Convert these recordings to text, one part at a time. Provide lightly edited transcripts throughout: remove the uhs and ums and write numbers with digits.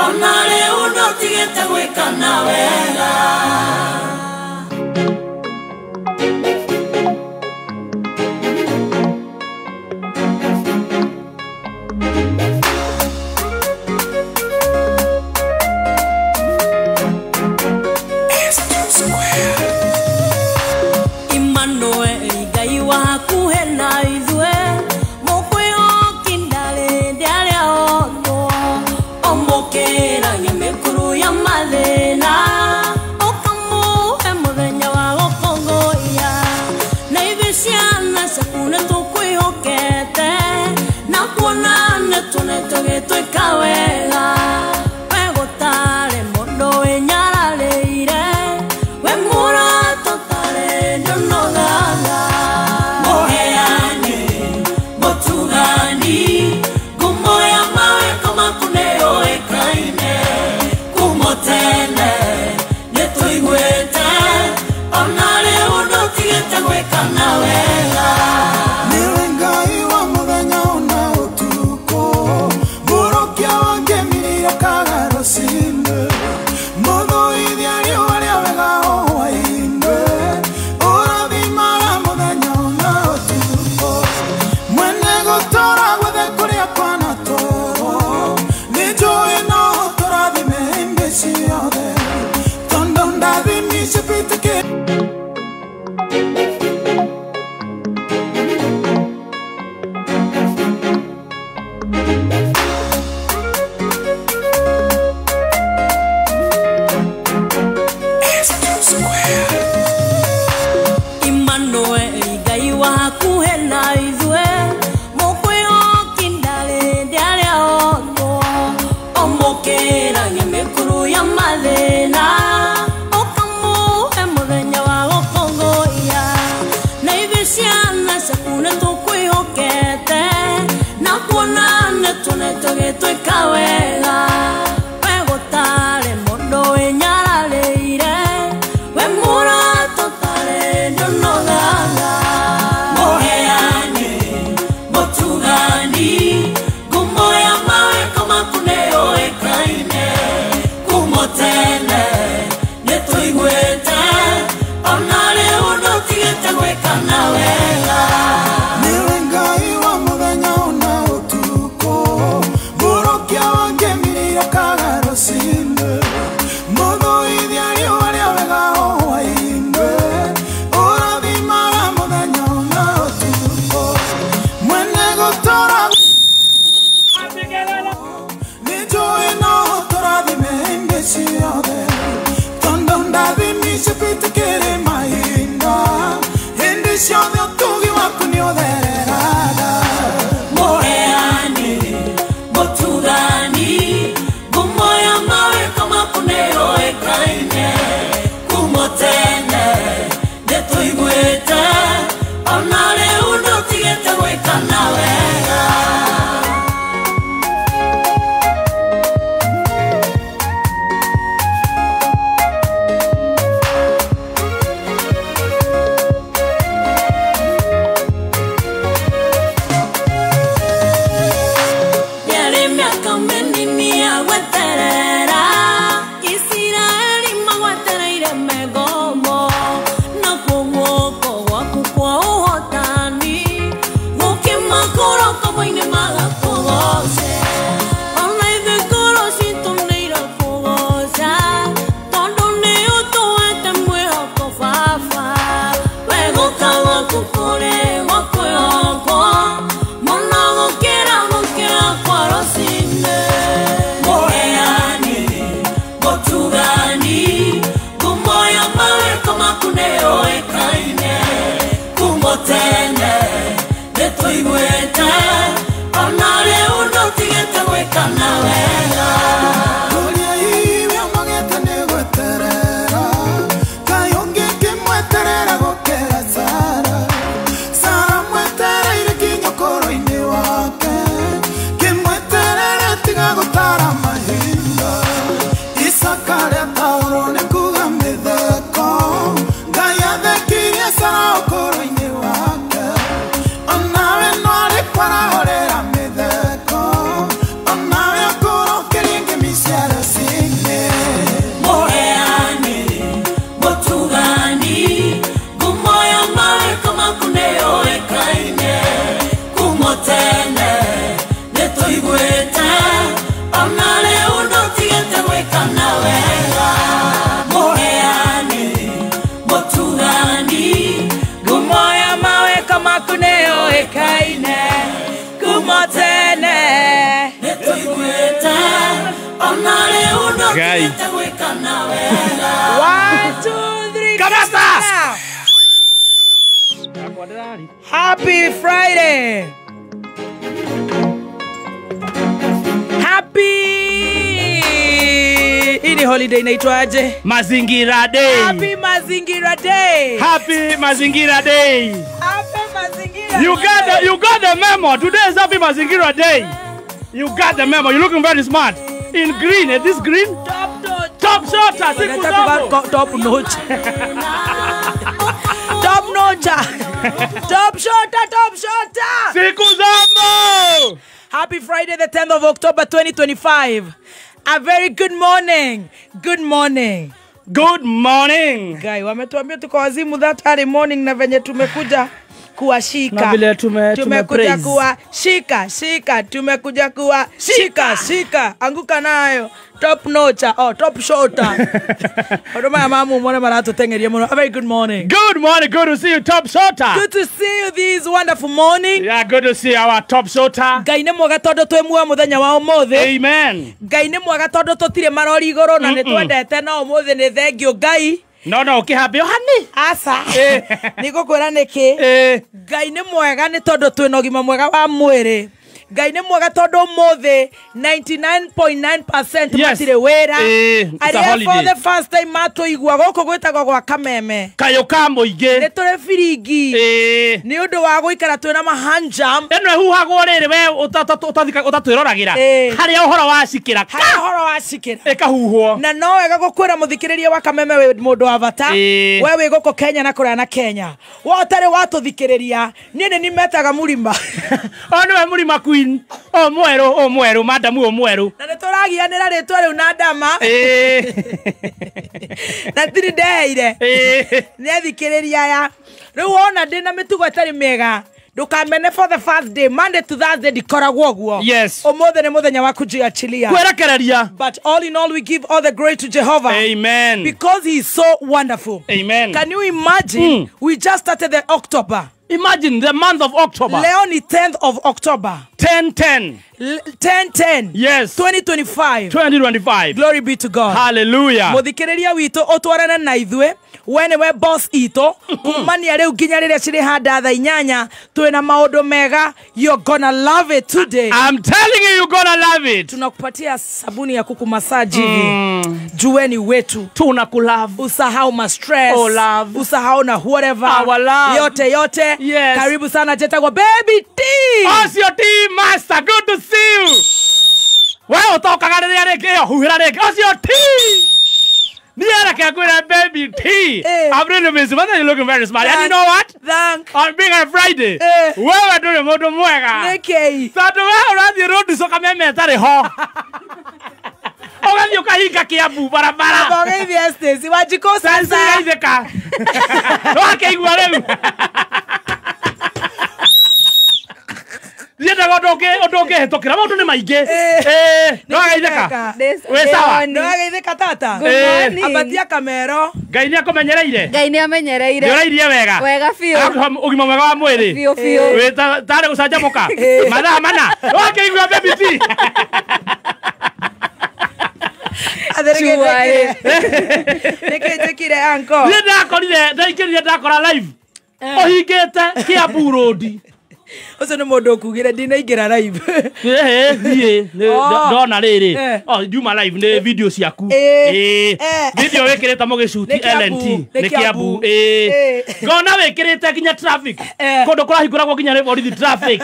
Ona rĩu ndũtigĩte gwĩkana wega. Emmanuel Ngai wa hakuhĩ na ithuĩ, mũkwĩhoki ndarĩ ndarĩa otwo, ũmũkĩragia mĩkuru ya mathĩna, ũkamũhe mũthenya wa gũkũngũiya. Na ithuĩ ciana ciaku nĩtũkwĩhokete, na kuona nĩtuonete ũgĩtwĩka wega. We gũtarĩ mũndũ wĩnyararĩire, we mũrata ũtarĩ ndũnogaga. Mũheani, mũtugani, ngumo ya mawĩko maku nĩyũĩkaine. Kuma tene nĩtũiguĩte, ona rĩu ndũtigĩte gwĩkana wega. Nĩwe Ngai wa mũthenya ona ũtukũ, mũrokia wa ngemi akaga rũcinĩ, mũthũithia riũa rĩa wega o hwaĩ-inĩ, ũrathimaga mũthenya ona ũtukũ. Mwene gũtũũra guothe kũrĩa kwanatũũrwo, nĩnjũĩ no ũtũrathime hĩndĩ ciothe, tondũ ndathimi icio twĩtĩkĩtie. Emmanuel Ngai wa hakuhĩ na ithuĩ, mũkwĩhoki ndarĩ ndarĩa otwo, ũmũkĩragia mĩkuru ya mathĩna, ũkamũhe mũthenya wa gũkũngũiya. Na ithuĩ ciana ciaku nĩtũkwĩhokete, na kuona nĩtuonete ũgĩtwĩka wega. We gũtarĩ mũndũ wĩnyararĩire, we mũrata ũtarĩ ndũnogaga. Mũheani, mũtugani, ngumo ya mawĩko maku nĩyũĩkaine. Kuma tene nĩtũiguĩte, ona rĩu ndũtigĩte gwĩkana wega. Nĩwe Ngai wa mũthenya ona ũtukũ, mũrokia wa ngemi akaga rũcinĩ, mũthũithia riũa rĩa wega o hwaĩ-inĩ, ũrathimaga mũthenya ona ũtukũ. Mwene gũtũũra nĩnjũĩ no ũtũrathime hĩndĩ ciothe, tondũ ndathimi icio twĩtĩkĩrĩ mahinda, hĩndĩ ciothe ũtugi waku nĩũthereraga. Mũheani, mũtugani, ngumo ya mawĩko maku nĩyũĩkaine. Kuma tene nĩtũiguĩte, ona rĩu ndũtigĩte gwĩkana wega. Ngai. 1, 2, 3. Kamata! Happy Friday. Happy. Hii ni holiday inaitwaje? Mazingira Day. Happy Mazingira Day. Happy Mazingira Day. Happy Mazingira. You got the memo. Today is Happy Mazingira Day. You got the memo. You're looking very smart. In green. Is this green? Top notch. Top shot. Top notch. Top notch. Top shot. Top shot. Siku zambo. Happy Friday, the 10th of October, 2025. A very good morning. Good morning. Good morning. Guy, wametuambia tuko wazimu that early morning na venye tumekuja kuwashika. Na vile tumekuja kuwa shika shika, tumekuja kuwa shika shika, anguka nayo. Top notch, oh top shoulder. Odoma mamu mwana marato tengeria muno. A very good morning. Good morning, good to see you, top shoulder. Good to see you this wonderful morning. Yeah, good to see our top shoulder. Ngai nĩ mwega tondu twĩ muoyo muthenya wa umuthi. Amen. Ngai nĩ mwega tondu tutire marori iguru na nĩ twendete no umuthi nĩ thank you Ngai. No, no, ukihambio hani. Asa. Nĩngũkwĩra nĩkĩ. Ngai nĩ mwega nĩ tondu twĩna ũgima mwega wa mwĩrĩ. Ngai nĩ mwega tondu umuthi 99.9% matirĩ wĩra. Arĩa for the first time matũigua gũkũ gwĩtagwo gwa Kameme. Kayũ ka mũingĩ. Nĩ tũrĩ biringi. Nĩ ũndũ wa gũikara twĩna mahanjam. Ĩno ĩhuhagwo rĩrĩ we ũtatwĩroragĩra. Harĩa ũhoro wacikĩra. Harĩa ũhoro wacikĩra. Ĩkahuhwo. Na no wega gũkwĩra mũthikĩrĩria wa Kameme wĩ mũndũ wa bata. We wĩ gũkũ Kenya na kũraya na Kenya. We ũtarĩ watũthikĩrĩria niĩ nĩ nimetaga Mũrima. O nĩwe Mũrima Queen. O mwerũ madamu o mwerũ. Na nĩtũragianĩra rĩtwa rĩu na ndama. Na tiri ndeheire. Nĩ athikĩrĩria aya. Rĩu wona ndĩna mĩtugo ĩtarĩ mĩega. Ndũkamene for the first day, Monday to Thursday ndikoragwo ũguo. Yes. Ũmũthĩ nĩ mũthenya wa kujiachilia. Kwerekereria. But all in all we give all the glory to Jehovah. Amen. Because he is so wonderful. Amen. Can you imagine? We just started the October. Imagine the month of October. Leo ni 10th of October. 10-10. 10-10. Yes. 2025. 2025. Glory be to God. Hallelujah. Mũthikĩrĩria witũ ũtwarane na ithuĩ. We nĩwe boss itũ. Kumania rĩu nginya rĩrĩa cirĩ handa thaa inyanya. Twĩna maũndũ mega. You're gonna love it today. I'm telling you, you're gonna love it. Tunakupatia sabuni ya kuku massage hivi. Jueni wetu. Tunakulove. Usahau ma stress. Oh, love. Usahau na whatever. Our love. Yote yote. Yes. Karibu sana jetagwa Baby T. Ocio T Master, good to see you. We utokaga rĩrĩa rĩngĩ ĩyo huhĩra rĩngĩ. Ocio T. Niara kwĩra Baby T. I'm really busy. But you're looking very smart. And you know what? Thank. On being a Friday. Wewe ndũrĩ mũndũ mwega. Nĩkĩ? Tondũ we ũrathiĩ road show Kameme ĩtarĩ ho. Ũgathiĩ ũkahinga Kiambu barabara. Ũgeithie Stacy Wanjikũ sasa. Stacy Wakĩigua rĩu. Ndiendaga ũndũ ũngĩhĩtũkĩra maũndũ nĩ maingĩ. Nĩwageithĩka? Wĩ sawa? Nĩwageithĩka tata? Ambatia kamero. Ngai nĩakũmenyereire? Ngai nĩamenyereire. Nĩũrairie wega? Wega biũ. Ũgima mwega wa mwĩrĩ? Biũ biũ. Wĩ tarĩ gũcanjamũka? Mathaa mana? Wakĩigua Baby T? Nĩkĩ njĩkire uncle? Niĩ ndakorire ndaingĩrire ndakora live. Ũhingĩte Kiambu Road. Ũcio nĩ mũndũ ũkugire ndinaingĩra live. Niĩ ndona rĩrĩ. Oh, nduma live nĩ video ciaku. Video wĩkĩrĩte mũgĩcuti LNT nĩ Kiambu. Ngona wĩkĩrĩte nginya traffic. Kũndũ kũrahingũragwo nginya nĩ borithi traffic.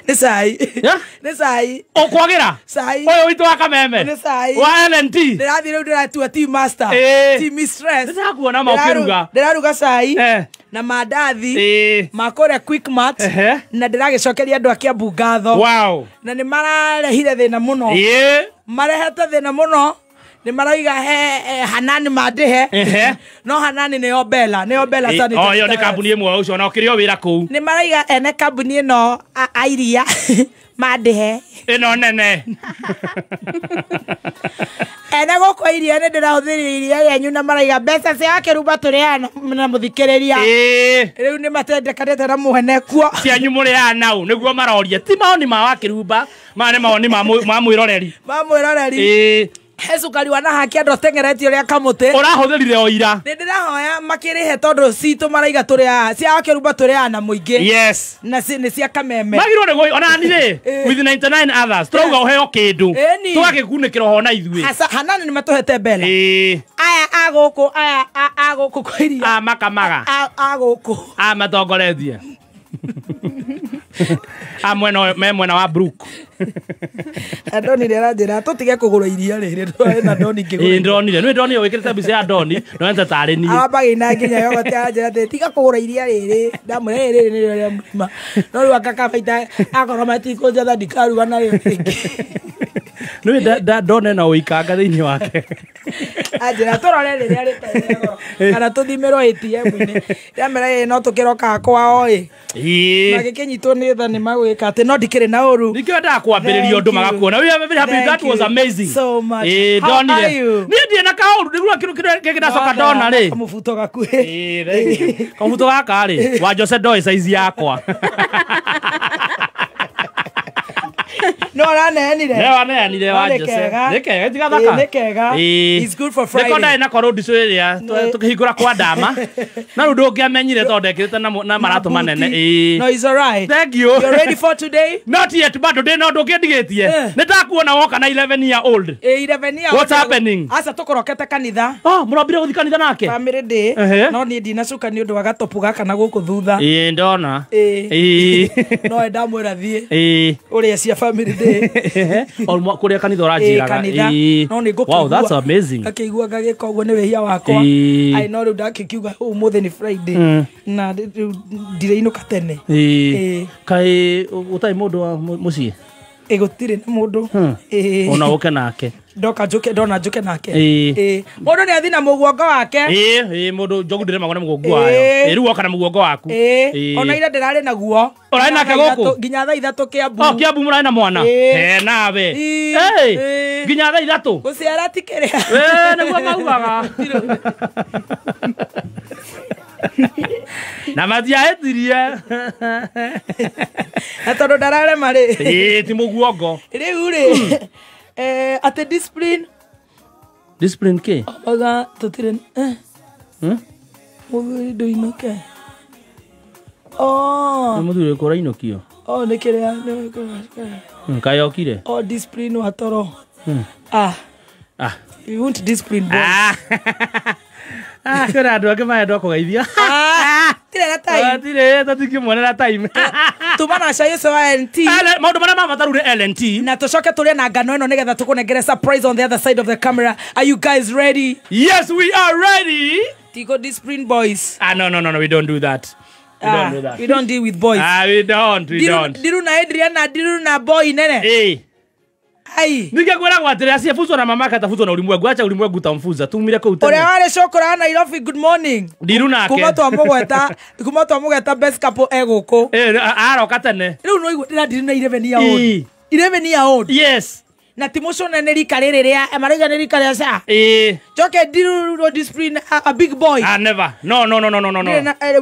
Nĩ cai. Nĩ cai. Ũkwagĩra? Cai. Ũyũ witũ wa Kameme. Nĩ cai. Wa LNT. Ndĩrathiĩ rĩu ndĩratua tea master. Tea mistress. Ndĩrakuona ma ũkĩruga. Ndĩraruga cai. Na mandathi ma kũrĩa Quickmart na ndĩragĩcokeria andũ a Kiambu ngatho. Wow. Na nĩ mararehire thĩna mũno. Marehete thĩna mũno. Nĩ marauga he Hanani mandĩhe. No Hanani nĩyo Bella, nĩyo Bella sanitary. Oh, ĩyo nĩ kambuni ĩmwe ũcio na ũkĩrĩ o wĩra kũu. Nĩ marauga ene kambuni ĩno a iria mandĩhe. Ĩno nene. Ene gũkũ iria nĩ ndĩrahũthĩrire iria rĩanyu na maraiga mbeca cia Kĩrumba tũrĩaga na mũthikĩrĩria. Rĩu nĩ matendekanĩte na mwene kuo. Cianyu mũrĩaga nau nĩguo maroria. Ti maoni ma wa Kĩrumba, maya nĩ maoni ma mwĩroreri. Ma mwĩroreri. He cukari wa nahaki andũ atengeretie ũrĩa kamũtĩ. Ũrahũthĩrire o ira. Nĩ ndĩrahoya makĩrĩhe tondũ citũ maraiga tũrĩa cia Kĩrumba tũrĩaga na mũingĩ. Yes. Na nĩ cia kameme. Magirwo nĩ ona ni rĩ with 99 others tũrauga ũheo kĩndũ. Tũgagĩkunĩkĩra ho na ithuĩ. Hasa hanani nĩ matũhete Bella. Aya agũkũ aya agũkũ kwa iria. A makamaga. A gũkũ. A matongoretie. A mwena me mwena wa Brook. Andoni rĩaranjĩra tũtige kũgũra iria rĩrĩ tũrarĩ na Doni ngĩgũra. Ĩĩ ndonire, nĩ ndonire wĩkĩrĩte mbica ya Doni, no ente tarĩ niĩ. Arambagĩina nginya yogoti aranjĩra atĩ tiga kũgũra iria rĩrĩ, ndamwĩra rĩrĩ nĩrĩo rĩa mũrĩma. No rĩu akakabaita akorwo matikũnjatha ndikaruga narĩo rĩngĩ. Nĩ Doni na ũikanga thĩinĩ wake. Anjĩra tũrore rĩrĩa rĩtarĩ rĩa goro kana tũthimĩrwo ATM-inĩ. Ndamwĩra ĩĩ no tũkĩrokaga kwao ĩ. Magĩkĩnyitwo nĩ tha nĩ magwĩka atĩ no ndikĩrĩ na ũru. Nĩkĩo endaga kwambĩrĩria ũndũ magakuona. We are very happy. That was amazing. So much. How are you? Niĩ ndirĩ na kaũru nĩguo kĩndũ kĩrĩa kĩracoka ndona rĩ. Kamũbuto gakuhĩ. Thank you. Kamũbuto gaka rĩ wa Jose ndoĩ size yakwa. No araneanire. Ne waneanire wa Jose. Nĩ kega tiga thaka. Nĩ kega. It's good for Friday. Nĩko ndarĩ na korwo ndicũ ĩrĩa tũkĩhingũra kwa ndama. Na rĩu ndũngĩamenyire tondũ ndekĩrĩte na maratũ manene. No, it's all right. Thank you. You're ready for today? Not yet, bado ndĩ na ũndũ ũngĩndigĩtie. Nĩ ndakuona woka na 11 year old. 11 year old. What's happening? Aca tũkorokete kanitha. Oh, mũrambire gũthiĩ kanitha nake? Family day. No niĩ ndinacuka nĩ ũndũ wa gatopu gaka na gũkũ thutha. Ĩĩ ndona. Ĩĩ. No ndamwĩra thiĩ. Ũrĩa cia family day. O kũrĩa kanitha ũranjĩraga. No nĩ ngũkĩigua. Wow, that's amazing. Ngakĩigua ngagĩka ũguo nĩ wĩhia wakwa. Ai no rĩu ndakĩkiuga ũmũthĩ nĩ Friday. Na rĩu ndirĩinũka tene. Kaĩ ũtarĩ mũndũ wa mũciĩ? Gũtirĩ na mũndũ. Ona ũke nake. Ndoka njuke ndona njuke nake. Mũndũ nĩ athi na mũguongo wake. Mũndũ njogu ndĩremagwo nĩ mũguongo wayo. Rĩu woka na mũguongo waku. Ona ira ndĩrarĩ naguo. Ũrarĩ nake gũkũ? Nginya thaa 3 Kiambu. Oh, Kiambu mũrarĩ na mwana. He nawe. Nginya thaa 3. Gũciara ti kĩrĩa. Nĩguo maugaga. Na matiahĩtirie. Na tondũ ndararema rĩ. Ti mũguongo. Rĩu rĩ. Atĩ discipline. Discipline kĩ? Oga tũtirĩ. Mũthuri ndũinũke. Oh. Nĩ mũthuri ũrĩkũ ũrainũkio? Oh, nĩ kĩrĩa Kaĩ okire? Oh, discipline wa toro. Ah. We won't discipline boys. Kwĩna andũ angĩ marendwo kũgeithia. Tirĩ na time. Tirĩ, tũtingĩmuonera time. Tuma na cai ũcio wa LNT. Maũndũ marĩa ma bata rĩu nĩ LNT. Na tũcoke tũrĩe na ngano ĩno nĩgetha tũkũnengere surprise on the other side of the camera. Are you guys ready? Yes, we are ready. Tigo discipline boys. No, no, no, we don't do that. We don't do that. We don't deal with boys. We don't, we don't. Diru na Adriana, diru na boy nene. Ai. Ningekuona atĩrĩ asiyefuzwa na mamake atafuzwa na ulimwengu. Acha ulimwengu utamfuza. Tumire kũu tene. Ũrĩa warĩ cũkũra Nairobi, good morning. Ndiru nake. Kuma twamũgweta best couple egũkũ. Aroka tene. Rĩu no igua ndĩra ndiru na 11 year old. 11 year old. Yes. Na ti mũcũne nĩ rika rĩrĩ rĩa marauga nĩ rika rĩa ca. Njoke ndiru no discipline a big boy. Never. No, no, no, no, no, no.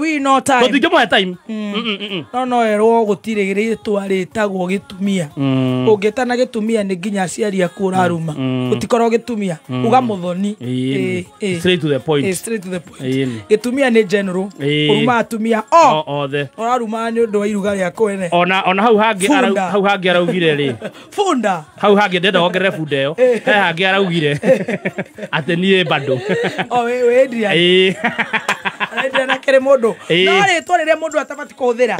We no time. Tũtingĩmũhe time. No erwo gũtirĩ rĩtwa rĩtagwo gĩtumia. Ũngĩtana gĩtumia nĩ nginya aciari aku ũraruma. Ũtikorwo gĩtumia. Uga mũthoni. Straight to the point. Straight to the point. Gĩtumia nĩ general. Ũruma atumia othe. Ũraruma nĩ ũndũ wa iruga rĩa kwene. Ona hau hangĩ hau hangĩ araugire rĩ. Funda. Hau hangĩ ndenda wongerere bunda ĩyo. He hangĩ araugire atĩ niĩ bado. Oh, we Adrian. Adrian akĩrĩ mũndũ. No rĩtwa rĩrĩa mũndũ atabatiĩ kũhũthĩra.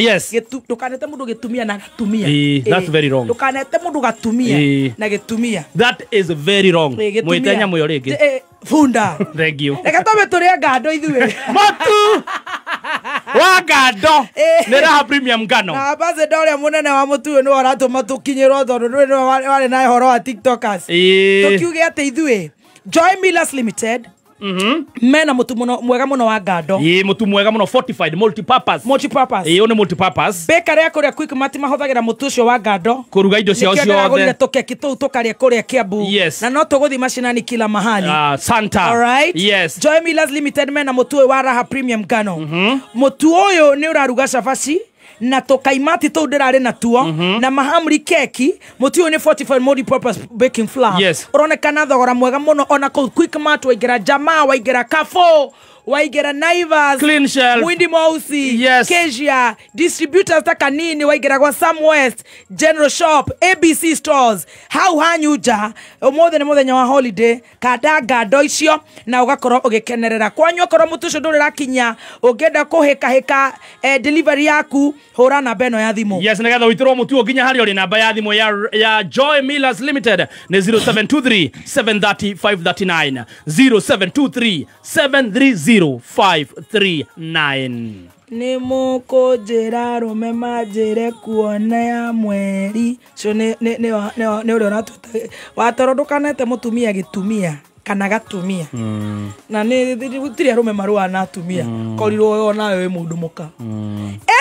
Ndũkanete mũndũ gĩtumia na gatumia. That's very wrong. Ndũkanete mũndũ gatumia na gĩtumia. That is very wrong. Mwĩte nyamũ ĩyo rĩngĩ. Funda. Thank you. Reke twambe tũrĩe ngando ithuĩ. Mũtu wa ngando nĩ Raha Premium ngano. Na ambassador ũrĩa mũnene wa mũtu ũyũ nĩwe ũratũma tũkinyĩrwo tondũ nĩwe warĩ na ũhoro wa TikTokers. Tũkiuge atĩ ithuĩ Joy Millers Limited mena mutu muno mwega muno wa ngando. Mutu mwega muno fortified multi-purpose. Multi-purpose. Ĩĩ nĩ multi-purpose. Bakery ya kuria Quick Mart mahũthagĩra mutu ũcio wa ngando kũruga indo ciao ciothe. Nĩkĩo tũkeki tũu tũkarĩa kũrĩa Kiambu. Yes. Na no tũgũthiĩ macinani kila mahali. Santa. All right? Yes. Joy Millers Limited mena mutu ũyũ wa Raha Premium ngano. Mutu ũyũ nĩ ũraruga cabaci, Na tũkaimati tũu ndĩrarĩ natuo na mahamri keki mũtu ũyũ nĩ 45 multi purpose baking flour. Yes. Ũronekana thogora mwega mũno ona kũu Quickmart waingĩra Jamaa waingĩra Carrefour waingĩra Naivas, Clean Shelf, Mwindi Mwausi, Yes. Kesia, distributors ta kanini waingĩra gwa Sam West, General Shop, ABC Stores, hau hanyunja ũmũthĩ nĩ mũthenya wa holiday kanda ngando icio na ũgakorwo ũgĩkenerera kwanyu okorwo mũtu ũcio ndũrĩ ũrakinya ũngĩenda kũhĩkahĩka delivery yaku hũra namba ĩno ya thimũ. Yes, nĩgetha ũitĩrwo mũtu ũyũ nginya harĩa ũrĩ namba ya thimũ ya Joy Millers Limited nĩ 0723 730 539 0723 730 539. Nĩ mũkũnjĩra arũme manjĩre kuona ya mweri cio nĩ ũrĩa ũratwĩta watoro ndũkanete mũtumia gĩtumia kana gatumia na nĩ gũtirĩ arũme marũaga na atumia korirwo onawe wĩ mũndũ mũka.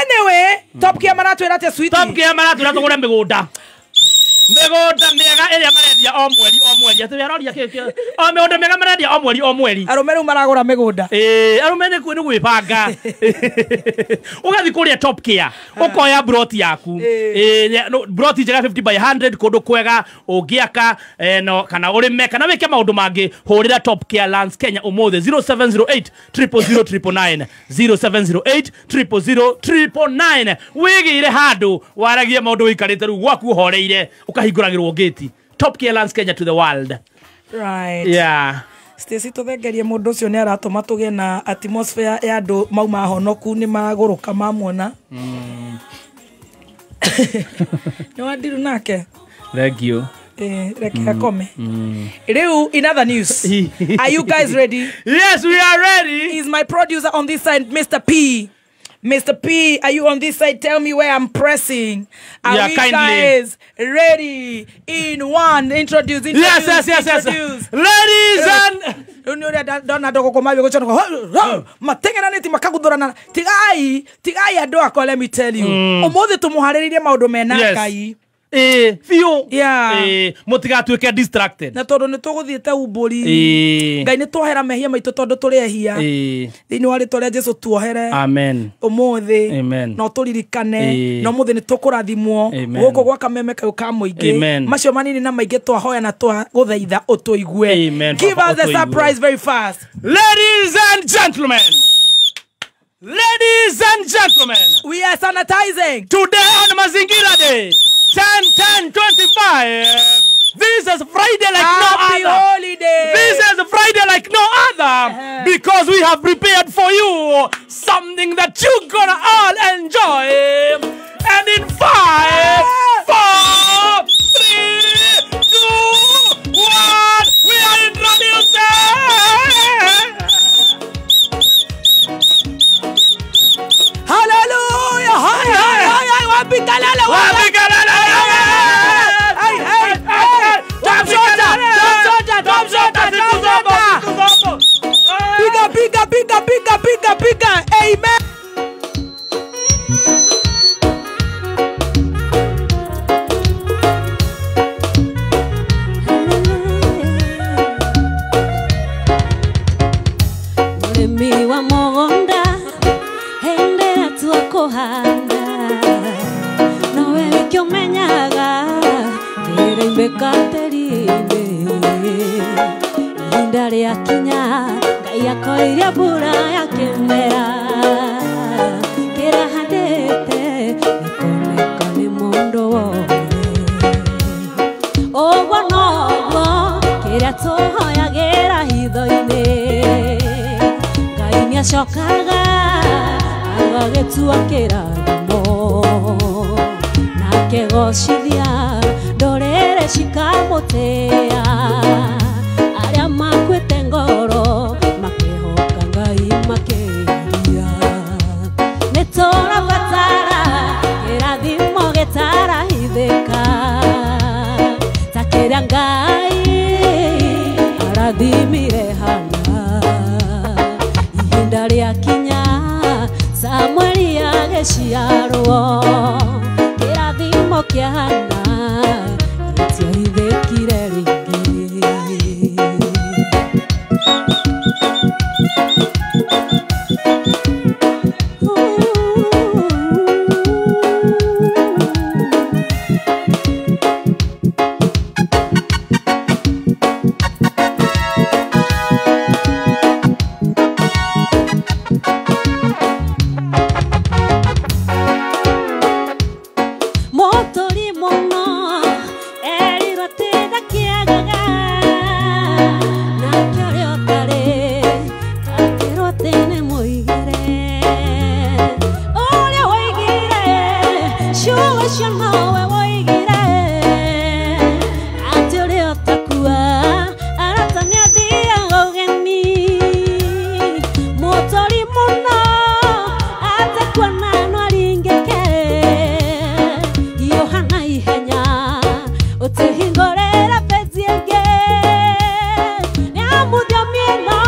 Anyway, Top Gear maratwĩra atĩa sweetie? Top Gear maratwĩra tũgũre mĩgũnda mĩgũnda mĩega ĩrĩa marendia o mweri o mweri atĩ aroria kĩ o mĩgũnda mĩega marendia o mweri o mweri arũme rĩu maragũra mĩgũnda arũme nĩ gwĩbanga ũgathiĩ kũrĩa Top Gear ũkoya broti yaku broti njega 50 by 100 kũndũ kwega ũngĩaka no kana ũrĩme kana wĩke maũndũ mangĩ hũrĩra Top Gear Lands Kenya ũmũthĩ 0708 000 999 0708 000 999 wĩgĩire handũ waragie maũndũ wĩikarĩte rĩu gwaku ũhoreire ukahingũragĩrwo gate. Top Gear Lands Kenya to the world. Right. Yeah. Stacy tũthengerie mũndũ ũcio nĩ aratũma tũgĩe na atmosphere ya andũ mauma honoku nĩ magũrũka mamuona. Nĩ wandiru nake. Thank you. Reke akome. Rĩu in other news, are you guys ready? Yes, we are ready. Is my producer on this side, Mr. P. Mr. P, are you on this side? Tell me where I'm pressing. Are we kindly. Guys ready? In one, introduce, introduce, yes, yes, yes, introduce. Yes. Ladies and tigai tigai andũ akwa, let me tell you. Ũmũthĩ tũmũharĩrĩrie maũndũ mena Ngai. Biũ. Yeah. Mũtigatuĩke distracted. Na tondũ nĩ tũgũthiĩte umbũri. Ngai nĩ twohera mehia maitũ tondũ tũrĩ ehia. Thĩinĩ wa rĩtwa rĩa Jesũ tuohere. Amen. Ũmũthĩ. Amen. No tũririkane. No ũmũthĩ nĩ tũkũrathimwo. Gũkũ gwa kameme kau ka mũingĩ. Amen. Macio manini na maingĩ twahoya na twagũthaitha ũtũigue. Amen. Give us the surprise very fast. Ladies and gentlemen. Ladies and gentlemen. We are sanitizing. Today on Mazingira Day. 10-10-25. This is Friday like Happy no other. Holiday. This is Friday like no other because we have prepared for you something that you're gonna all enjoy. And in 5, 4, 3, 2, 1, we are introducing. Hallelujah! Hi, hi, hi, hi! Wapi kalala, wapi kalala! Hey, hey, hey! Top shota, top shota, top shota, top shota! Piga, piga, piga, piga, piga, piga! Amen. Murimi wa mũgũnda kuhanda nowe nĩkĩo menyaga kĩrĩmbĩka tĩri-inĩ ihinda rĩakinya Ngai akoiria mbura ya kĩmera kĩrahandĩte gĩkoneka nĩ mũndũ wothe ũguo noguo kĩrĩa tũhoyagĩra hitho-inĩ Ngai nĩacokaga agagĩtua kĩrathimo na akegocithia ndũrĩrĩ cikamũtĩĩa arĩa makuĩte ngoro makehoka Ngai makĩria nĩ tũrabatara kĩrathimo gĩtarahithĩka ta kĩrĩa Ngai arathimire Hana ihinda rĩakinya Samueli agĩciarwo kĩrathimo kĩa Hana gĩtiahithĩkire rĩngĩ. Ngorera penzi ĩngĩ nĩ amu thiomi ĩno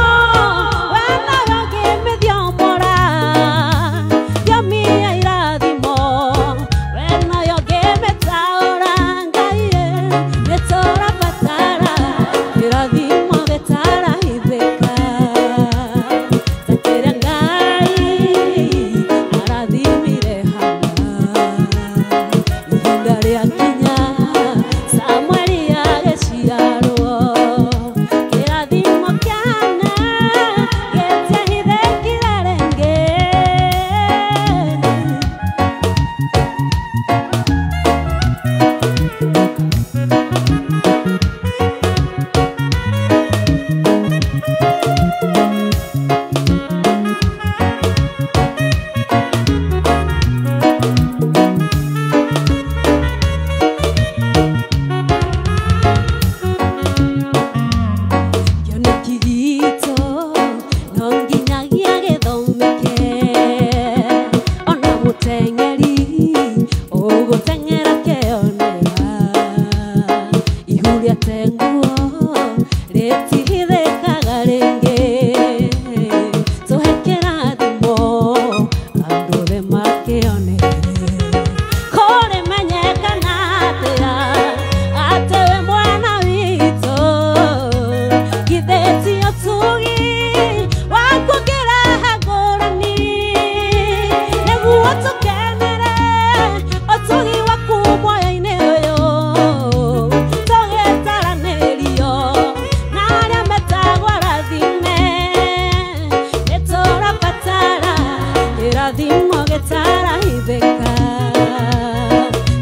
wena yongĩmĩthiomora thiomi ya irathimo wena yongĩmĩtaũra Ngai nĩ tũrabatara kĩrathimo gĩtarahithĩka ta kĩrĩa Ngai arathimire Hana ihinda rĩakinya Samueli agĩciarwo kĩrathimo kĩa Hana gĩtiahithĩkire rĩngĩ. Kĩoneki gitũ no nginyagia gĩthomeke ona mũteng'eri ũgũteng'era keonera ihu rĩatenguo rĩtihithĩkaga rĩngĩ tũhe kĩrathimo andũ othe makĩonere kũrĩmenyekana atĩa atĩ wĩ mwana witũ githĩ ti ũtugi waku kĩraha ngũrani nĩguo tũkenere ũtugi waku muoyo-inĩ ũyũ tũgĩtaranĩrio na arĩa metagwo arathime nĩ tũrabatara kĩrathimo gĩtarahithĩka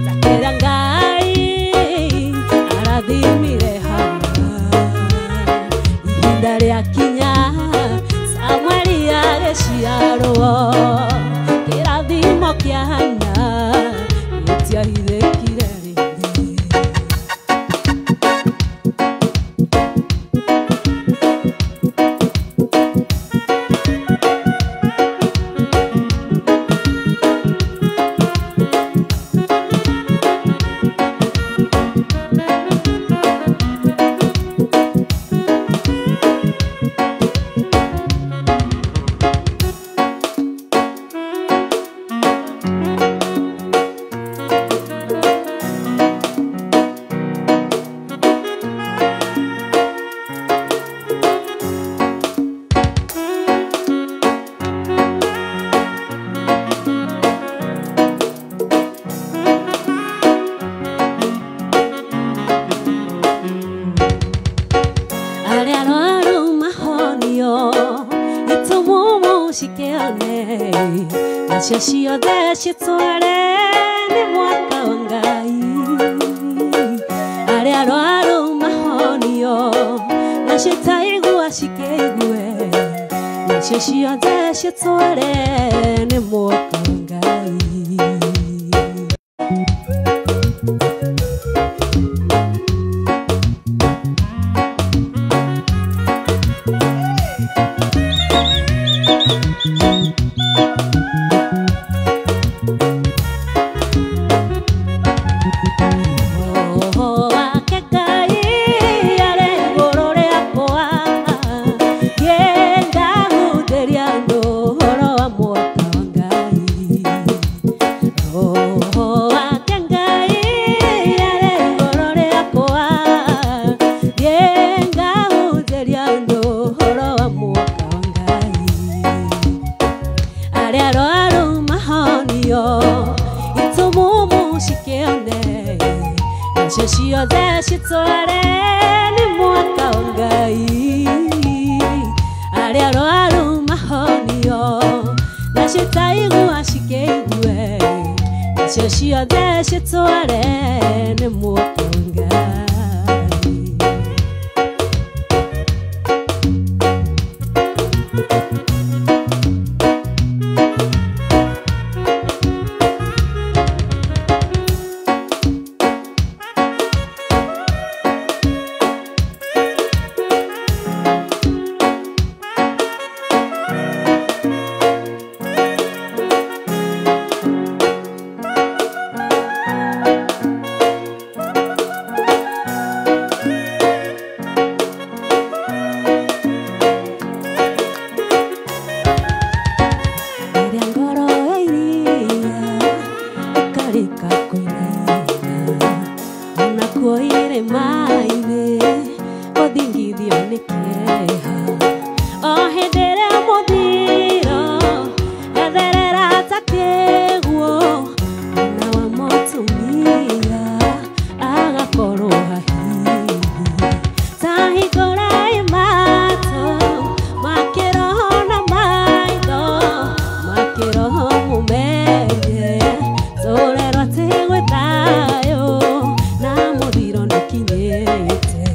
ta kĩrĩa Ngai arathimire Hana ihinda rĩakinya Samueli agĩciarwo kĩrathimo kĩa Hana gĩtiahithĩkire rĩngĩ. Arĩa arwaru mahonio itumumu cikĩone nacio ciothe citware nĩ mwaka wa Ngai arĩa arwaru mahonio nacio itaigua cikĩigue nacio ciothe citware nĩ mwaka wa Ngai. Roho wake Ngai arĩ igũrũ rĩakwa ngĩngahunjĩria andũ ũhoro wa mwaka wa Ngai. Roho wake Ngai arĩ igũrũ rĩakwa ngĩngahunjĩria andũ ũhoro wa mwaka wa Ngai. Arĩa arwaru mahonio itumumu cikĩone nacio ciothe citware nĩ mwaka wa Ngai arĩa arwaru mahonio nacio itaigua cikĩigue nacio ciothe citware nĩ mwaka wa Ngai. Tũrerwo irĩma-inĩ gũthingithio nĩ kĩeha o hĩndĩ ĩrĩa mũthiro etherera ta kĩguũ mwana wa mũtumia agakorwo hahihi ta hingũrai matũ makĩroho na maitho makĩroho mũmenye tũrerwo atĩ gwĩ thayũ na mũthiro nĩũkinyĩte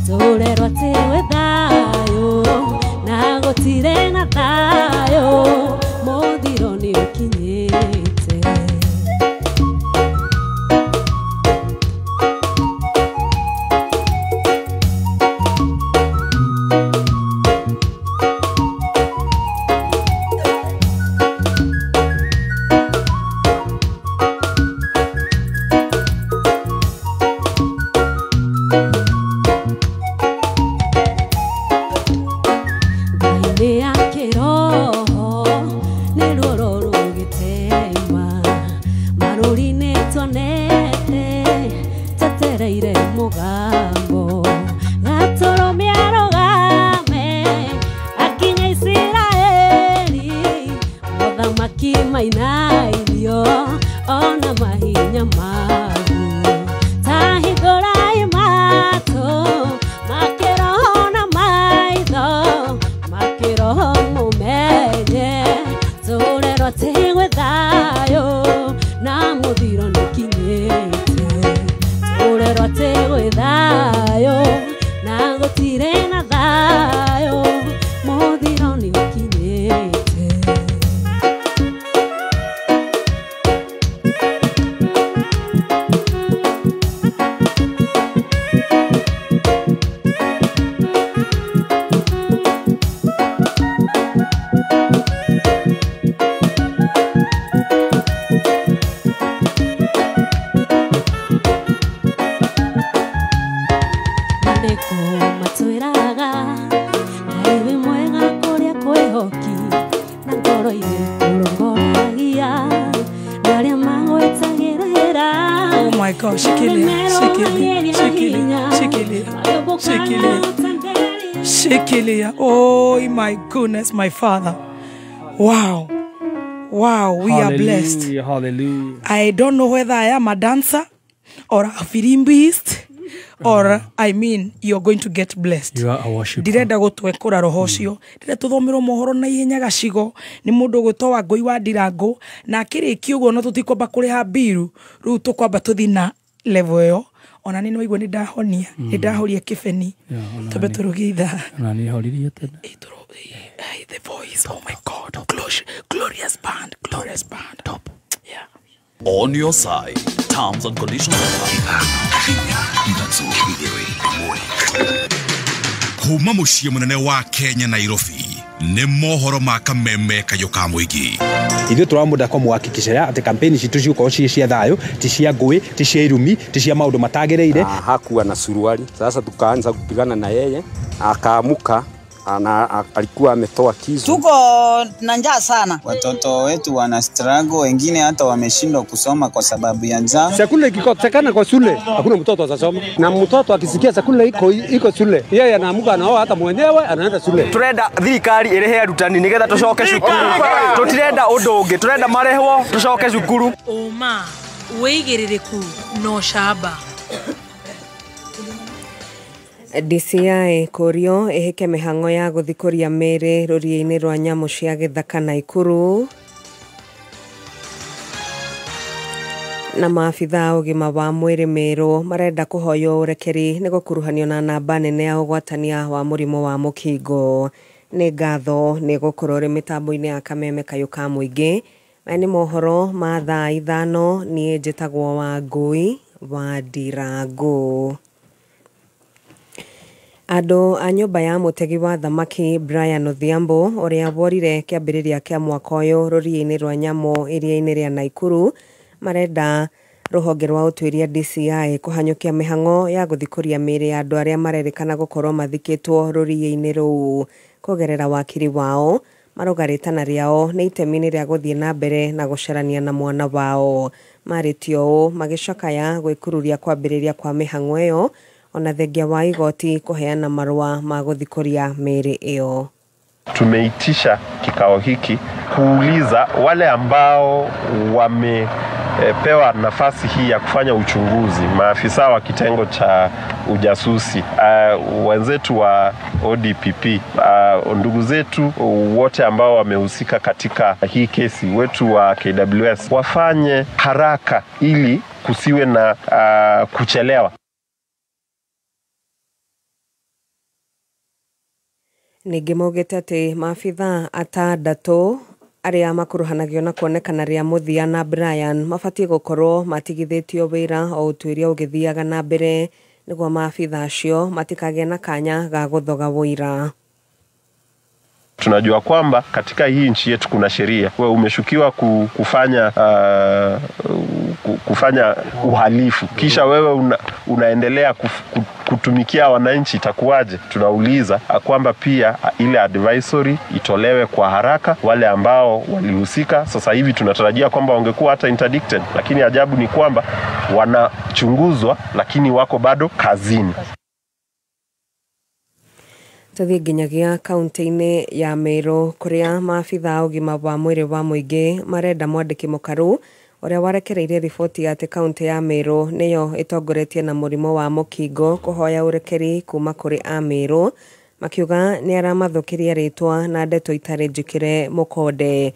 tũrerwo atĩ gwĩ thayũ na gũtirĩ na thayũ mũthiro nĩũkinyĩte. Thainĩ ya kĩroho nĩ ruoro rũgĩtema marũri nĩ tuonete tetereire mũgambo gatũrũme arũgame akinya Isiraeli mothamaki mainainio ona mahinya maguo ta hingũrai matũ makĩroho na maitho makĩroho mũmenye tũrerwo atĩ gwĩ thayũ na mũthiro nĩũkinyĩte tũrerwo atĩ gwĩ thayũ na gũtirĩ na thayũ mũthiro nĩũkinyĩte. Maandĩko matwĩraga Ngai wĩ mwega kũrĩa kwĩhoki na ngoro-inĩ kũrongoragia na arĩa magwetagĩrĩra. Oh my God, shikilia, shikilia, shikilia, shikilia, shikilia, shikilia. Oh my goodness, my Father. Wow. Wow, we are blessed. Hallelujah, hallelujah. I don't know whether I am a dancer or a firimbist or I mean you're going to get blessed. You are a worshiper. Ndirenda gũtwekũra roho ũcio ndĩrenda tũthomerwo mohoro na ihenya gacigo nĩ mũndũ ũgwĩtwo Wangũi wa Ndirango na akĩrĩkia ũguo no tũtikwamba kũrĩha mbiru rĩu tũkwamba tũthiĩ na level ĩyo ona nĩ nĩwaigua nĩ ndahonia nĩ ndahoria kĩbeni twambe tũrũgie ithaa. Ona nĩ horirie tene. The voice, oh my God, glorious band, glorious band. Top. Yeah. On your side, terms and conditions apply. Kuma muciĩ mũnene wa Kenya Nairobi nĩ mohoro ma kameme kayũ ka mũingĩ. Ithuĩ tũramũnda kũmũhakikicĩra atĩ kampeni citũ cigũkorwo ciĩ cia thayũ, ti cia ngũĩ, ti cia irumi, ti cia maũndũ matagĩrĩire. Hakuwa na suruali. Sasa tukaanza kupigana na yeye, akaamuka na alikuwa ametoa kisu. Tuko na njaa sana. Watoto wetu wana struggle, wengine hata wameshindwa kusoma kwa sababu ya njaa. Chakula ikikosekana kwa shule, hakuna mtoto atasoma. Na mtoto akisikia chakula iko shule, yeye anaamuka anaoa hata mwenyewe anaenda shule. Turenda thirikari ĩrĩhe arutani nigetha tucoke cukuru. Tutirenda ũndũ ũngĩ, turenda marĩhwo tucoke cukuru. Ũma wĩigĩrĩrĩku na ũcamba. DCI kũrio ĩhĩke mĩhang'o ya gũthikũria mĩĩrĩ rũriĩ-inĩ rwa nyamũ cia gĩthaka Naikuru. Na maabitha a ũgima wa mwĩrĩ Meru marenda kũhoywo ũrekeri nĩ gũkuruhanio na namba nene ya ũgwatania wa mũrimũ wa mũkingo. Nĩ ngatho nĩ gũkorwo ũrĩ mĩtambo-inĩ ya kameme kayũ ka mũingĩ. Maya nĩ mohoro ma thaa 5. Niĩ njĩtagwo Wangũi wa Ndirango. Andũ a nyũmba ya mũtegi wa thamaki Brian Odhiambo ũrĩa worire kĩambĩrĩria kĩa mwaka ũyũ rũriĩ-inĩ rwa nyamũ iria-inĩ rĩa Naikuru marenda rũhonge rwa ũtuĩria DCI kũhanyũkia mĩhang'o ya gũthikũria mĩĩrĩ ya andũ arĩa marerĩkana gũkorwo mathikĩtwo rũriĩ-inĩ rũu kũgerera wakiri wao. Marauga rĩtana rĩao nĩ itemi-inĩ rĩa gũthiĩ na mbere na gũcarania na mwana wao. Marĩtio ũũ magĩcakaya gwĩkururia kwambĩrĩria kwa mĩhang'o ĩyo ona thengia wa igoti kũheana marũa ma gũthikũria mĩĩrĩ ĩyo. Tumeitisha kikao hiki kuuliza wale ambao wamepewa nafasi hii ya kufanya uchunguzi, maafisa wa kitengo cha ujasusi, wenzetu wa ODPP, ndugu zetu wote ambao wamehusika katika hii kesi, wetu wa KWS, wafanye haraka ili kusiwe na kuchelewa. Ningĩ maugĩte atĩ maabithaa atandatũ arĩa makuruhanagio na kuonekana rĩa mũthia na Brian mabatiĩ gũkorwo matigithĩtio wĩra o ũtuĩria ũgĩthiaga na mbere nĩguo maabithaa acio matikagĩe na kanya ga gũthoga ũira. Tunajua kwamba katika hii nchi yetu kuna sheria. Wewe umeshukiwa kufanya uhalifu, kisha wewe unaendelea kutumikia wananchi, itakuwaje? Tunauliza kwamba pia ile advisory itolewe kwa haraka wale ambao walihusika. Sasa hivi tunatarajia kwamba wangekuwa hata interdicted, lakini ajabu ni kwamba wanachunguzwa lakini wako bado kazini. Tũthiĩ nginyagia kaunti-inĩ ya Meru kũrĩa maabithaa a ũgima wa mwĩrĩ wa mũingĩ marenda mwandĩki mũkaru ũrĩa warekereirie riboti ya atĩ kaunti ya Meru nĩyo ĩtongoretie na mũrimũ wa mũkingo kũhoya ũrekeri kuma kũrĩ a Meru makiuga nĩ aramathũkĩria rĩtwa na ndeto itarĩ njĩkĩre mũkonde.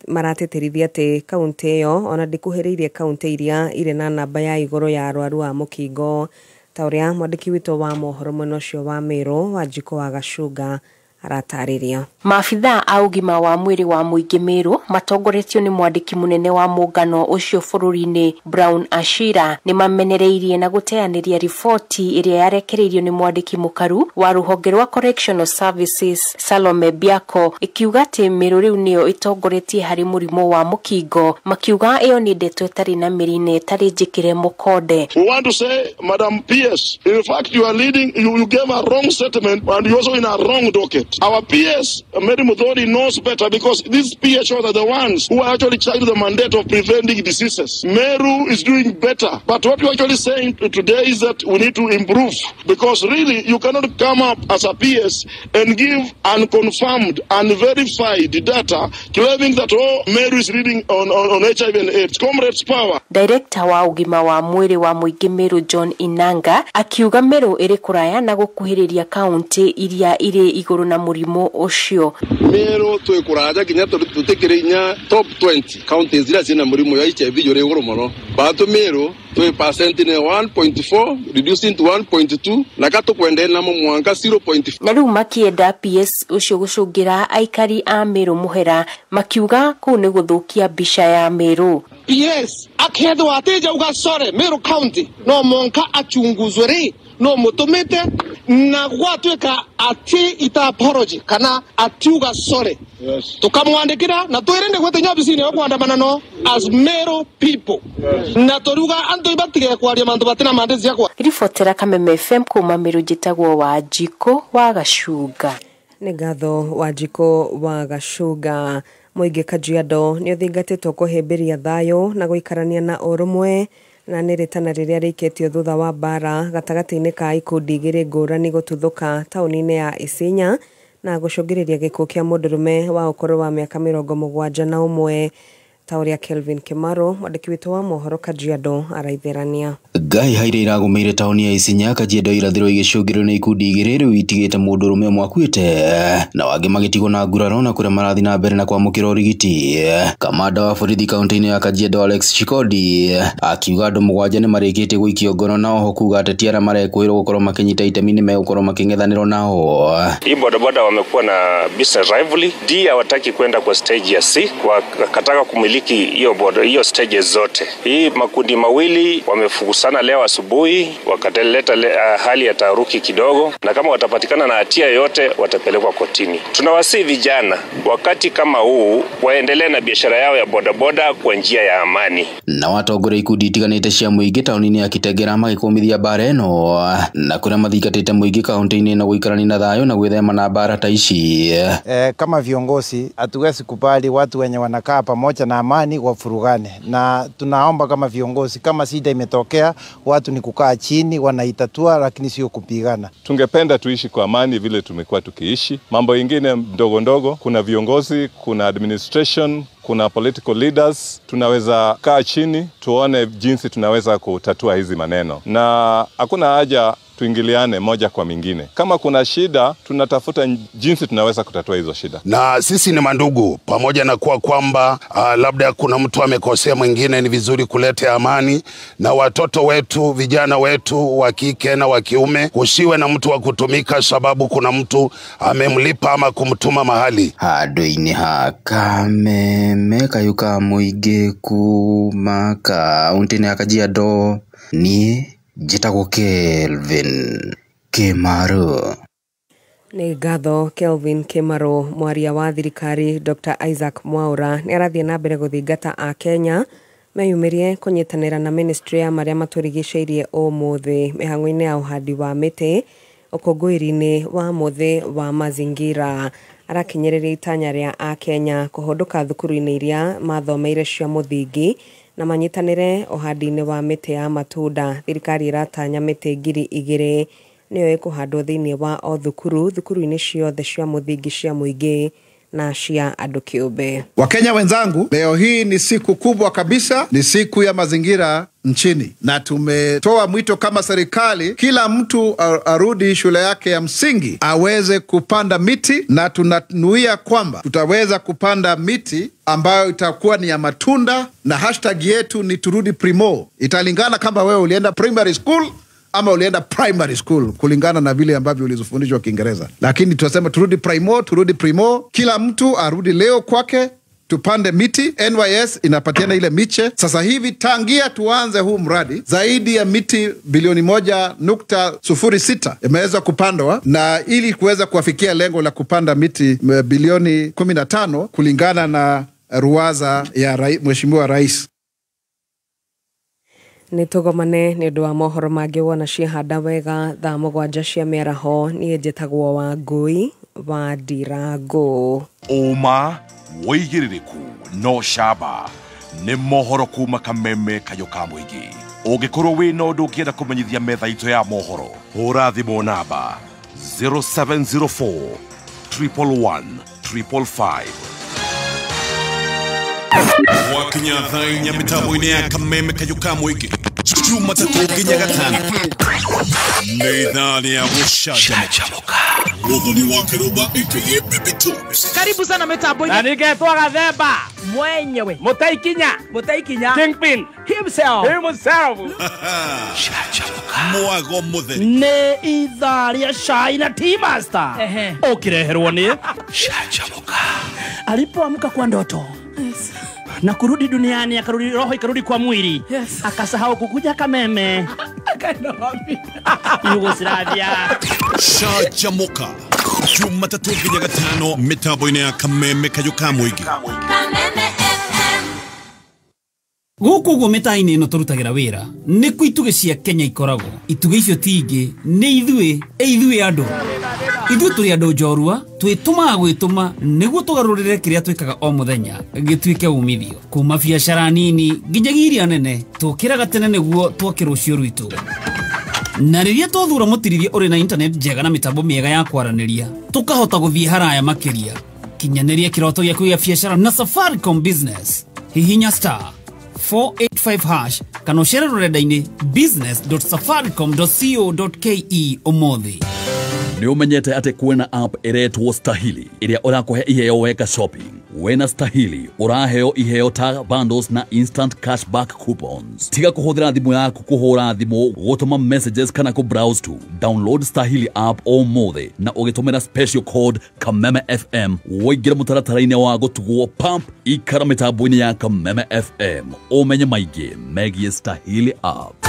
Maratĩtĩrithia atĩ kaunti ĩyo ona ndĩkuhĩrĩirie kaunti iria irĩ na namba ya igũrũ ya arwaru a mũkingo, ta ũrĩa mwandĩki witũ wa mohoro mwena ũcio wa Meru Wanjikũ wa Gacunga aratarĩria. Maabithaa a ũgima wa mwĩrĩ wa mũingĩ Meru matongoretio nĩ mwandĩki mũnene wa mũngano ũcio bũrũri-inĩ Brown Ashira nĩ mamenereirie na gũteanĩria riboti ĩrĩa yarekereirio nĩ mwandĩki mũkaru wa rũhonge rwa Correctional Services Salome Biako ĩkiuga atĩ Meru rĩu nĩyo ĩtongoretie harĩ mũrimũ wa mũkingo, makiuga ĩyo nĩ ndeto ĩtarĩ na mĩri na ĩtarĩ njĩkĩre mũkonde. We want to say, Madam PS, in fact you are leading, you gave a wrong statement and you also in a wrong docket. Our PS, Mary Muthoni, knows better because these PHOs are the ones who are actually charged with the mandate of preventing diseases. Meru is doing better. But what we're actually saying today is that we need to improve, because really you cannot come up as a PS and give unconfirmed, unverified data claiming that, oh, Meru is leading on HIV and AIDS. Comrades power. Director wa ũgima wa mwĩrĩ wa mũingĩ Meru John Inanga akiuga Meru ĩrĩ kũraya na gũkuhĩrĩria kaunti iria irĩ igũrũ na mũrimũ ũcio. Meru twĩ kũraja nginya tũtikĩrĩ inya top 20 counties iria ciĩna mũrimũ ya HIV ũrĩ igũrũ mũno. But Meru twĩ percent nĩ 1.4 reducing to 1.2 na katũkwende na mũmwanka 0.4. Na rĩu makĩenda PS ũcio gũcũngĩra aikari a Meru mũhera makiuga kũu nĩ gũthũkia mbica ya Meru. PS akethwo atĩja uga sorry Meru County no monka achunguzwe ri no mutumite na gwatuĩka ati ita apology kana atiuga sorry. Yes. Tukamwandikira na twirinde gwete nyobicini yo kwandamana no as Meru people. Yes. Na turuga andu ibatige kwaria mandu batina mande ciakwa. Ribotera Kameme FM kuma Meru njitagwo Wanjikũ wa Gacunga. Nĩ ngatho Wanjikũ wa Gacunga. Mũingĩ Kajiado nĩ ũthingatĩtwo kũhĩmbĩria thayũ na gũikarania na ũrũmwe na nĩ rĩtana rĩrĩa rĩikĩtio thutha wa mbara gatagatĩ-inĩ ka ikundi igĩrĩ ngũrani gũtuthũka taũni-inĩ ya Isinya na gũcũngĩrĩria gĩkuũ kĩa mũndũrũme wa ũkũrũ wa mĩaka 71, ta ũrĩa Kelvin Kimaro mwandĩki witũ wa mohoro Kajiado araitherania. Ngai haire iragũmĩire taũni ya Isinya Kajiado irathĩro igĩcũngĩrĩrio nĩ ikundi igĩrĩ rĩu itigĩte mũndũrũme ũmwe akuĩte na wangĩ magĩtigwo na nguraro na kũrĩa marathiĩ na mbere na kwamũkĩra ũrigiti. Kamanda wa borithi kaunti-inĩ ya Kajiado Alex Shikodi akiuga andũ 7 nĩ marĩkĩtie gũikio ngono na oho kuga ateti arĩa marekũĩrwo gũkorwo makĩnyita itemi nĩ megũkorwo makĩng'ethanĩrwo nao. Hii bodaboda wamekuwa na business rivalry. D hawataki kwenda kwa stage ya C, wakataka kumiliki hiyo boda hiyo stages zote. Hii makundi mawili wamefugusana leo asubuhi, wakaleta hali ya taharuki kidogo, na kama watapatikana na hatia yote watapelekwa kotini. Tunawasihi vijana wakati kama huu waendelee na biashara yao ya bodaboda kwa njia ya amani. Na watongoria ikundi itiganĩte cia mũingĩ taũni-inĩ ya Kitegera magĩkũmithia mbara ĩno na kũrĩa mathingatĩte mũingĩ kaunti-inĩ na gũikarania na thayũ na gwĩthema na mbara ta ici. Kama viongozi hatuwezi kubali watu wenye wanakaa pamoja na amani wafurugane, na tunaomba kama viongozi, kama shida imetokea watu ni kukaa chini wanaitatua, lakini sio kupigana. Tungependa tuishi kwa amani vile tumekuwa tukiishi. Mambo ingine ndogo ndogo, kuna viongozi, kuna administration, kuna political leaders, tunaweza kaa chini tuone jinsi tunaweza kutatua hizi maneno, na hakuna haja tuingiliane moja kwa mingine. Kama kuna shida, tunatafuta jinsi tunaweza kutatua hizo shida. Na sisi ni mandugu, pamoja na kuwa kwamba labda kuna mtu amekosea mwingine, ni vizuri kuleta amani. Na watoto wetu, vijana wetu wa kike na wa kiume, kusiwe na mtu wa kutumika sababu kuna mtu amemlipa ama kumtuma mahali. Handũ-inĩ ha Kameme kayũ ka mũingĩ kuma kaunti-inĩ ya Kajiado, niĩ njĩtagwo Kelvin Kimaru. Nĩ ngatho Kelvin Kimaru. Mwaria wa thirikari Dr. Isaac Mwaura nĩ arathiĩ na mbere gũthingata a Kenya meyumĩrie kũnyitanĩra na ministry ya marĩa matũrigicĩirie ũmũthĩ mĩhang'o-inĩ ya ũhandi wa mĩtĩ ũkũngũĩri-inĩ wa mũthĩ wa mazingira. Arakinyĩrĩria itanya rĩa a Kenya kũhũndũka thukuru-inĩ iria mathomeire cia mũthingi na manyitanĩre ũhandi-inĩ wa mĩtĩ ya matunda. Thirikari ĩratanya mĩtĩ 2,000 nĩyo ĩkũhandwo thĩinĩ wa o thukuru thukuru-inĩ ciothe cia mũthingi cia mũingĩ na cia andũ kĩũmbe. Wakenya wenzangu, leo hii ni siku kubwa kabisa, ni siku ya mazingira nchini, na tumetoa mwito kama serikali kila mtu arudi shule yake ya msingi aweze kupanda miti, na tunanuia kwamba tutaweza kupanda miti ambayo itakuwa ni ya matunda, na hashtag yetu ni turudi primo. Italingana kama wewe ulienda primary school ama ulienda primary school, kulingana na vile ambavyo ulizofundishwa Kiingereza. Lakini tunasema turudi primo, turudi primo. Kila mtu arudi leo kwake, tupande miti. NYS inapatiana ile miche. Sasa hivi tangia tuanze huu mradi, zaidi ya miti bilioni 1.06 imeweza kupandwa, na ili kuweza kuafikia lengo la kupanda miti bilioni 15 kulingana na ruwaza ya Mheshimiwa Rais. Nĩ tũgomane nĩ ũndũ wa mohoro mangĩ wona ciahanda wega thaa 7 cia mĩaraho. Niĩ njĩtagwo Wangũi wa Ndirango. Ũma wĩigĩrĩrĩku no camba nĩ mohoro kuma Kameme kayũ ka mũingĩ. Ũngĩkorwo wĩna ũndũ ũngĩenda kũmenyithia metha itũ ya mohoro, hũra thimũ namba 0704 111 555. Wakinya thaa inya mĩtambo-inĩ ya Kameme kayũ ka mũingĩ Jumatatũ nginya Gatano nĩ ithaa rĩa gũcanjamũka. Muthoni wa Kĩrũmba aka Baby Toys. Karibu sana mitambo-inĩ. Na ningetwo Gathemba mwenyewe, Mũtaikinya, Mũtaikinya Kingpin himself, himself. Mwago mũtheri nĩ ithaa rĩa cai na tea master ũkĩreherwo nĩ Canjamũka. Alipoamka kwa ndoto, yes, na kurudi duniani, akarudi roho ikarudi kwa mwili, yes, akasahau kukuja Kameme. Akaenda wapi? Yugoslavia. Canjamũka Jumatatũ nginya Gatano mĩtambo-inĩ ya Kameme kayũ ka mũingĩ. Kameme FM. Gũkũ ũguo mĩtaa-inĩ ĩno tũrutagĩra wĩra nĩkuo itugĩ cia Kenya ikoragwo. Itugĩ icio ti ingĩ, nĩ ithuĩ, ithuĩ andũ. Ithuĩ tũrĩ andũ njorua, twĩtũmaga gwĩtũma nĩguo tũgarũrĩre kĩrĩa twĩkaga o mũthenya gĩtuĩke umithio. Kuma biacara nini nginyagia iria nene, tũkĩraga tene nĩguo twake rũciũ rwitũ. Na rĩrĩa twathura mũtirithia ũrĩ na internet njega na mĩtambo mĩega ya kwaranĩria, tũkahota gũthiĩ haraya makĩria. Kinyanĩria kĩroto gĩaku gĩa biacara na Safaricom Business. Hihinya star 485 hash kana ũcere rũrenda-inĩ business.safaricom.co.ke ũmũthĩ. Nĩ ũmenyete atĩ kwĩna app ĩretwo Stahili ĩrĩa ũrakũhe iheo weka shopping. Wena Stahili ũraheo iheo ta bundles na instant cashback coupons. Tiga kũhũthĩra thimũ yaku kũhũra thimũ, gũtũma messages kana kũ browse tu. Download Stahili app ũmũthĩ na ũgĩtũmĩra special code Kameme FM ũingĩre mũtaratara-inĩ wa gũtugwo pump ikara mĩtambo-inĩ ya Kameme FM ũmenye maingĩ megiĩ Stahili app.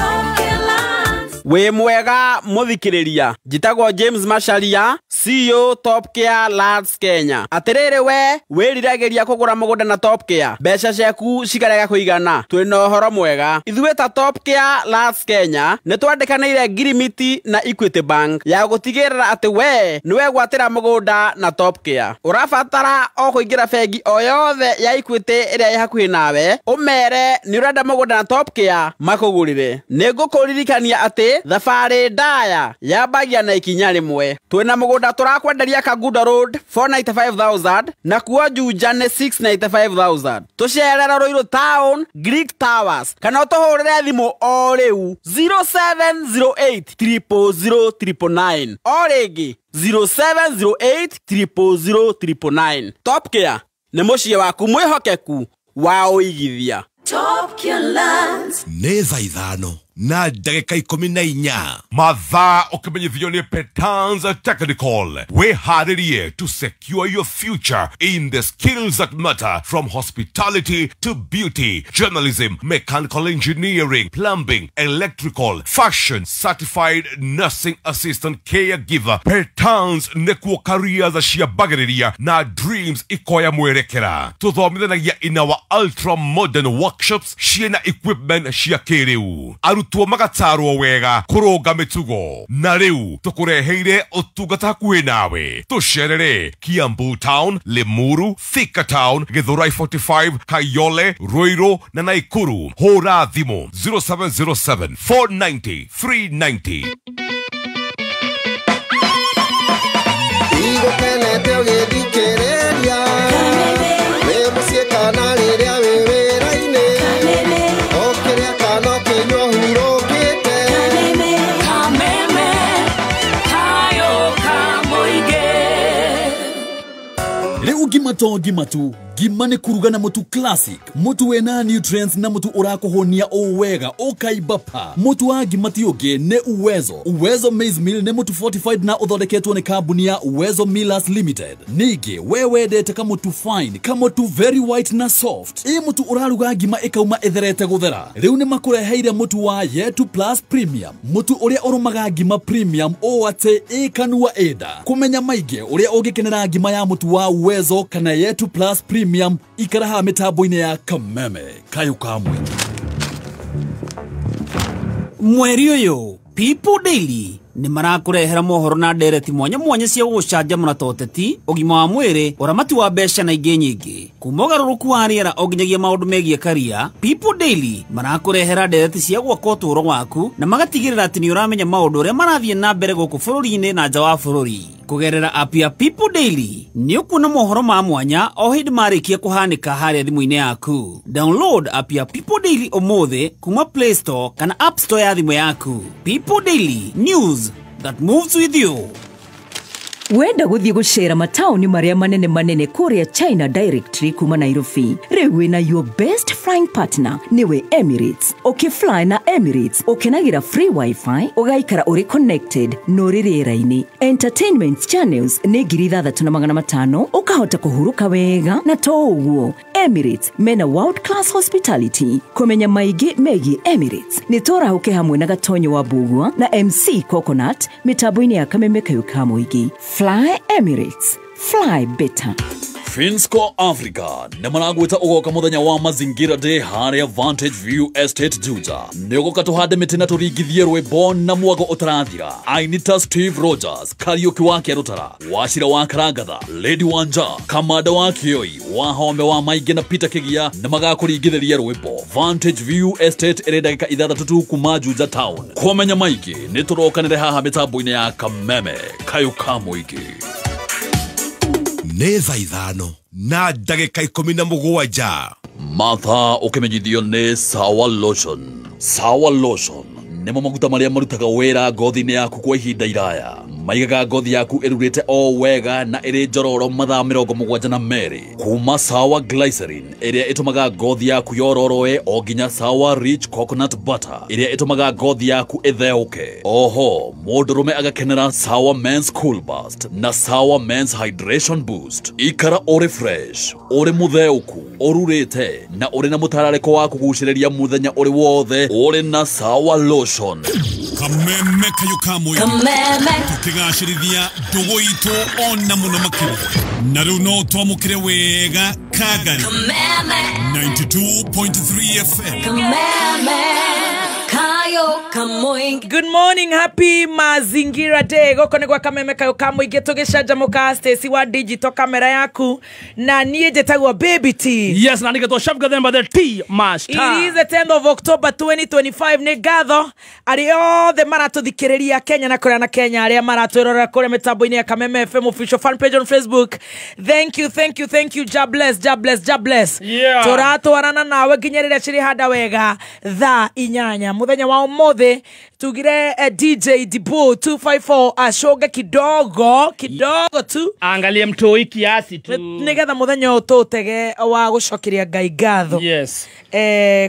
Wĩ mwega mũthikĩrĩria, njĩtagwo James Macharia, CEO Top Care Lands Kenya. Atĩrĩrĩ we wĩriragĩria kũgũra mũgũnda na Top Care, mbeca ciaku cikarega kũigana, twĩna ũhoro mwega. Ithuĩ ta Top Care Lands Kenya nĩ twandĩkanĩire ngirimiti na Equity Bank ya gũtigĩrĩra atĩ we nĩwegwatĩra mũgũnda na Top Care. Ũrabatara o kũingĩra bengi o yothe ya Equity ĩrĩa ĩ hakuhĩ nawe, ũmere nĩ ũrenda mũgũnda na Top Care makũgũrĩre. Nĩngũkũririkania atĩ thabarĩ ndaya yambagia na ikinya rĩmwe. Twĩna mũgũnda tũrakwenderia Kangundo Road 495,000 na kuo Juja nĩ 695,000. Tũcerere Ruiru Town Greek Towers kana ũtũhũrĩre thimũ o rĩu 0708 000 999, o rĩngĩ 0708 000 999. Top Care nĩ mũciĩ waku mwĩhokeku wa ũigithia. Top Care Lands. Nĩ thaa 5 na ndagĩka 14 mathaa ũkĩmenyithio nĩ Petans Technical. Wĩharĩrie to secure your future in the skills that matter, from hospitality to beauty, journalism, mechanical engineering, plumbing, electrical, fashion, certified nursing assistant, caregiver. Petans nĩkuo careers ciambagĩrĩria na dreams ikoya mwerekera. Tũthomithanagia in our ultra modern workshops ciĩna equipment cia kĩrĩu. Arutwo magatarwo wega kũrũnga mĩtugo, na rĩu tũkũreheire ũtungata hakuhĩ nawe. Tũcerere Kiambu Town, Limuru, Thika Town, Githurai 45, Kayole, Ruiru na Naikuru. Hũra thimũ 0707 490 390. Igũkenete ũgĩthikĩrĩria wĩ mũciĩ kana rĩrĩa wĩ wĩra-inĩ, ũkĩrĩa kana ũkĩnyua ũhurũkĩte. Kameme kayo ka mũingĩ. Rĩu ngima to ngima tu, ngima nĩ kũruga na mũtu classic, mũtu wĩna nutrients na mũtu ũrakũhũnia o wega ũkaimba pa. Mũtu wa ngima ti ũngĩ nĩ Uwezo. Uwezo Maize Meal nĩ mũtu fortified na ũthondeketwo nĩ kambuni ya Uwezo Millers Limited. Ningĩ we wendete kamũtu fine, kamũtu very white na soft, ĩ mũtu ũraruga ngima ĩkauma ĩtherete gũthera. Rĩu nĩ makũreheire mũtu wa Yetu Plus Premium, mũtu ũrĩa ũrũmaga ngima premium ũũ atĩ ĩkanua ĩnda. Kũmenya maingĩ ũrĩa ũngĩkenera ngima ya mũtu wa Uwezo kana Yetu Plus Premium, ikara haha mĩtambo-inĩ ya Kameme kayũ ka mũingĩ. Mweri ũyũ People Daily nĩ marakũrehera mohoro na ndereti mwanya mwanya cia gũgũcanjamũra ta ũteti, ũgima wa mwĩrĩ, ũramati wa mbeca na ingĩ nyingĩ. Kuma ũgarũrũku wa rĩera o nginyagia maũndũ megiĩ karia, People Daily marakũrehera ndereti cia gwaka ũtũũro waku na magatigĩrĩra atĩ nĩ ũramenya maũndũ ũrĩa marathiĩ na mbere gũkũ bũrũri-inĩ na nja wa bũrũri. Kũgerera app ya People Daily nĩ ũkuona mohoro ma mwanya o hĩndĩ marĩkia kũhanĩka harĩa thimũ-inĩ yaku. Download app ya People Daily ũmũthĩ kuma Play Store kana App Store ya thimũ yaku. People Daily, news that moves with you. Wenda gũthiĩ gũcera mataũni marĩa manene manene kũrĩa China directly kuma Nairobi, rĩu wĩna your best flying partner nĩwe Emirates. Ũkĩfly na Emirates ũkenagĩra free wifi, ũgaikara ũrĩ connected na ũrĩ rĩera-inĩ. Entertainment channels nĩ 6,500, ũkahota kũhurũka wega. Na to ũguo, Emirates mena world class hospitality. Kũmenya maingĩ megiĩ Emirates nĩ tũrahũke hamwe na Gatonyo wa Mbugua na MC Coconut mĩtambo-inĩ ya Kameme kayũ ka mũingĩ. Fly Emirates, fly better. Finsco Africa nĩ maragwĩta ũgoka mũthenya wa Mazingira Day harĩa Vantage View Estate Juja. Nĩ ũgoka tũhande mĩtĩ na tũringithie rwĩmbo na mwago ũtarathira. Ainita Steve Rogers, Kariũki wa Kĩarũtara, Wachira wa Karangatha, Lady Wanja, Kamanda wa Kĩoi, Wahome wa Maingĩ na Peter Kĩgia nĩ magakũringithĩria rwĩmbo. Vantage View Estate ĩrĩ ndagĩka 6 tu kuma Juja Town. Kũmenya maingĩ nĩ tũrokanĩre haha mĩtambo-inĩ ya Kameme kayũ ka mũingĩ. Nĩ thaa 5 na ndagĩka 17. Martha ũkĩmenyithio nĩ Sawa Lotion. Sawa Lotion nĩmo maguta marĩa marutaga wĩra ngothi-inĩ yaku kwa ihinda iraya. Maigaga ngothi yaku ĩrurĩte o wega na ĩrĩ njororo mathaa 72. Kuma Sawa Glycerin ĩrĩa ĩtũmaga ngothi yaku yororoe o nginya Sawa Rich Coconut Butter ĩrĩa ĩtũmaga ngothi yaku ĩtheũke. Oho, mũndũrũme agakenera Sawa Men's Cool Burst na Sawa Men's Hydration Boost. Ikara ũrĩ fresh, ũrĩ mũtheũku, ũrurĩte na ũrĩ na mũtararĩko wa kũgucĩrĩria mũthenya ũrĩ wothe ũrĩ na Sawa Lotion. Kameme kayo ka mũingĩ. Kameme. Tũkĩgacĩrithia ndũgũ itũ ona mũno makĩria. Na rĩu no twamũkĩre wega Kagari. Kameme. 92.3 FM. Kameme. Kayo kamoingi. Good morning, happy Mazingira Day. Goko nĩ gwa Kameme kayo ka mũingĩ tũgĩcanjamũka. Stacy wa digital camera yaku na niĩ njĩtagwo Baby T. Yes, na nĩgetwo Chef Gathemba the T Master. It is the 10th of October 2025. Nĩ ngatho arĩa othe maratũthikĩrĩria Kenya na kũrĩa na Kenya, arĩa maratwĩrorera kũrĩa mĩtambo-inĩ ya Kameme FM official fan page on Facebook. Thank you, thank you, thank you. God bless, God bless, God bless. Yeah. Tũratwarana nawe nginya rĩrĩa cirĩhanda wega thaa 8 muthenya wa ũmũthĩ. Tugire DJ Dibu 254 acoge kidogo kidogo tu, angalie mtoi kiasi tu, nigetha muthenya ũyũ tũũtege wa gũcokeria Ngai ngatho. Yes.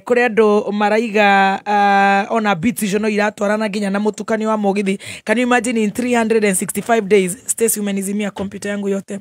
Kũrĩ andũ maraiga ona beats icio no iratwarana nginya na mũtukanio wa mũgithi. Can you imagine in 365 days? Stacy, umenizimia computer yangu yote.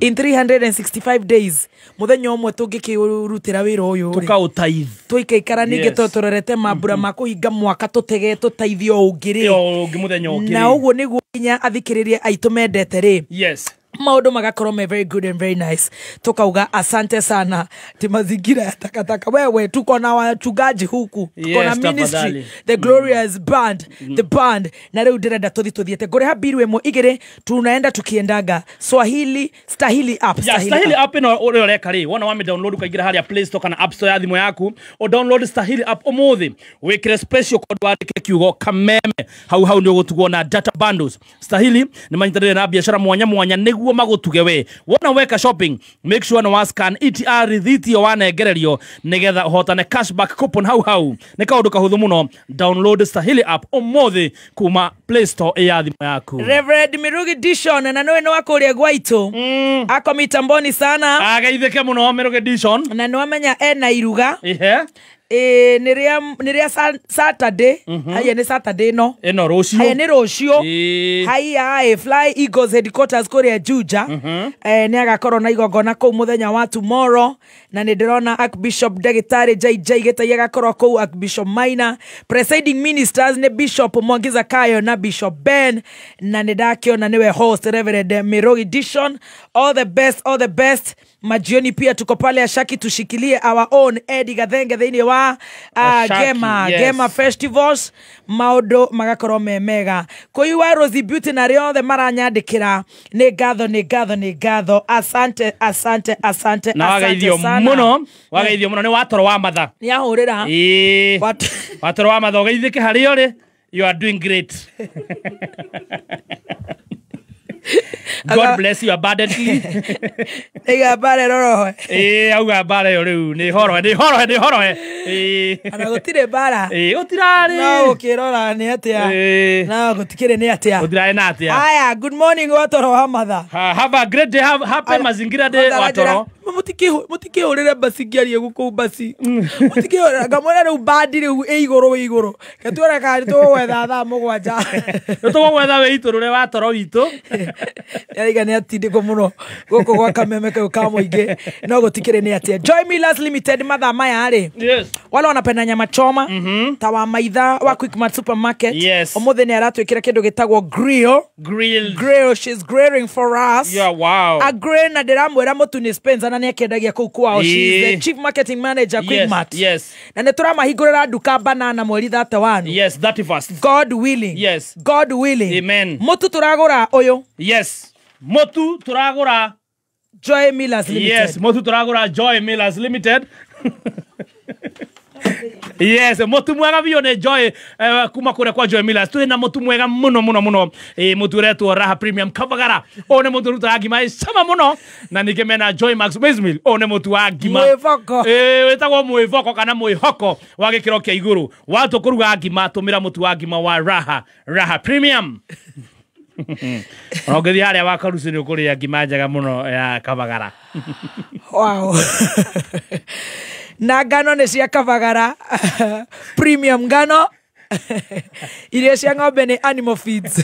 In 365 days muthenya ũmwe tũngĩkĩrutĩra wĩra ũyũ rĩ, tũkaũtaithi tũikaikara ningĩ Yes. tũrorete mambura ma kũhinga mwaka tũtege tũteithio ũngĩ rĩ, ũngĩ mũthenya ũngĩ na rĩ. ũguo nĩguo nginya athikĩrĩria aitũ mendete rĩ. Yes. Maũndũ magakorwo me very good and very nice. Tukauga asante sana ti mazingira ya takataka. Wewe, tuko na wachungaji huku, tuko na Yes, ministry, tafadhali. the glorious band, the band. Na rĩu ndĩrenda tũthi tũthiĩte ngũrĩha mbiru ĩmwe igĩrĩ, tunaenda tukiendaga Swahili Stahili app. Ya, Stahili app ĩno ũrĩa ũreka rĩ, wona wame download ũkaingĩra harĩa Play Store kana App Store ya thimũ yaku, ũ download Stahili app ũmũthĩ, wĩkĩre special code wandĩke kiugo Kameme, hau hau nĩ ũgũtugwo na data bundles. Stahili nĩ manyitanĩire na biacara mwanya mwanya nĩguo magũtuge we. Wona weka shopping, make sure nĩ wa scan ETR rithiti ĩyo wanengererio nĩgetha ũhotane cashback coupon hau hau. Nĩ kaũndũ kahũthũ mũno. Download Stahili app ũmũthĩ kuma Play Store ya thimũ yaku. Reverend Mirugi Dishon, na nĩwe nĩ wa kũrĩa gwaitũ, ako mitamboni sana. Ageithĩke mũno Mirugi Dishon. Na nĩwamenya ena iruga. Ihe. Nĩ rĩa Saturday. Haya nĩ Saturday no. Ĩno rũciũ. Haya nĩ rũciũ. Ĩĩ. Haya Fly Eagles headquarters kũrĩa Juja. Nĩ agakorwo na igongona kũu mũthenya wa tomorrow, na nĩ ndĩrona Archbishop Ndagĩtarĩ JJ Gĩtai agakorwo kũu, Archbishop Maina, presiding ministers nĩ Bishop Mwangi Zakayo na Bishop Ben, na nĩ ndakĩona nĩwe host Reverend Mirugi Dishon. All the best, all the best. Majioni pia tuko pale Ashaki, tushikilie our own Eddie Gathenge thĩinĩ wa Ashaki, Gema, yes. Gema Festivals. Maũndũ magakorwo me mega. Kũigua Rosie Beauty na arĩa othe maranyandĩkĩra, nĩ ngatho, nĩ ngatho, nĩ ngatho. Asante, asante, asante, na asante wageithio sana. mũno, wageithio mũno nĩ watoro wa matha. Nĩ ahũrĩra. Ĩĩ. Watoro wa matha ũgeithĩke harĩa ũrĩ. You are doing great. God bless you abundantly. Iga mbara ĩrorohe. Ĩĩ, auga mbara ĩyo rĩu nĩ horohe, nĩ horohe, nĩ horohe. Ĩĩ. Ona gũtirĩ mbara. Ĩĩ, gũtirarĩ. No ũkĩrora nĩ atĩa. Ĩĩ. No gũtikĩrĩ nĩ atĩa. Gũtirarĩ na atĩa. Aya, good morning watoro wa matha. Have a great day, have happy Mazingira Day watoro. Mũtikĩhũrĩre mbasi ngĩarie gũkũ mbasi. Mũtikĩhũrĩre, ngamwĩra rĩu bandi rĩu ĩ igũrũ wĩ igũrũ. Ngetuona kana nĩtũgũgwetha thaa 7. Nĩtũgũgwetha wĩ itũrũre watoro witũ. Nĩaraiga nĩ atindĩkwo mũno gũkũ gwa Kameme kau ka mũingĩ, no gũtikĩrĩ nĩ atĩa. Joy Millers Limited mathaa maya rĩ. Yes. Wale wanapenda nyama choma, ta wa maitha wa Quickmart Supermarket. Yes. Ũmũthĩ nĩ aratwĩkĩra kĩndũ gĩtagwo grill. Grill. Grill, she's grilling for us. Yeah, wow. A grill, na ndĩramwĩra mũtu nĩ Spencer na nĩakĩendagia kũu kwao. She is the Ĩĩ. chief marketing manager Yes, Quickmart. yes. Na nĩ tũramahingũrĩra nduka banana mweri 31. Yes, 31st. God willing. Yes. God willing. Amen. Mũtu tũragũra ũyũ. Yes. Mũtu tũragũra Joy Millers Limited. Yes, mũtu tũragũra Joy Millers Limited. Yes, mũtu mwega biũ nĩ Joy, kuma kũrĩa kwa Joy Millers. Twĩ na mũtu mwega mũno mũno mũno. Mũtu ũretwo Raha Premium Kavagara. Ũyũ nĩ mũtu ũrutaga ngima ĩ cama mũno. Na ningĩ mena Joy Max Maize Meal. Ũyũ nĩ mũtu wa ngima. Mwĩboko. Wĩtagwo mwĩboko kana mwĩhoko wa gĩkĩro kĩa igũrũ. Watua kũruga ngima, tũmĩra mũtu wa ngima wa Raha, Raha Premium. Ona ũngĩthiĩ harĩa wa Karuci nĩ ũkũrĩa ngima njega mũno ya Kavagara. Wow. Na ngano nĩ cia Kavagara Premium ngano. Irio cia ng'ombe nĩ animal feeds.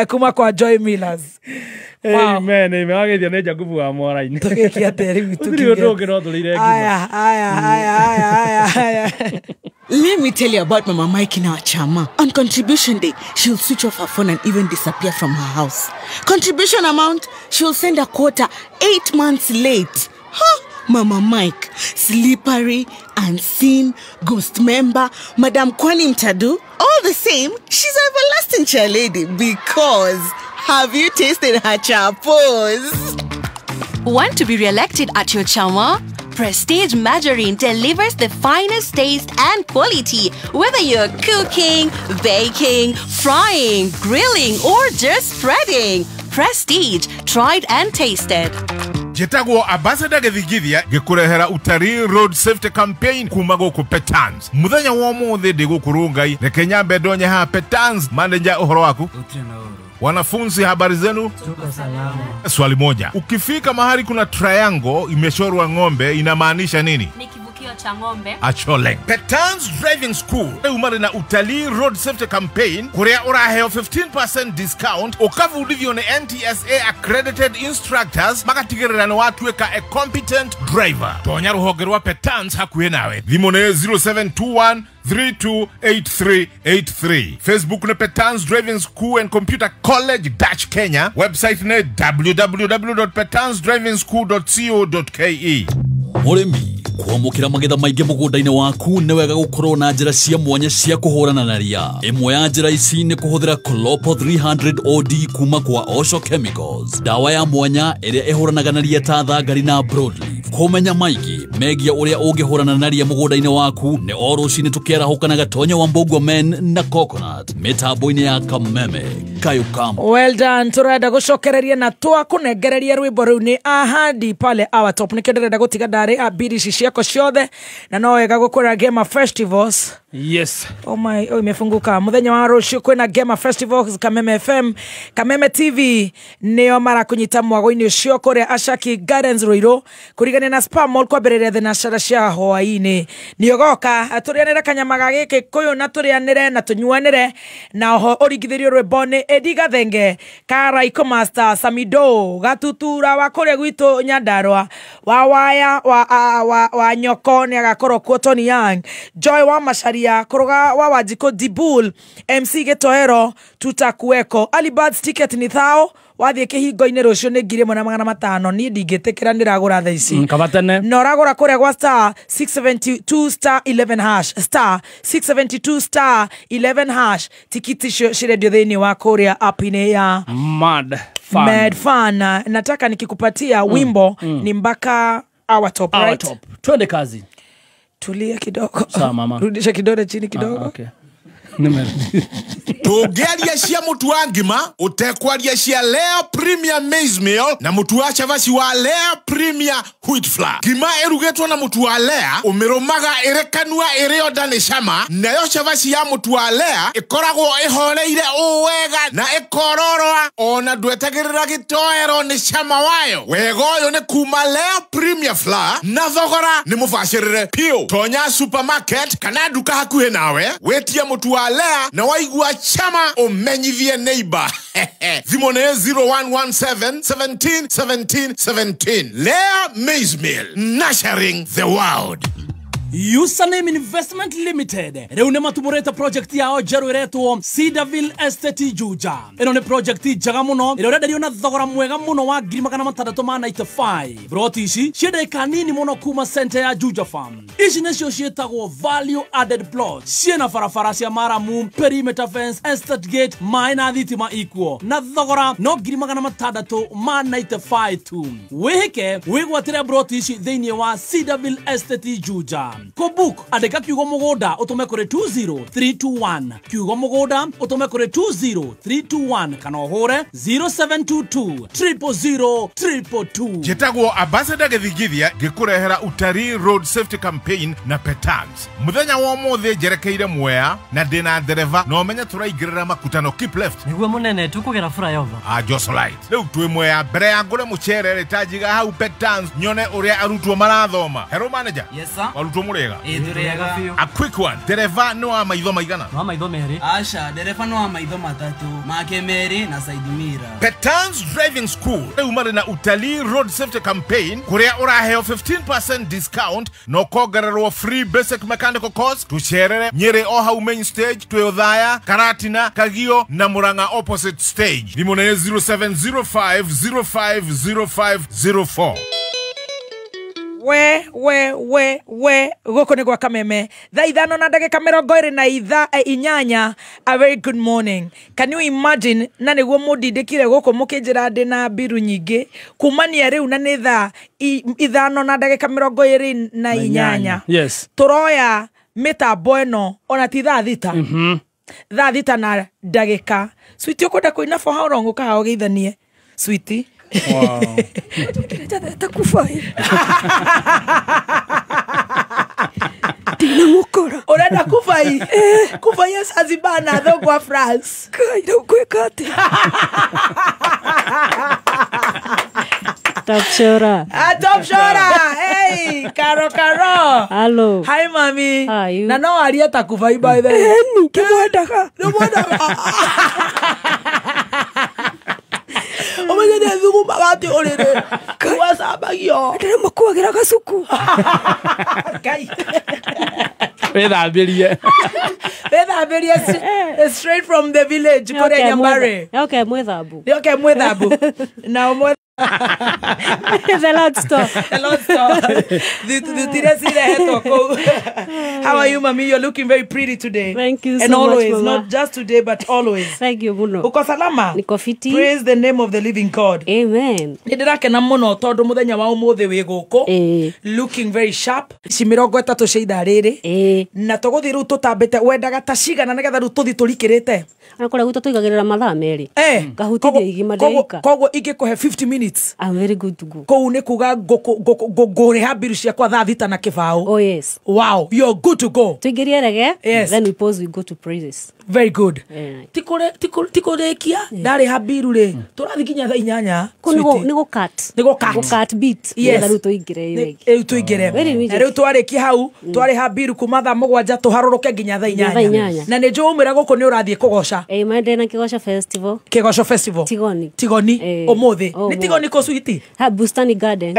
Kuma kwa Joy Millers. Wow. Amen, amen. Wageithio nĩ Jakubu wa Mora-inĩ. Tũgĩke atĩa rĩu? Gũtirĩ ũndũ ũngĩ no tũrĩire ngima. Aya, aya, aya, aya, aya, aya. Let me tell you about Mama Mike in our chama. On contribution day, she'll switch off her phone and even disappear from her house. Contribution amount, she'll send a quota 8 months late. Huh? Mama Mike, slippery, unseen, ghost member, Madam Kwani Mtadu. All the same, she's an everlasting chair lady because have you tasted her chapos? Want to be re-elected at your chama? Prestige Margarine delivers the finest taste and quality, whether you're cooking, baking, frying, grilling, or just spreading. Prestige, tried and tasted. Njĩtagwo Ambassador Gĩthingithia ngĩkũrehera Utalii Road Safety Campaign kuma gũkũ Petans. Mũthenya wa ũmũthĩ ndĩ gũkũ Rongai, reke nyambe ndonye haha Petans. Manager, ũhoro waku? Wanafunzi, habari zenu? Tuko salama. Swali moja, ukifika mahali kuna triangle imechorwa ng'ombe inamaanisha nini? Ni kivukio cha ng'ombe. Achole. Petans Driving School umare na Utalii Road Safety Campaign kuria uraheo 15% discount ukavundithio ni NTSA accredited instructors magatigirira ni watuĩka a competent driver. Tonya ruhonge rwa Petans hakuhĩ nawe. Thimũ nĩ 0721 328383. Facebook ni Petans Driving School and Computer College Dutch Kenya. Website ni www.petansdrivingschool.co.ke. Mũrĩmi kwamũkĩra magetha maingĩ mũgũnda-inĩ waku nĩ wega gũkorwo na njĩra cia mwanya cia kũhũrana na ria. Ĩmwe ya njĩra ici nĩ kũhũthĩra Clopo 300 OD kuma kwa Osho Chemicals, dawa ya mwanya ĩrĩa ĩhũranaga na ria ta thangari na broadleaf. Kũmenya maingĩ megiĩ ũrĩa ũngĩhũrana na ria mũgũnda-inĩ waku nĩ o rũcinĩ tũkĩarahũka na Gatonya wa Mbũgua Men na Coconut mĩtambo-inĩ ya Kameme Kayukamo. Well done. Turenda gucokereria na twakunengereria rwimbo rũu nĩ ahadi pale our top. Nĩkĩo ndĩrenda gũtiga ndarĩ abiri ici ciako ciothe na no wega gũkwĩra Gema Festivals. Yes. Oh my, oh imefunguka. Muthenya wa rũciũ kwĩna Gema Festivals Kameme FM, Kameme TV nĩo marakunyita mwago-inĩ ũcio kũrĩa Ashaki Gardens Ruiru kũrigania na Spa Mall kwambĩrĩria thenashara cia hwaĩ-inĩ. Nĩũgoka tũrĩanĩre kanyama ga gĩkũyũ na tũrĩanĩre na tũnyuanĩre na oho ũringithĩrio rwĩmbo nĩ Eddie Gathenge Karaiko Master Samido Gatutura wa kũrĩa gwitũ Nyandarua wa waya wa nyoko nĩ agakorwo kuo Tony Young Joy wa Macharia Koroga wa Wajiko Dibul MC Getoero tutakuweko. Early birds ticket ni thao wathiĩ kĩhingo-inĩ rũciũ nĩ 1500. Niĩ ndingĩtĩkĩra ndĩragũra thaa ici. Kabatene. Na ũragũra kũrĩa gwa star 672 star 11 hash star 672 star 11 hash. Tikiti icio cirendio thĩinĩ wa kũrĩa app-inĩ ya Mad Fun. Mad Fun. Nataka nikikupatia wimbo ni mpaka our top, our right? Top. Twende kazi. Tulia kidogo. Sawa mama. Rudisha kidole chini kidogo. Okay. Tũngĩaria cia mũtu wa ngima ũtekwaria cia Lea Premier Maize Meal na mũtu wa cabaci wa Lea Premier Wheat Flour. Ngima ĩrugĩtwo na mũtu wa Lea ũmĩrũmaga ĩrĩ kanua ĩrĩ onda nĩ cama, nayo cabaci ya mũtu wa Lea ĩkoragwo ĩhoreire ũũ wega na ĩkororoa ona ndwetagĩrĩra gĩtoero nĩ cama wayo. Wega ũyũ nĩ kuma Lea Premier Flour na thogora nĩ mũbacĩrĩre piũ. Tonya supermarket kana nduka hakuhĩ nawe wĩtie mũtu wa Lea na waigua chama umenyithie neighbor. Thimũ nĩ 0117 17 17 17. Lea Maize Meal, nurturing the world. Username Investment Limited rĩu nĩ matumũrĩte project yao njerũ ĩretwo Cedarville Estate Juja. Ĩno nĩ project njega mũno ĩrĩa ũrenderio na thogora mwega mũno wa 695. Broti ici ciĩ ndagĩka nini mũno kuma center ya Juja Farm. Ici nĩcio ciĩtagwo value added plots. Ciĩna barabara cia maramu, perimeter fence, estate gate, maĩ na thitima ikuo na thogora no 695 tu. Wĩhĩke wĩgwatĩre broti ici thĩinĩ wa Cedarville Estate Juja. Kũbook andĩka kiugo mũgũnda ũtũme kũrĩ 20321, kiugo mũgũnda ũtũme kũrĩ 20321 kana ũhũre 0722 000 222. Njĩtagwo Ambassador Gĩthingithia ngĩkũrehera Utalii Road Safety Campaign na Petans. Mũthenya wa ũmũthĩ njerekeire Mwea na ndĩna ndereba na ũmenye tũraingĩrĩra makutano keep left. Nĩguo mũnene tũkũgera flyover. Josolite. Rĩu twĩ Mwea mbere ya ngũre mũcere rĩ tanjiga hau Petans nyone ũrĩa arutwo marathoma. Hello manager. Yes sir. Arutwo Mũrĩega? Ĩĩ, tũrĩega biũ. A quick one, ndereba nĩ wa maitho maigana? Nĩ wa maitho merĩ. Aca, ndereba nĩ wa maitho matatũ, make merĩ na side mirror. Petans Driving School rĩu marĩ na utalii road safety campaign kũrĩa ũraheo 15% discount na ũkongererwo free basic mechanical course. Tũcerere Nyĩrĩ o hau main stage, twĩ Othaya, Karatina, Kagio na Murang'a opposite stage. Thimũ nĩ 0705050504. We we we we gũkũ nĩ gwa Kameme thaa 5:28. A very good morning. Can you imagine? Na nĩguo mũndindĩkire gũkũ mũkĩnjĩra ndĩ na mbiru nyingĩ kumania rĩu, na nĩ thaa 5:28. Yes. Tũroya mĩtambo ĩno ona ti thaa 6. Thaa 6 na ndagĩka. Sweetie, ũkwenda kũina for how long ũkaha ũgeithanie? Sweetie. Wow. Urenda kufai? Kufai ya Zanzibar na thogwa France. Top Shora. Ah, Top Shora. Hey, Karo Karo. Hello. Hi, mami. Hi. Na no aria ta kufai by the way. Kimwendaga. Nimwendaga. Ũmenye nĩ thugumaga atĩ ũrĩrĩ wacambagio. Ndĩrĩmũkuagĩra gacuku. Ngai. Wĩthambĩrie. Wĩthambĩrie straight from the village kũrĩa Nyambare. Okay, mwĩthambu. Okay, mwĩthambu. Na ũmwe The Lord store. The Lord store. How are you, mami? You're looking very pretty today. Thank you so and always, much, mama. Not just today, but always. Thank you, muno. Uko salama? Niko fiti. Praise the name of the living God. Amen. Nĩndĩrakena mũno tondũ mũthenya wa ũmũthĩ wĩ gũkũ. Looking very sharp. Ci 30 cia ithaa rĩrĩ. Na tũgũthiĩ rĩu tũtambĩte wendaga ta cigana nĩgetha rĩu tũthiĩ tũrikĩrĩte. Ona kũrĩa gwitũ tũigagĩrĩra mathaa merĩ. Ngahutithia igima ndĩika. Koguo ingĩkũhe 50 minutes. I'm very good to go. Kũu nĩ kuga ngũrĩha mbiru ciakwa thaa 6:15. Oh yes. Wow, you're good to go. Tuingĩrie rege. Yes. Then we pause, we go to praises. Very good. Yeah. Tikũrĩkia ndarĩha mbiru rĩ tũrathiĩ nginya thaa 8. Nĩ gũ cut. Nĩ gũ cut. Gũ cut beat. Yes. Rĩu tũingĩre ĩyo ĩngĩ. Rĩu tũingĩre. Na rĩu twarĩkia hau twarĩha mbiru kuma thaa 7 tũharũrũke nginya thaa 8. Na nĩ njũĩ umĩra gũkũ nĩ ũrathiĩ kũgoca. Ĩĩ mende na Kĩgoco Festival. Kĩgoco Festival. Tigoni. Tigoni ũmũthĩ. Nĩ Tigoni kũ sweetie? Ha Bustani Gardens.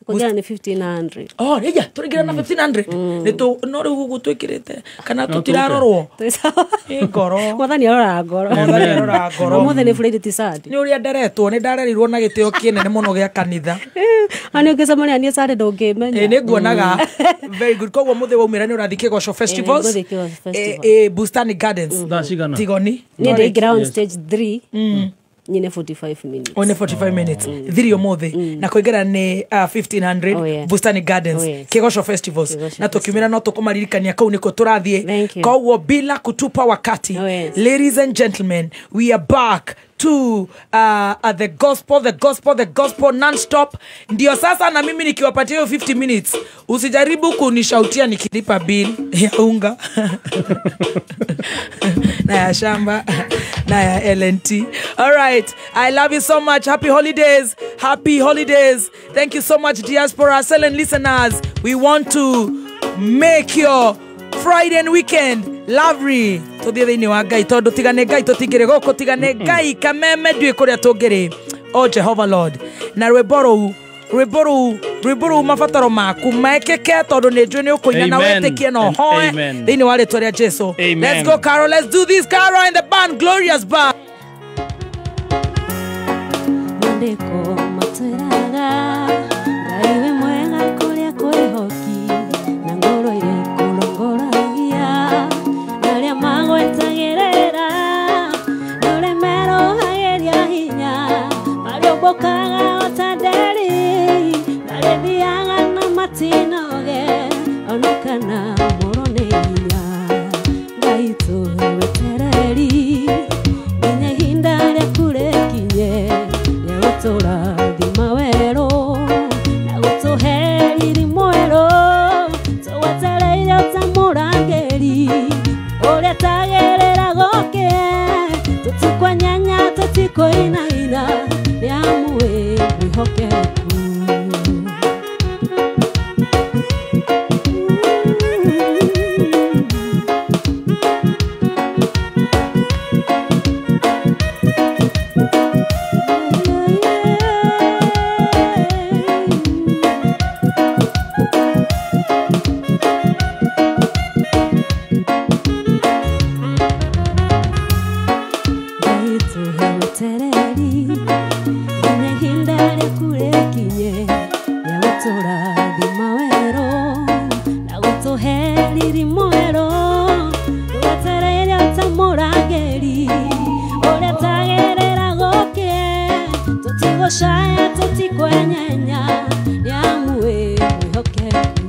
Kũingĩra nĩ 1500. Oh, rĩja tũringĩra na 1500. Nĩ tũ no rĩu gũkũ twĩkĩrĩte kana tũtirarorwo. Ĩ ngoro. Mwathani aroraga ngoro. Mwathani aroraga ngoro. Ũmũthĩ nĩ Friday ti Sunday. Nĩ ũrĩa nderetwo, nĩ ndarerirwo na gĩtĩo kĩnene mũno gĩa kanitha. Ani ũngĩcemania niĩ Sunday ndũngĩmenya. Ĩ nĩ nguonaga. Very good. Koguo mũthĩ waumĩra nĩ ũrathiĩ Kĩgoco Festivals. Ngũthiĩ Kĩgoco Festival. Bustani Gardens. Thaa cigana? Tigoni. Niĩ ndĩingĩra on stage 3. Nyine 45 minutes. One 45 minutes. Thiri ũmũthĩ. Na kũingĩra nĩ 1500. Oh, yes. Bustani Gardens. Oh, yes. Kĩgoco Festivals. Kĩgoco Na tũkiumĩra no tũkũmaririkania kũu nĩkuo tũrathiĩ. Thank you. Koguo bila kutupa wakati. Oh, yes. Ladies and gentlemen, we are back to the gospel, the gospel, the gospel non-stop. Ndio sasa na mimi nikiwapatia hiyo 50 minutes, usijaribu kunishautia nikilipa bill ya unga na ya shamba na ya LNT. All right, I love you so much. Happy holidays. Happy holidays. Thank you so much, diaspora silent listeners. We want to make your Friday and weekend lovely. Tuthie thiini wa Ngai tondu tigane Ngai tutingire guku tigane Ngai Kameme ndui kuria tungiri. Oh Jehovah Lord. Na rwimbo ruu rwimbo ruu rwimbo ruu mabataro maku mekeke tondu ni njui ni ukuina na witikie na uhoe thiini wa ritwa ria Jesu. Let's go Carol, let's do this. Carol and the band, glorious band. Mandiko matwiraga Ngai we mwega kuria kwihoki na ngoro iria ikurongoragia aria magwetagĩrĩra nũrĩmerohagĩria hinya marĩũmbũkaga o ta nderi marĩthiaga na matinoge ona kana mũrwo nĩ hinya. Ngai tũhe wetereri nginya ihinda rĩaku rĩkinye rĩa gũtũrathima werũ na gũtũhe riri mwerũ tũwetereire ta mũrangĩri ũrĩa tagĩrĩra gũkĩe tũtikwanyanya tũtikũinaina nĩ amu wĩ mwĩhokeku. Wetereri nginya ihinda rĩaku rĩkinye rĩa gũtũrathima werũ na gũtũhe riri mwerũ. Ndũgetereire ta mũrangĩri ũrĩa tagerera gũkĩe, tũtigũcaya tũtikwenyenya nĩamu wĩ mwĩhokeku.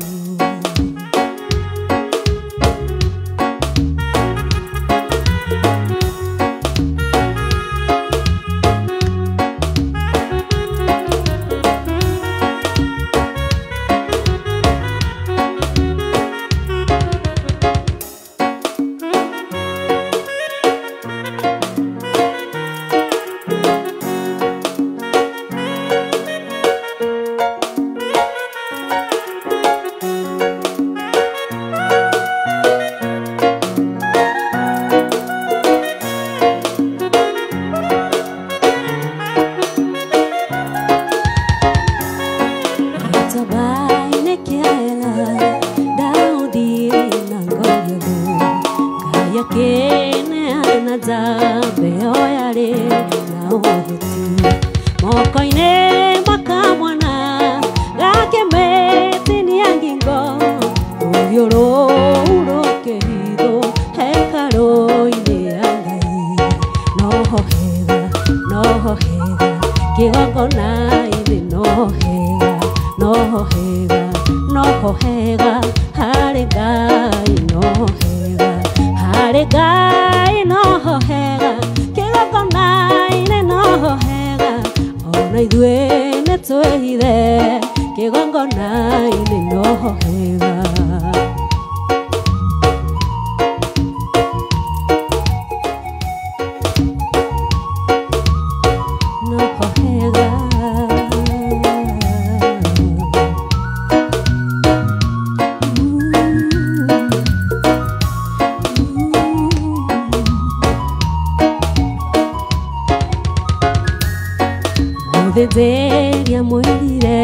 Mũthĩnjĩri amwĩrire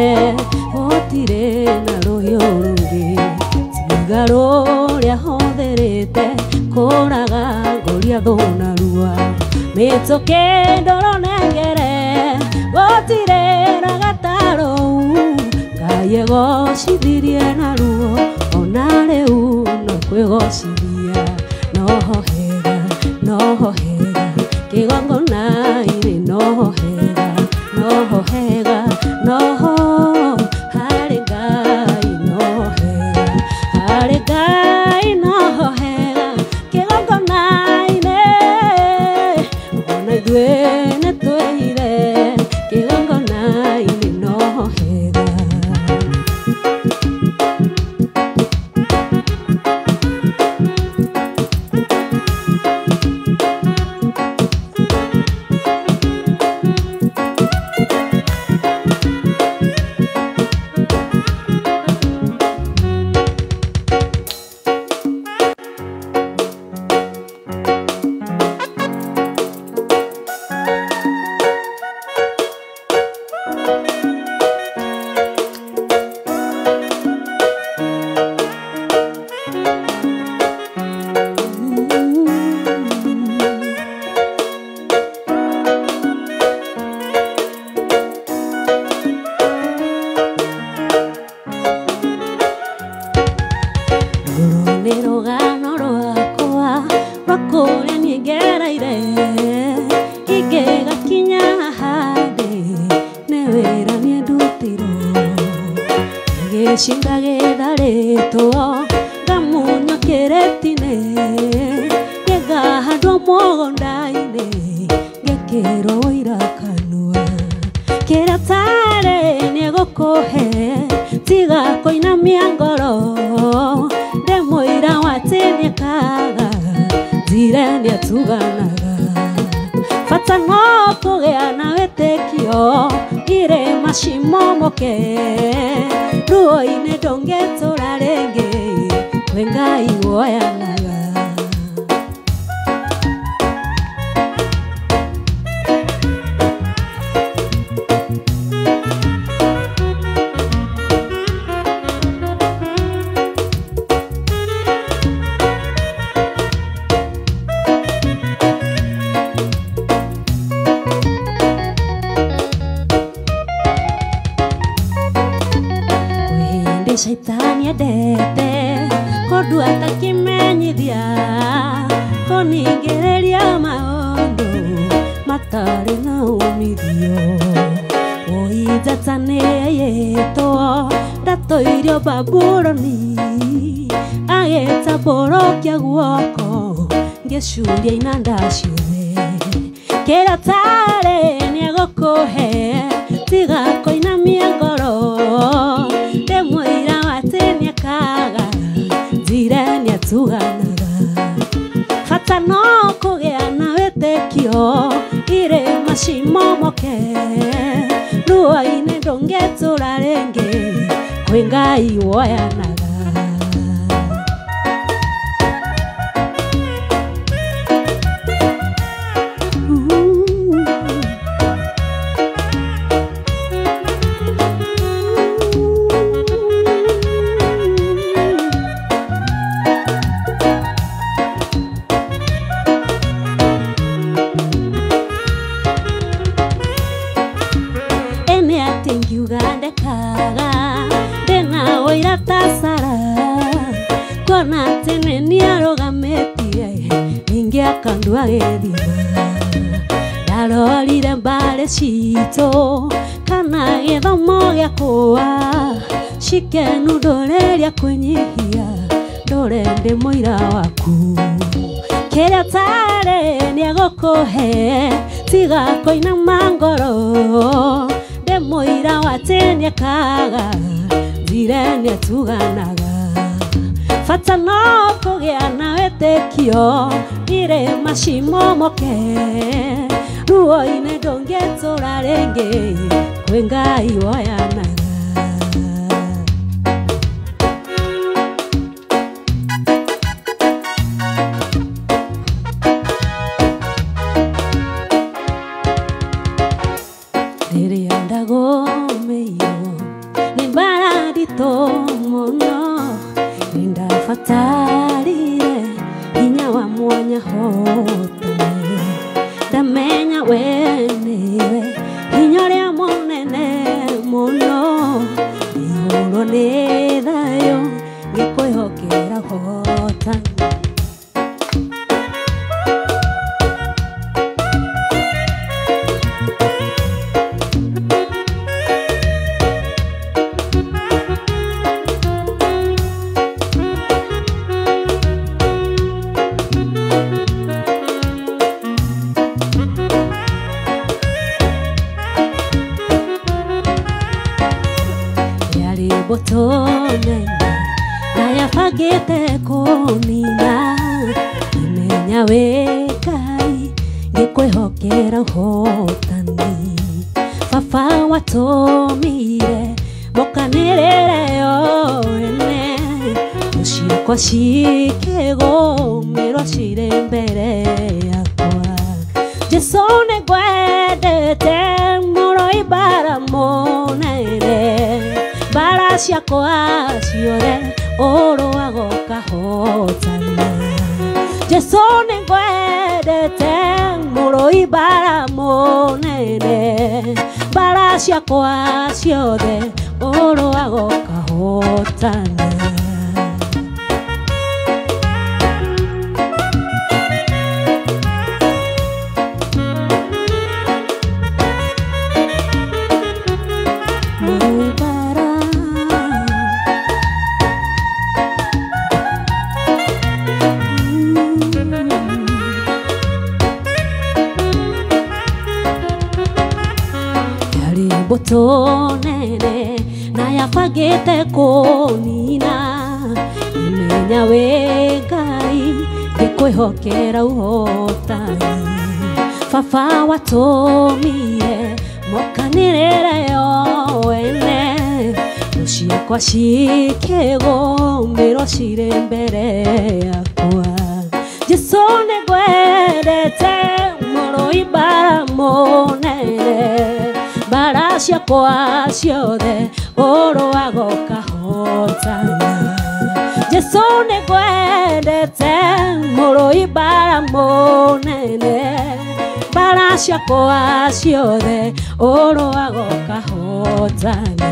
gũtirĩ na rũhiũ rũngĩ tiga rũrĩa ahũthĩrĩte kũraga Goliathũ narua. Mĩtũkĩ ndũrũnengere gũtirĩ na gatarũ Ngai egocithirie naruo ona rĩu no kwĩgocithia. Noho hega kĩgongona-inĩ noho hega noho hega noho harĩ Ngai noho hega harĩ Ngai noho hega kĩgongona-inĩ ona ithuĩ nĩtwĩhire kĩgongona-inĩ noho hega. Shaitani endete kũndua ta kĩmenyithia kũningĩrĩria maũndũ matarĩ na umithio Woi njata nĩyaiyĩtwo ndatũirio Babuloni agĩtambũrũkia guoko ngĩcuria inanda ciothe kĩrĩa ũtarĩ nĩegũkũhe tiga kũinamia ngoro ndĩ mũira wa atĩ nĩekaga njire nĩatuganaga bata no kũgĩa na wĩtĩkio irĩma cimomoke ruo-inĩ ndũngĩtũra rĩngĩ kwĩ Ngai woyanaga. Ndarorire mbarĩ citũ kana gĩthomo gĩakwa cikenu ndũrĩria kwĩnyihia ndũre ndĩ mũira waku kĩrĩa ũtarĩ nĩegũkũhe tiga kũinama ngoro ndĩ mũira wa atĩ nĩekaga njire nĩatuganaga bata no kũgĩa na wĩtĩkio irĩma cimomoke ruo-inĩ ndũngĩtũra rĩngĩ kwĩ Ngai woyanaga. Rĩrĩa ndagũmĩirwo nĩ mbara nditũ mũno nĩndabatarire hinya wa mwanya hotane ndamenya we nĩwe hinya ũrĩa mũnene mũno ihũrwo nĩ thayũ ngĩkwĩhokera ũhotani. Mbũtũ nene na yabangĩte kũnina ngĩmenya wĩ Ngai ngĩkwĩhokera ũhotani baba watũmire mokanĩrĩre o ene thũ ciakwa cikĩgũmĩrwo cirĩ mbere yakwa Jesũ nĩngwendete mũrũi mbara mũnene mbara ciakwa ciothe ũrũaga ũkahotana Jesũ nĩngwendete mũrũi mbara mũnene mbara ciakwa ciothe ũrũaga ũkahotana. Mbũtũ nene na yabangĩte kũnina ngĩmenya wĩ Ngai ngĩkwĩhokera ũhotani baba watũmire mokanĩrĩre o ene thũ ciakwa cikĩgũmĩrwo cirĩ mbere yakwa Jesũ nĩngwendete mũrũi mbara mũnene mbara ciakwa ciothe ũrũaga ũkahotana Jesũ nĩngwendete mũrũi mbara mũnene mbara ciakwa ciothe ũrũaga ũkahotana.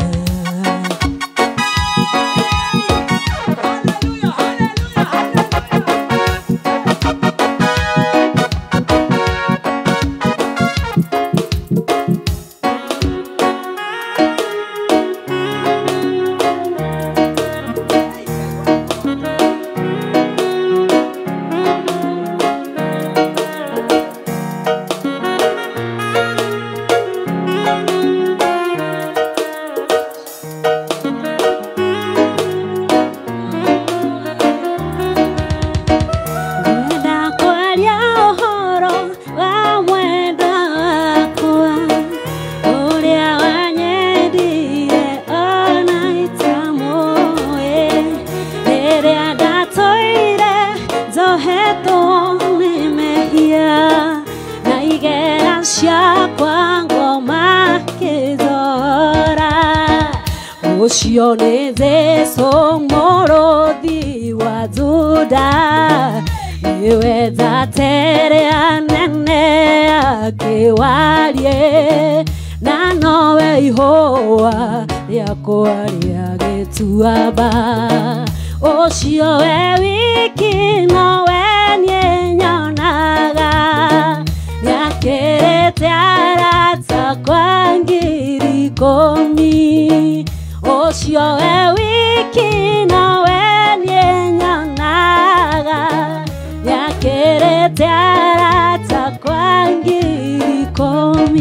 akwa ngoma kĩzora ũcio nĩ Jesũ mũrũthi wa Juda nĩwe njatere anene akĩwarie na nowe ihũa rĩakwa rĩa gĩtuamba ũcio we wiki nowe niĩ nyonaga nĩakĩrĩte arata kwa 10,000 ũcio we wiki nowe niĩ nyonaga nĩakĩrĩte arata kwa 10,000.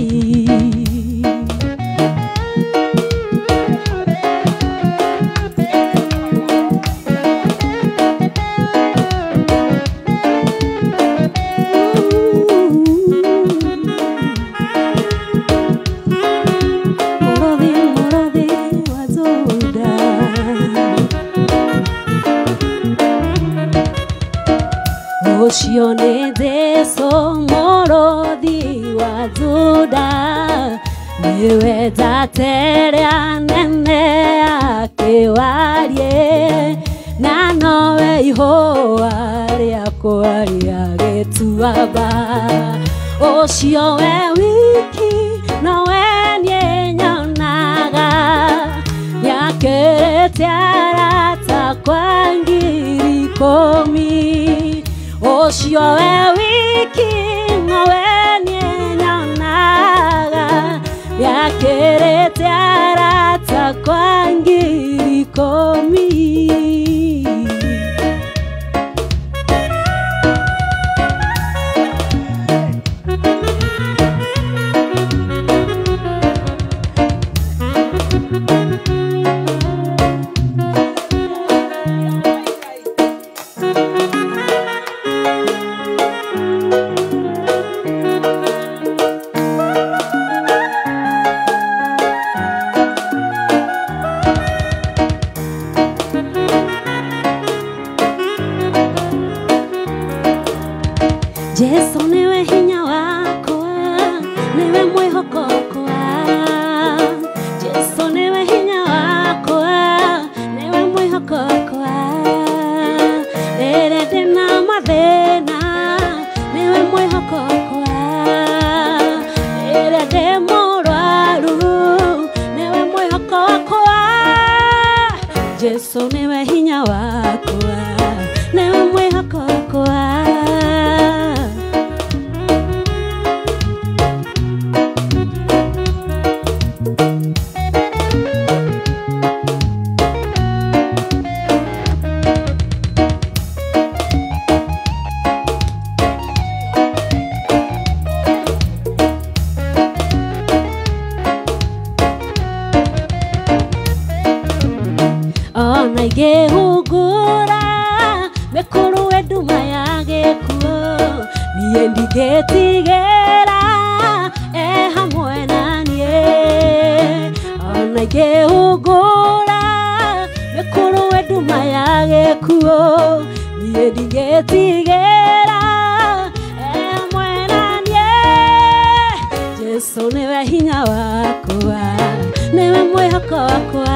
Ũcio nĩ Jesũ mũrũthi wa Juda nĩwe njatere anene akĩwarie na nowe ihũa rĩakwa rĩa gĩtuamba ũcio we wiki nowe niĩ nyonaga nĩakĩrĩte arata kwa 10,000 ũcio we wiki nowe niĩ nyonaga nĩakĩrĩte arata kwa 10,000. Jesũ nĩwe hinya wakwa nĩwe mwĩhoko wakwa Jesũ nĩwe hinya wakwa nĩwe mwĩhoko wakwa rĩrĩa ndĩna mathĩna nĩwe mwĩhoko wakwa rĩrĩa ndĩ mũrwaru nĩwe mwĩhoko wakwa Jesũ nĩwe hinya wakwa nĩwe mwĩhoko wakwa. Ona igĩhungura mĩkũrũ nduma ya gĩkuũ niĩ ndingĩtigĩra e hamwe na niĩ ona igĩhungura mĩkũrũ nduma ya gĩkuũ niĩ ndingĩtigĩra e hamwe na niĩ Jesũ nĩwe hinya wakwa nĩwe mwĩhoko wakwa.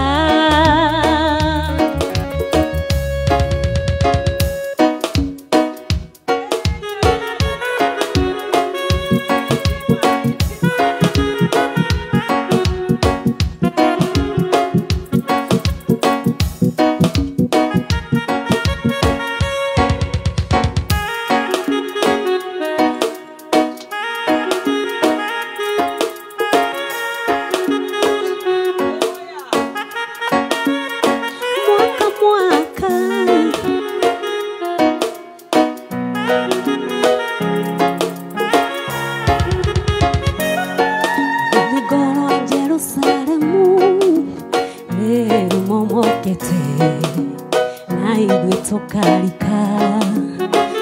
Na ithuĩ tũkarika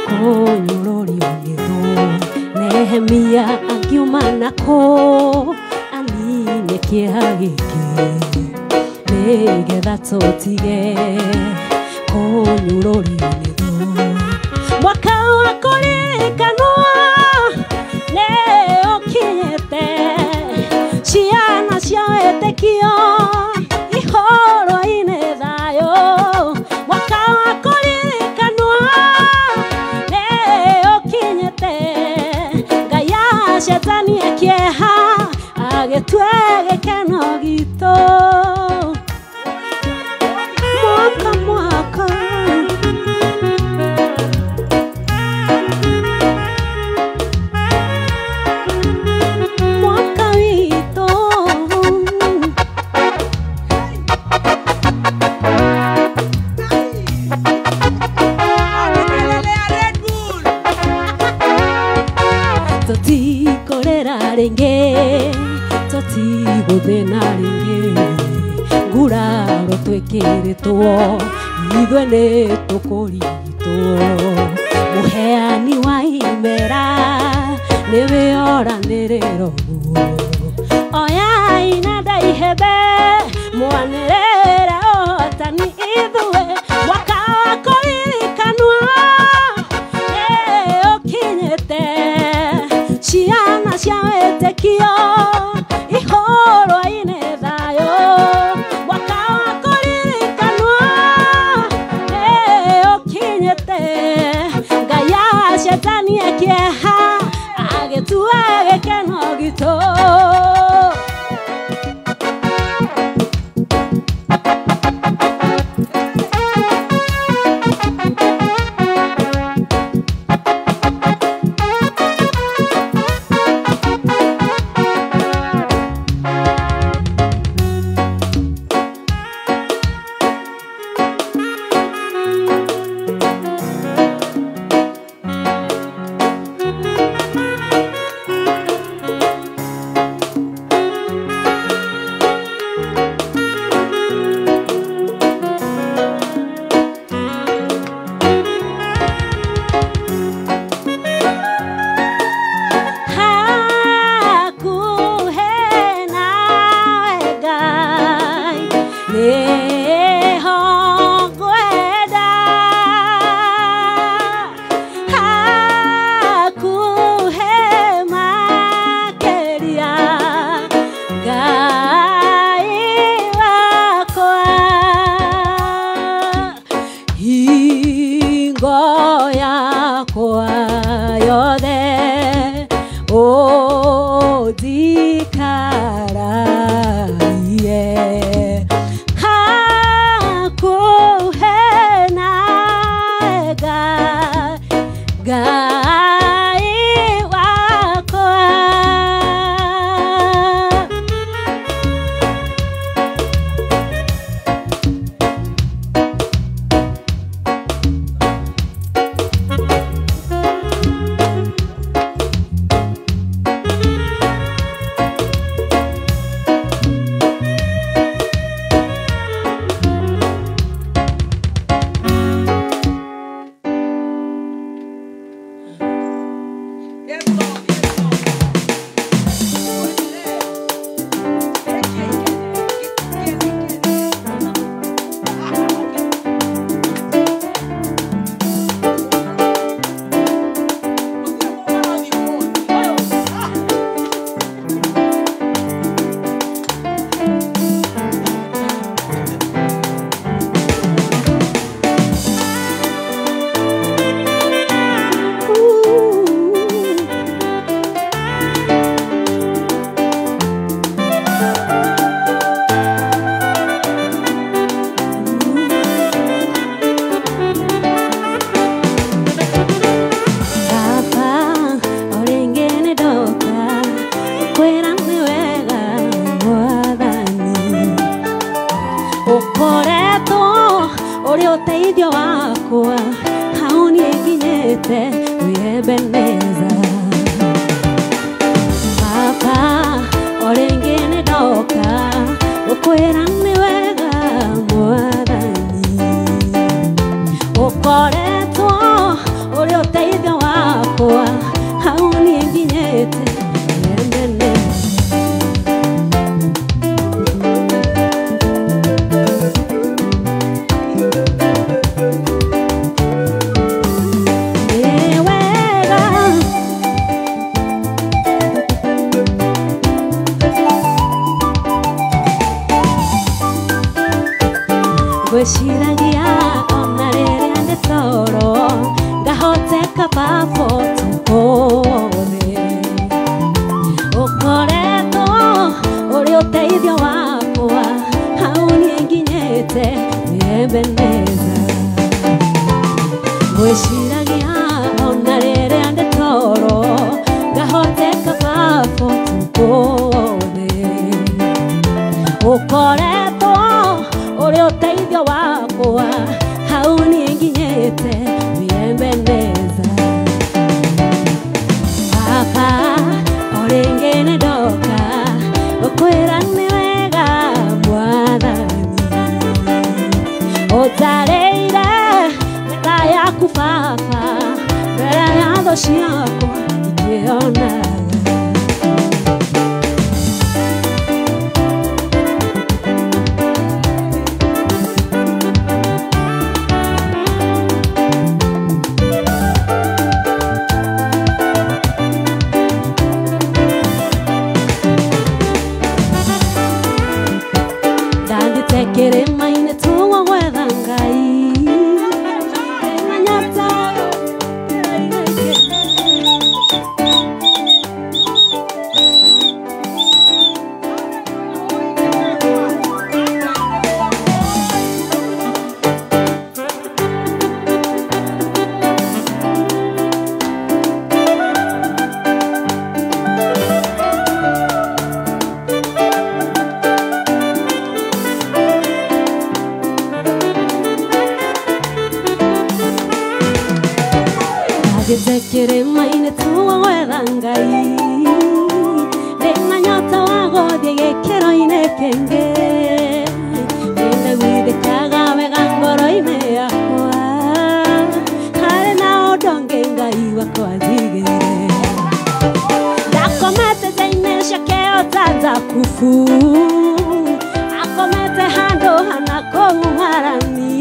kũnyũrũrio nĩ thũ Nehemia akiuma nako anine kĩeha gĩkĩ nĩgetha tũtige kũnyũrũrio nĩ thũ mwaka wa kũririkanwo nĩ ũkinyĩte agĩtue gĩkeno gitũ mwaka mwaka mwaka witũ. Tũtikũrĩra rĩngĩ, tũtigũthĩna rĩngĩ, nguraro twĩkĩrĩtwo ithuĩ nĩ tũkũrigitwo. Mũheani wa imera nĩwe oranĩrĩra ũguo, oyai na ndaihembe mwanĩrĩre ũhotani ithuĩ mwaka wa kũririkanwo nĩ ũkinyĩte. Ciana cia wĩtĩkio ihũrwo-inĩ thayũ, mwaka wa kũririkanwo nĩ ũkinyĩte. Ngai acetanie kĩeha agĩtue gĩkeno gitũ. Hakuhĩ nawe Ngai nĩho ngwenda, hakuhĩ makĩria Ngai wakwa, hingo yakwa yothe ũnjikararie hakuhĩ nawe Ngai, Ngai wakwa. Baba o rĩngĩ nĩ ndoka kwĩra nĩ wega Mwathani, ũkoretwo ũrĩ ũteithio wakwa hau niĩ nginyĩte wĩ Ebeneza. Baba o rĩngĩ nĩ ndoka gũkwĩra nĩ wega Mwathani, ũkoretwo ũrĩ ũteithio wakwa hau niĩ nginyĩte wĩ Ebeneza. Nĩ wega ngwĩciragia ona rĩrĩa ndĩ toro ngahoteka baba ũtukũ wothe, ũkoretwo ũteithio wakwa hau niĩ nginyĩte nĩ Ebeneza. Ngwĩciragia ona rĩrĩa ndĩ toro ngahoteka baba ũtukũ wothe. Ũkoretwo ũrĩ ũteithio wakwa hau niĩ nginyĩte nĩ Ebeneza. Baba o rĩngĩ nĩ ndoka gũkwĩra nĩ wega Mwathani. Ũnjarĩire metha yaku baba mbere ya thũ ciakwa ikĩonaga. Ndathiĩte kĩrĩma-inĩ tuo gwetha Ngai. Ndĩna nyota Ndathiĩte kĩrĩma-inĩ tuo gwetha Ngai. Ndĩna nyota wa gũthiĩ gĩkĩro-inĩ kĩngĩ. Nĩndaiguithĩkaga wega ngoro-inĩ yakwa. Harĩ na ũndũ ũngĩ Ngai wakwa anjigĩire. Ndakomete nja-inĩ ciake o ta Jakubu. Akomete handũ hana kũu Harani.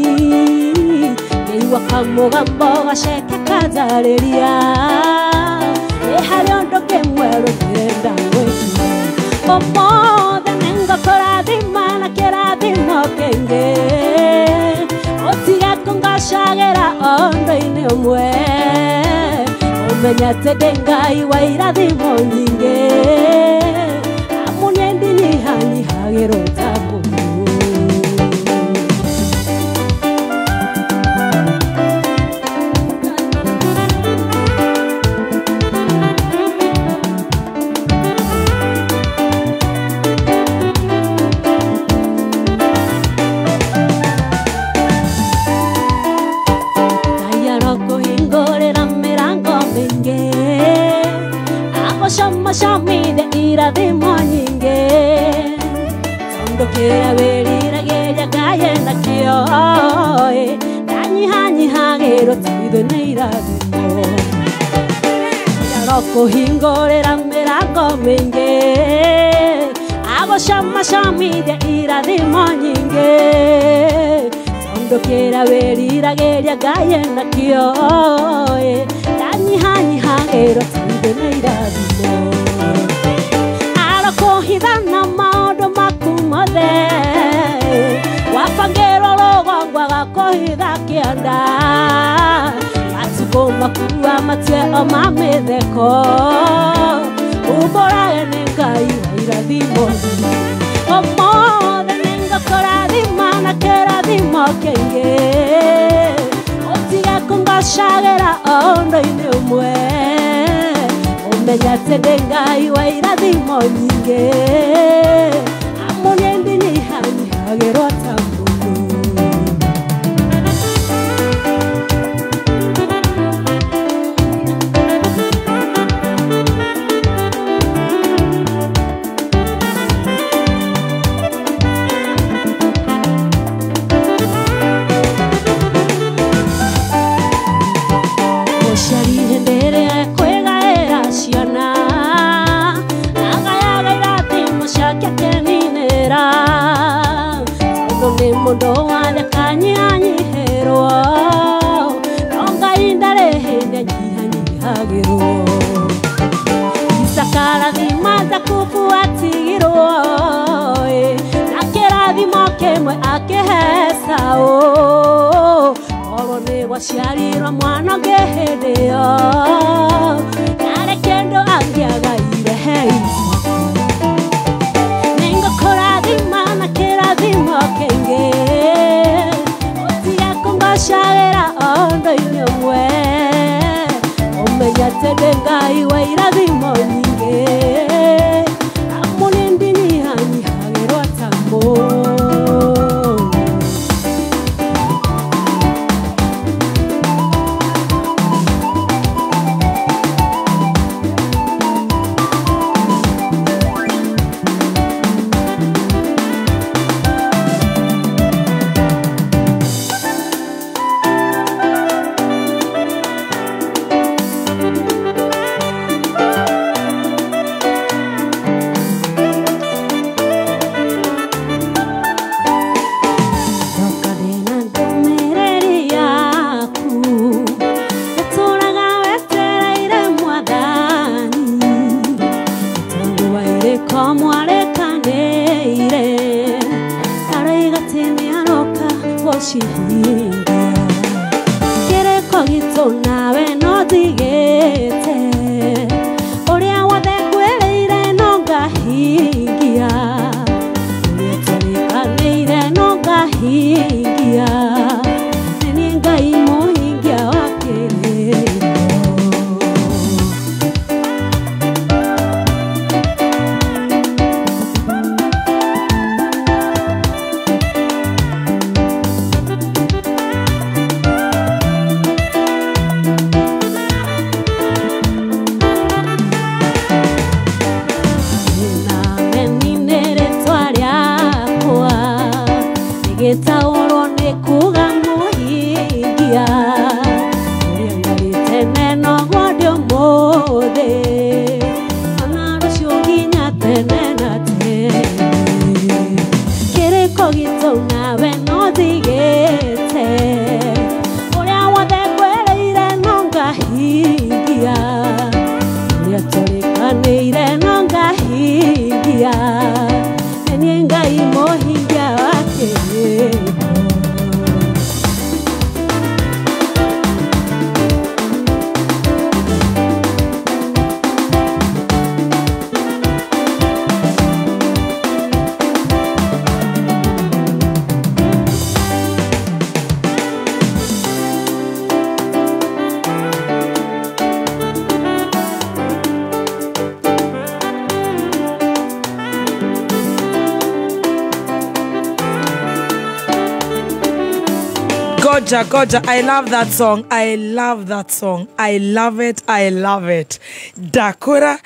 Ngaigua kamũgambo gaceke kanjarĩria. Nĩ harĩ ũndũ ũngĩ mwerũ ndĩrenda gwĩkĩra. Ũmũthĩ nĩngũkũrathima na kĩrathimo kĩingĩ. Ũtige kũngocagĩra o ũndũ-inĩ ũmwe. Ũmenye atĩ ndĩ Ngai wa irathimo nyingĩ. Amu niĩ ndinyihanyihagĩrwo ta mũndũ. Ngai arokũhingũrĩra mĩrango mĩingĩ. Agũcamacamithie irathimo nyingĩ. Tondũ kĩrĩa wĩriragĩria Ngai enakĩo ĩ, ndanyihanyihagĩrwo ta ithuĩ nĩ irathimo. Ngai arokũhingũrĩra mĩrango mĩingĩ. Agũcamacamithie irathimo nyingĩ. Tondũ kĩrĩa wĩriragĩria Ngai enakĩo ĩ, ndanyihanyihagĩrwo ta ithuĩ nĩ irathimo. Arokũhithana maũndũ maku mothe. Wabangĩrwo rũgongo agakũhitha kĩanda. Matukũ maku amatue o ma mĩtheko. Umbũrage nĩ Ngai wa irathimo nyingĩ. Ũmũthĩ nĩngũkũrathima na kĩrathimo kĩingĩ. Ũtige kũngocagĩra o ũndũ-inĩ ũmwe. Ũmenye atĩ ndĩ Ngai wa irathimo nyingĩ. Amu niĩ ndinyihanyihagĩrwo ta mũndũ. Mũciari hĩndĩ ĩrĩa ekwĩgaĩra ciana agayaga irathimo ciake akeninĩra. Tondũ nĩ mũndũ wathe akanyihanyihĩrwo. No Ngai ndarĩ hĩndĩ anyihanyihagĩrwo. Isaka arathima Jakubu atigirwo ĩ, na kĩrathimo kĩmwe akĩhe Esaũ. Korwo nĩ gwaciarirwo mwana ũngĩ hĩndĩ ĩyo, ndarĩ kĩndũ angĩagaire he Isaka. Mwarekanĩire aroiga atĩ nĩaroka gũcihingia kĩrĩko gitũ nawe no ndigĩte ũrĩa wothe ngwĩrĩire no ngahingia ũrĩa tũrĩkanĩire no ngahingia nĩ niĩ Ngai mũhingia wa kĩrĩko. Gĩtaũrwo nĩ kuga mũhingia ũrĩa ndarĩ tene noguo ndĩ ũmũthĩ ona rũciũ nginya tene na tene kĩrĩko gitũ nawe no ndigĩte ũrĩa wothe ngwĩrĩire no ngahingia ũrĩa tũrĩkanĩire no ngahingia nĩ niĩ Ngai mũhingia wa kĩrĩko. Goja, Goja, I love that song. I love that song. I love it. I love it. Dakura,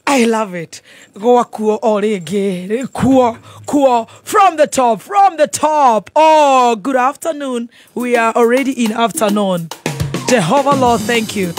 I love it. Goa kuo orege. Kuo, kuo. From the top, from the top. Oh, good afternoon. We are already in afternoon. Jehovah Lord, thank you.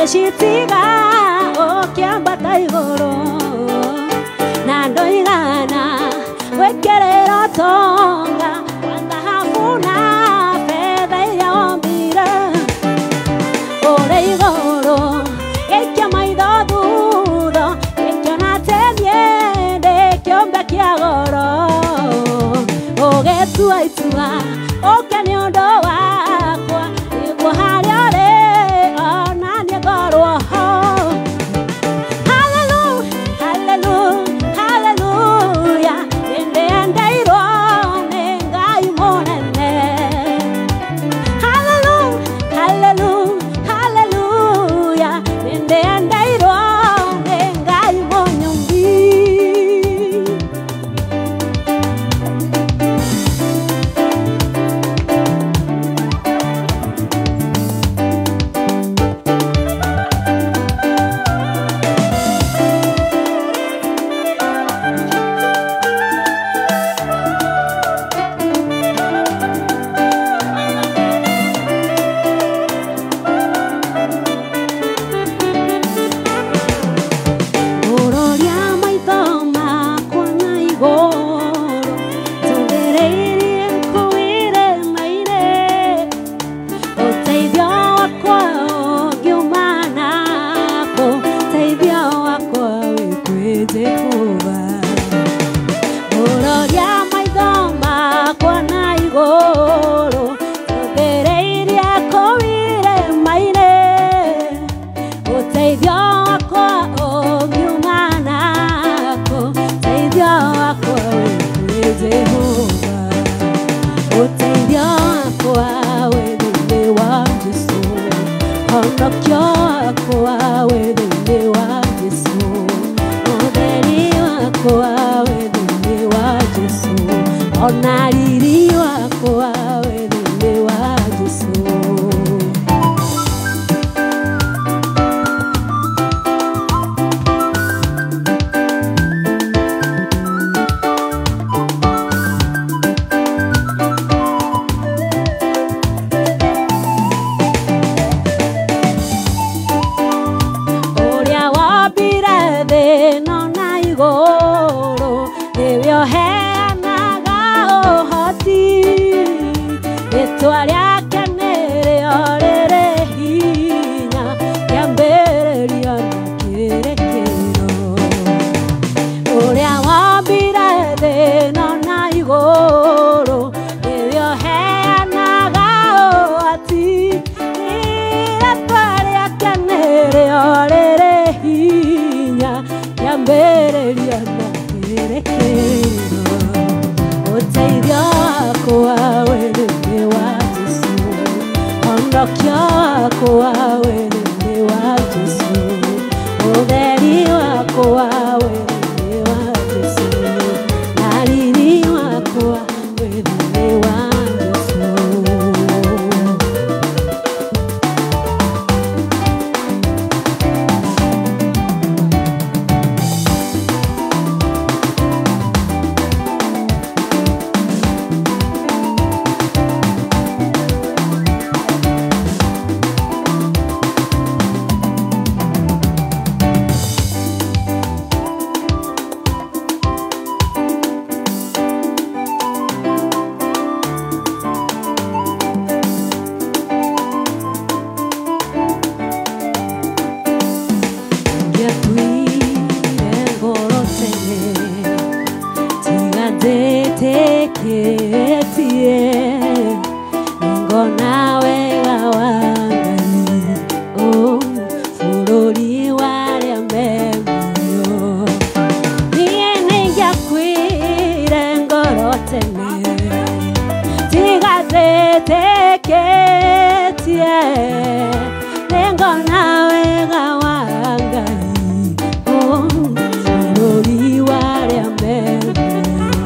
Ngĩcitiga ũkĩambata igũrũ na ndoigana gwĩkĩrĩra ũtonga wa thahabu na betha iria wombire ũrĩ igũrũ gĩikia maitho thutha gĩkĩona atĩ niĩ ndĩ kĩũmbe kĩa goro ũgĩtua itua ũke nĩ ũndũ wakwa nĩguo harĩa ũrĩ ona niĩ ngorwo ho. Hallelujah, hallelujah, hallelujah, nĩndĩendeirwo nĩ Ngai mũnene. Hallelujah, hallelujah, hallelujah, nĩndĩendeirwo nĩ Ngai mũnyũmbi. Ngũroria maitho makwa na igũrũ njũthĩrĩirie kũu irĩma-inĩ ũteithio wakwa ũngiuma nakũ ũteithio wakwa wĩ kwĩ Jehova. Ngũroria maitho makwa na igũrũ njũthĩrĩirie kũu irĩma-inĩ ũteithio wakwa ũngiuma nakũ ũteithio wakwa wĩ kwĩ Jehova. Ũteithio wakwa wĩ thĩinĩ wa Jesũ honokio wakwa wĩ thĩinĩ wa Jesũ ũtheri wakwa wĩ thĩinĩ wa Jesũ ona riri wakwa wĩ thĩinĩ wa Jesũ. Ũrĩa wombire thĩ ĩno na igũrũ nĩwe ũheanaga ũhoti rĩtwa rĩake nĩrĩo rĩrĩ hinya kĩambĩrĩria na kĩrĩkĩrĩro. Ũrĩa wombire thĩ ĩno na igũrũ nĩwe ũheanaga ũhoti rĩtwa rĩake nĩrĩo rĩrĩ hinya kĩambĩrĩria na kĩrĩkĩrĩro. Ũteithio wakwa wĩ thĩinĩ wa Jesũ honokio wakwa wĩ thĩinĩ wa Jesũ ũtheri wakwa wĩ thĩinĩ wa Jesũ na riri wakwa wĩ thĩinĩ wa Jesũ. Ngĩatuire ngoro tene tiga ndĩtĩkĩtie nĩngona wega wa Ngai oh, bũrũri wa arĩa me muoyo. Niĩ nĩngĩakuire ngoro tene tiga ndĩtĩkĩtie nĩngona wega wa Ngai oh, bũrũri wa arĩa me muoyo.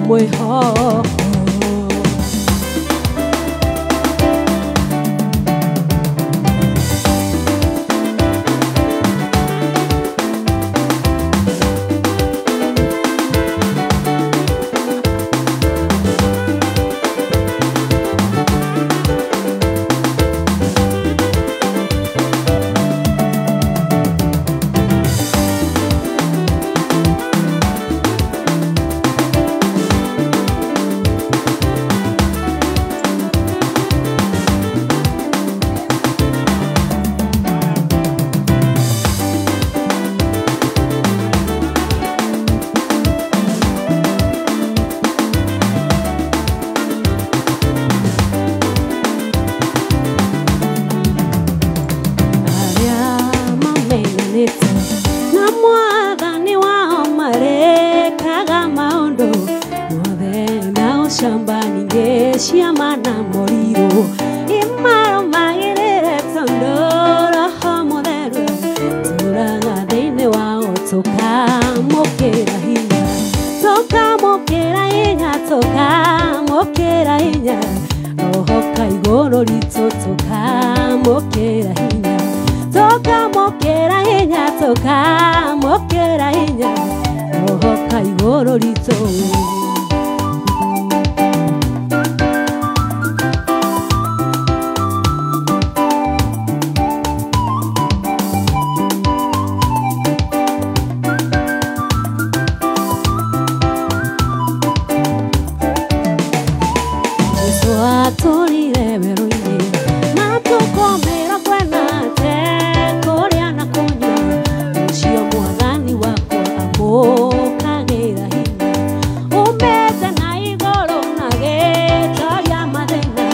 mwĩhoko. Na mwathani wao marekaga maũndũ mothe na ũcamba ningĩ ciama na morirũ imarũmagĩrĩre tondũ Roho Mũtheru tũraga thĩinĩ wao tũkamũkĩra hinya, tũkamũkĩra hinya, tũkamũkĩra hinya, Roho ka igũrũ ritũ tũkamũkĩra hinya, tũkamũkĩra hinya, tũkamũkĩra hinya, Roho ka igũrũ ritũ. Jesu atũrire werũ-inĩ matukũ mĩrongo ĩna atekũrĩa na kũnyua, ũcio mwathani wakwa amũkagĩra hinya, umĩte na igũrũ na gĩtoria mathĩna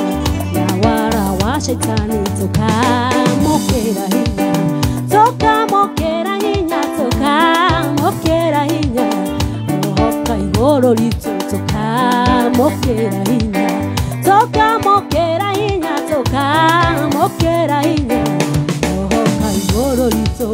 na wara wa shaitani, tũkamũkĩra hinya, tũkamũkĩra hinya, tũkamũkĩra hinya, Roho ka igũrũ ritũ tũkamũkĩra hinya, tũkamũkĩra hinya, tũkamũkĩra hinya, Roho ka igũrũ ritũ.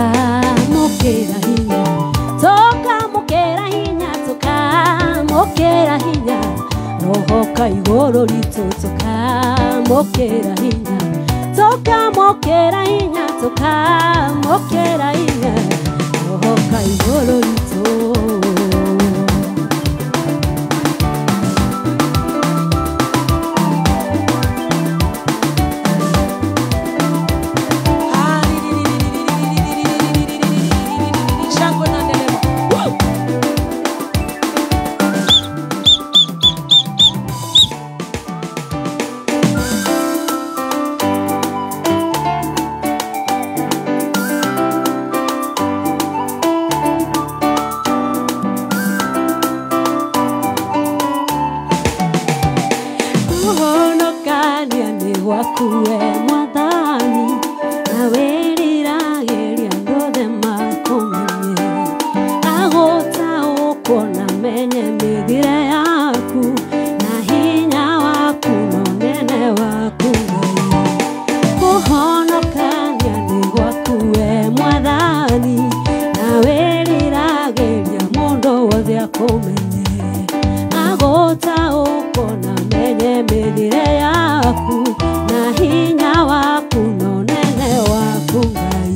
Tũkamũkĩra hinya, tũkamũkĩra hinya, tũkamũkĩra hinya, Roho ka igũrũ ritũ tũkamũkĩra hinya, tũkamũkĩra hinya, tũkamũkĩra hinya, Roho ka igũrũ ritũ. Shangwe na nderemo. Woo! Kũhonokania nĩ gwaku we mwathani, na wĩriragĩria andũ othe makũmenye, agũtaũkwo na menye mĩthiĩre yaku, na hinya waku na ũnene waku Ngai. Kũhonokania nĩ gwaku we mwathani, na wĩriragĩria mũndũ wothe akũmenye, agũtaũkwo na menye mĩthiĩre yaku, na hinya waku na ũnene waku Ngai.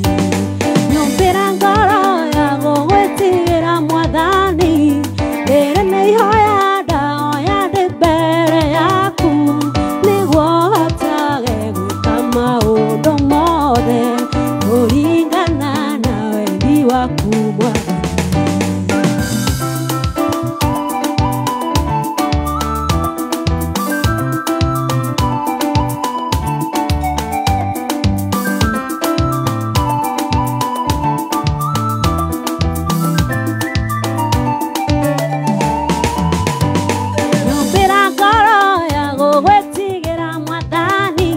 Nyũmbĩra ngoro ya gũgwĩtigĩra mwathani, rĩrĩ nĩ ihoya ndahoya ndĩ mbere yaku, nĩguo hotage gwĩka maũndũ mothe kũringana na wendi waku mwathani. Nyũmbĩra ngoro ya gũgwĩtigĩra mwathani,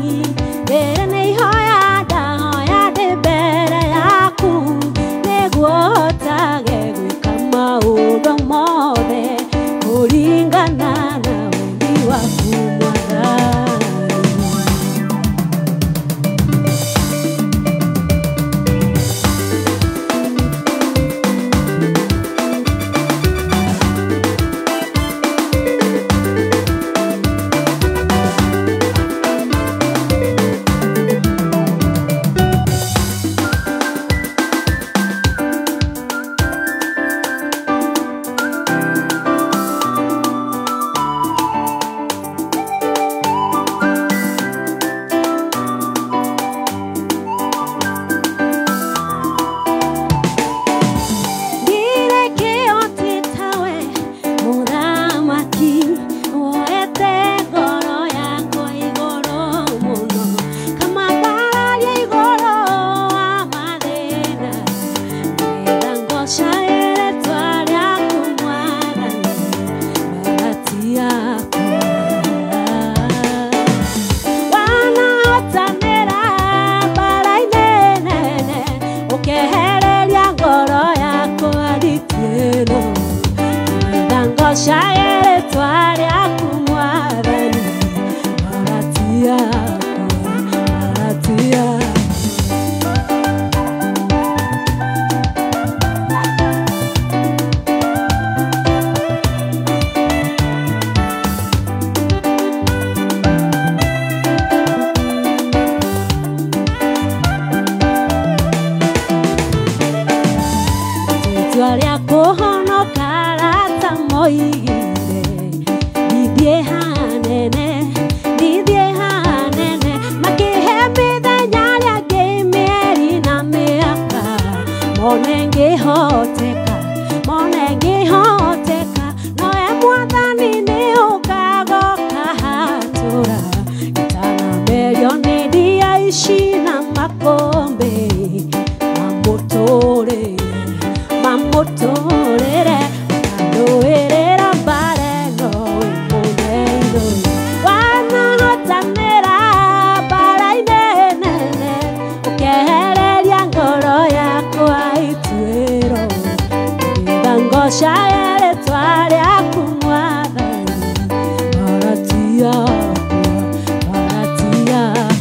rĩrĩ nĩ ihoya ndahoya ndĩ mbere yaku, nĩguo hotage Andũ arĩa kũhonoka arata moigire ndithiĩ hanene, ndithiĩ hanene. Makĩhe mĩthenya ĩrĩa ĩngĩ mĩeri na mĩaka, mone ngĩhoteka, mone ngĩhoteka. Nowe Mwathani nĩ ũkagoka hatũra, itanamberio nĩ ndia ici na makũmbĩ mamũtũrĩre, mamũtũrĩre. Ũkandũĩrĩra mbara ĩno wĩ mũnene, wanahotanĩra mbara-inĩ nene, ũkehereria ngoro yakwa ituĩro, nĩgetha ngocae rĩtwa rĩaku Mwathani. Mbara ti yakwa, mbara ti yakwa.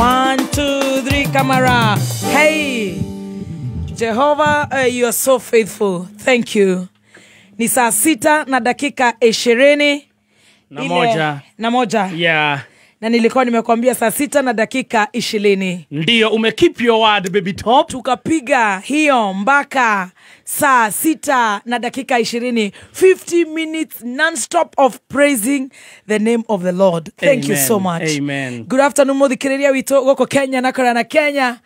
One, two, three, camera. Hey, Jehovah, you are so faithful. Thank you. Ni saa 6:21 Na moja. Na moja. Yeah. Na nilikuwa nimekwambia saa 6:20. Ndio, ume keep your word baby top. Tukapiga hiyo mpaka saa 6:20. 50 minutes non-stop of praising the name of the Lord. Thank you Amen. so much. Amen. Good afternoon muthikiriria witũ gũkũ Kenya na kũrĩa na Kenya.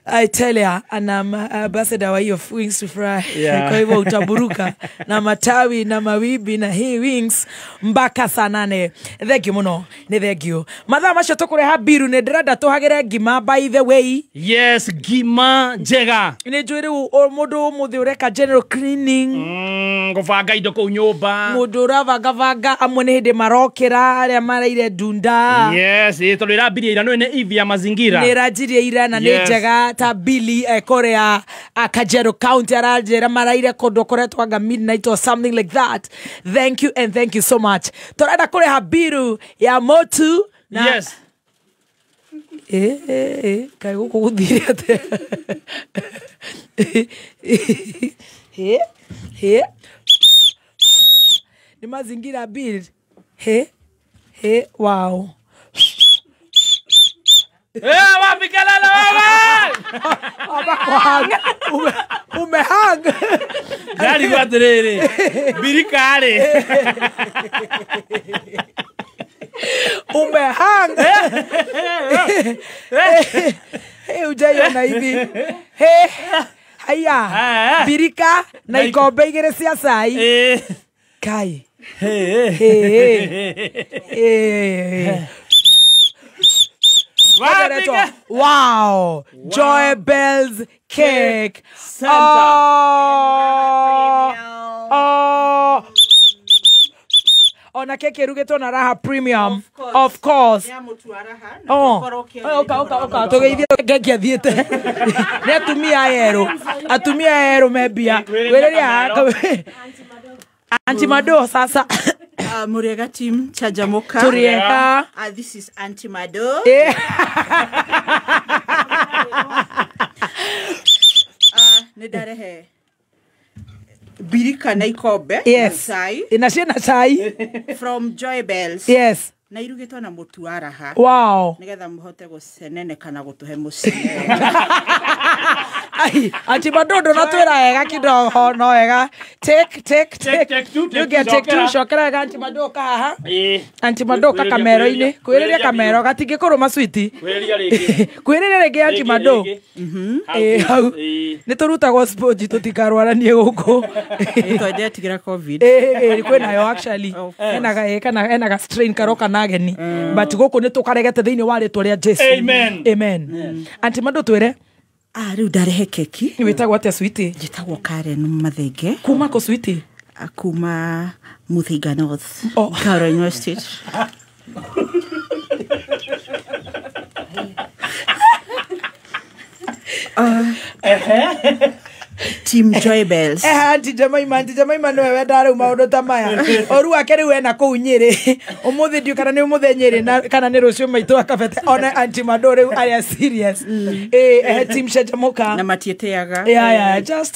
I tell ya, and I'm ambassador wa hiyo Wings to Fly. Yeah. Kwa hivyo utaburuka na matawi na mawibi na hii wings mpaka saa 8. Thank you muno. Ni thank you. Mathaa macio tũkũreha biru nĩ ndĩrenda tũhagĩre ngima by the way. Yes, ngima njega. Nĩ njũĩ rĩu o mũndũ ũmũthĩ ũreka general cleaning. Gũbanga indo kũu nyũmba. Mũndũ ũravangavanga amwe nĩ hĩndĩ marokĩra arĩa maraire ndunda. Yes, tondũ ĩrambirie ira nĩ eve ya mazingira. Nĩ ĩranjirie ira na nĩ Yes. njega ta Billy Korea Kajiado County aranjĩra maraire kũndũ koretwo anga midnight or something like that. Thank you and thank you so much. Tũrenda kũrĩha biru ya motu na Yes. Kaĩ gũkũ gũthire atĩa? He nĩ mazingira bill. He wow. Wapi kelele wewe? Umehang. Ndari atĩrĩrĩ. Birika rĩ. Umehang. Hujaiona hivi. He. Haya. Birika na ikombe igĩrĩ cia cai. Kai. Wow. Joy Bells Cake Center. Oh. Ona keki ĩrugĩtwo na Raha Premium. Of course. Oh. Oka tũgeithie keki athiĩte. Nĩ atumia erũ. Atumia erũ membia. Wĩrĩria Auntie Mado sasa. Muriega team Chajamoka. Turiega. This is Auntie Mado. Nidarehe birika na ikombe. Yes. Na cai. Ina ciĩna cai. From Joy Bells. Yes. Na irugĩtwo na mũtu wa Raha. Wow. Nigetha mũhote gũceneneka na gũtũhe mũciĩ. Ai, Auntie Mado ndũnatwĩra wega kidogo no wega. Take two. You get take two. Cokera wega Auntie Mado ka haha. Auntie Mado ka kamero-inĩ. Kwĩrĩria kamero gatingĩkũrũma switi. Kwĩrĩria rĩngĩ. Kwĩrĩria rĩngĩ Auntie Mado. Hau. Nĩ tũrutagwo sponge tũtikarwaranie gũkũ. Twendetigĩra COVID. Kwĩnayo actually. Ena ga strain karoka na ageni. But gũkũ nĩ tũkaregete thĩinĩ wa rĩtwa rĩa Jesu. Amen. Amen. Auntie Mado twĩre. Rĩu ndarehe keki. Wĩtagwo atĩa switi? Njĩtagwo Karen Mathenge. Kuma kũ switi? Kuma Muthiga North. Caroline Estate. Team Joy Bells. Auntie Jemima, Auntie Jemima niwe wendaga riu maundu ta maya. Oru wake riu ena kuu Nyeri. Umuthi ndiu kana ni umuthi Nyeri na kana ni rucio maitu akabete one Auntie Mado riu aya serious. Team Canjamũka. Na matiĩtĩaga. Yeah, just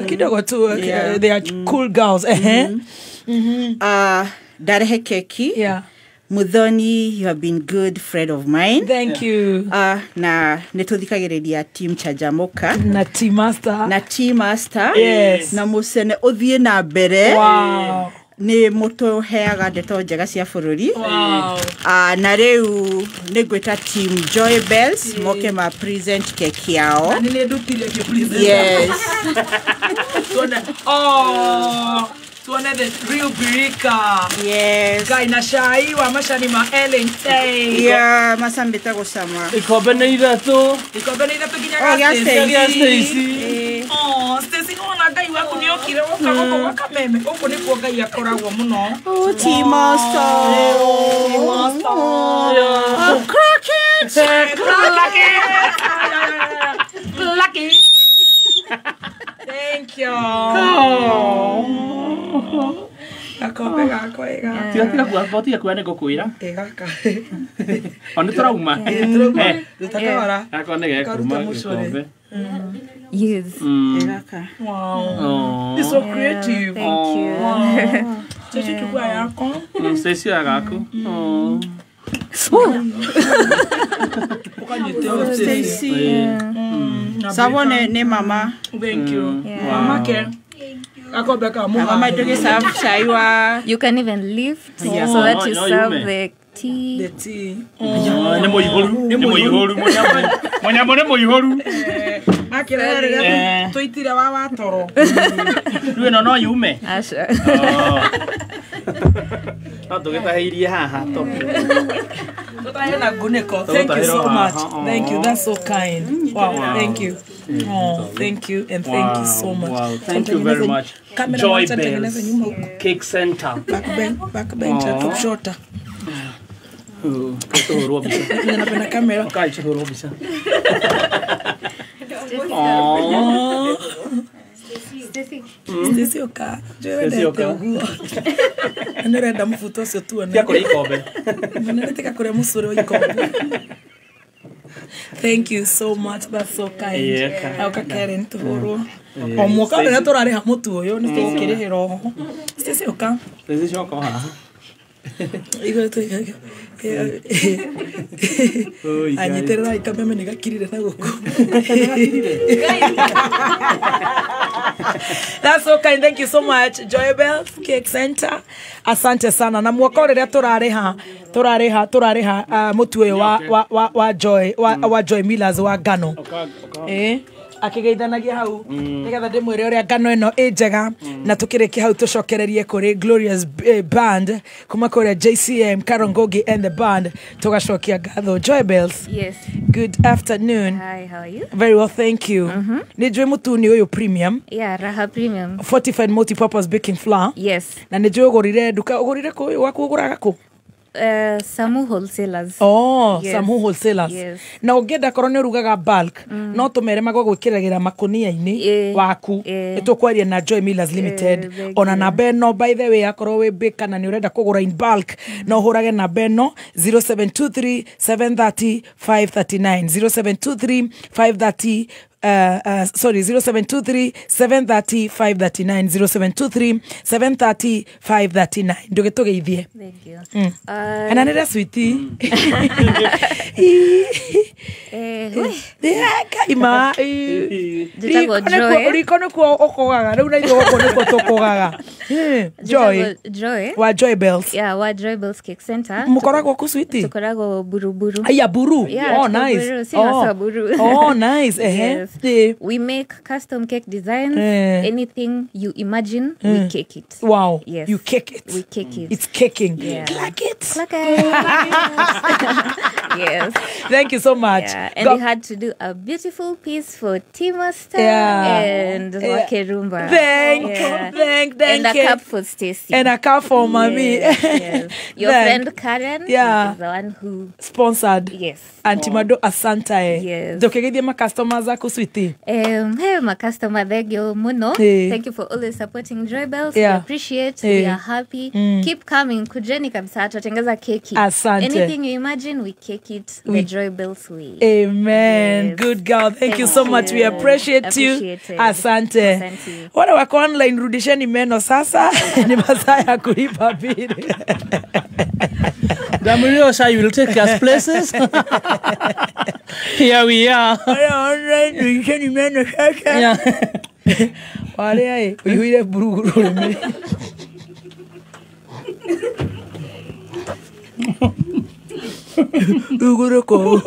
kidogo tu. They are cool girls. Ndarehe keki. Yeah. Muthoni, you have been good friend of mine. Thank you. Na nituthikagiriria Team Canjamũka na Team Master. Na Team Master. Yes. Na mucene uthie na mbere. Wow. Ni mutuheaga ndeto njega cia bururi. Wow. Na riu ningwita Team Joy Bells moke ma present keki yao. Na ni ndutire ki present. Yes. Tuone. Oh. Tuone the real birika. Yes. Guy na cai wa macani ma Ellen Tay. Yeah, macambĩte gũcama. Ikombe nĩ ithatũ. Ikombe nĩ ithatũ nginya ga Stacy. Oh, Stacy ona Ngai waku nĩ okire woka gũkũ gwa Kameme. Gũkũ nĩkuo Ngai akoragwo mũno. Oh, Team Master. Team Master. Oh, crack it. Crack it. Lucky. Thank you. Oh. Gakombe gakwa ĩga. Tiga kuwa tiga kuwa nĩ ngũkwĩra. Ĩ gaka. O nĩ tũrauma. Tũrauma. Tũtakawara. Gakwa nĩ gekuma gĩkombe. Yes. Ĩ gaka. Wow. It's so creative. Thank you. Stacy chukua yako. Stacy ya gaku. Oh. Stacy. Savo ne mama. Thank you. Mama ke. Mama serve chai wa. You can even lift so that you serve the tea. The tea. Ne moihoru, ne moihoru, monyambo ne moihoru. Makira rĩrĩa tũitire wa watoro. Rĩu ĩno no yume. Aca. No tũgĩtahĩirie haha to. Tũtahe na ngunĩko. Thank you so much. Thank you. That's so kind. Wow. Thank you. Oh, thank you and thank you so much. Wow, thank you very much. Joy Bells Cake Center. Backbench top shorter. Tũhũrwo mbica. Napenda kamera. Ũkai tũhũrwo mbica. Oh. Stacy oka. Stacy oka. Nĩrenda mũbuto ũcio tuone. Tia kũrĩa ikombe. Nĩrenda kũrĩa mũcũrĩ wa ikombe. Thank you so much. That's so kind. Yeah. Auka Karen tuhurwo. O mwaka rĩrĩa tũrarĩha mũtu ũyũ nĩ tũgũkĩrĩhĩra oho. Stacy oka. Stacy coka haha. Igũrũ tũ anyitĩrĩra ikameme nĩ gakirire na gũkũ. That's so kind. Thank you so much. Joy Bells Cake Center. Asante sana. Na mwaka rĩrĩa tũrarĩha mũtu ũyũ wa Joy wa Joy Millers wa ngano. Akigeithanagia hau nigetha ndimwire uria ngano ino ĩ njega na tukirikia hau tucokererie kuri Glorious Band kuma kuria JCM Karongogi and the band tugacokia ngatho. Joy Bells. Yes. Good afternoon. Hi, how are you? Very well, thank you. Nĩ njũĩ mũtuni ũyũ premium. Yeah, Raha Premium. Fortified multi-purpose baking flour. Yes. Na nĩ njũĩ ũgũrire nduka ũgũrire kũ waku ũgũraga kũ? Samu Wholesalers. Oh, yes. Samu Wholesalers. Yes. Na ũngĩenda korwo nĩ ũrugaga bulk, no tũmere magũgwĩkĩragĩra makũnia-inĩ waku. Nĩtũkwaria na Joy Millers Limited. Ona namba ĩno by the way akorwo wĩ baker na nĩ ũrenda kũgũra in bulk, no ũhũrage namba ĩno 0723 730 539 0723 530 sorry 0723 730 539 0723 730 539. Ndũgĩtũgeithie. Thank you. Ana nĩ sweetie. Kaima. Riko nĩkuo ũkũgaga rĩu na ithuĩ gũkũ nĩkuo tũkũgaga. Joy. Joy. Wa Joy Bells. Yeah, wa Joy Bells Cake Center. Mũkoragwo kũ sweetie? Tũkoragwo Buruburu. Aya Buru. Yeah, oh nice. Buru. Oh. Buru. Oh nice. Yes. We make custom cake designs. Anything you imagine, we cake it. Wow. Yes. You cake it. We cake it. It's caking. Yeah. Clack it. Clack it. Yes. Thank you so much. Yeah, and we had to do a beautiful piece for Timo Star and Wakerumba. Thank And a cup for Stacy. And a cup for mommy. Yes. Your friend Karen is the one who sponsored. Yes. Auntie Mado, asante. Yes. Ndokegeithie ma customers aku, sweetie. Hey, my customer, thank you muno. Thank you for always supporting Joy Bells. We appreciate. We are happy. Keep coming. Kujeni kabisa, tutengeza keki. Asante. Anything you imagine, we cake it the Joy Bells way. Amen. Yes. Good girl. Thank you so much. We appreciate you. Asante. Asante. Wale wako online, rudisheni meno sasa. Ni masaa ya kulipa bili. Damuriosha, you will take us places. Here we are. Wale online, rudisheni meno sasa. Yeah. Wale ai, uihuire buruguru rũrĩmĩ. Ruguru kũu.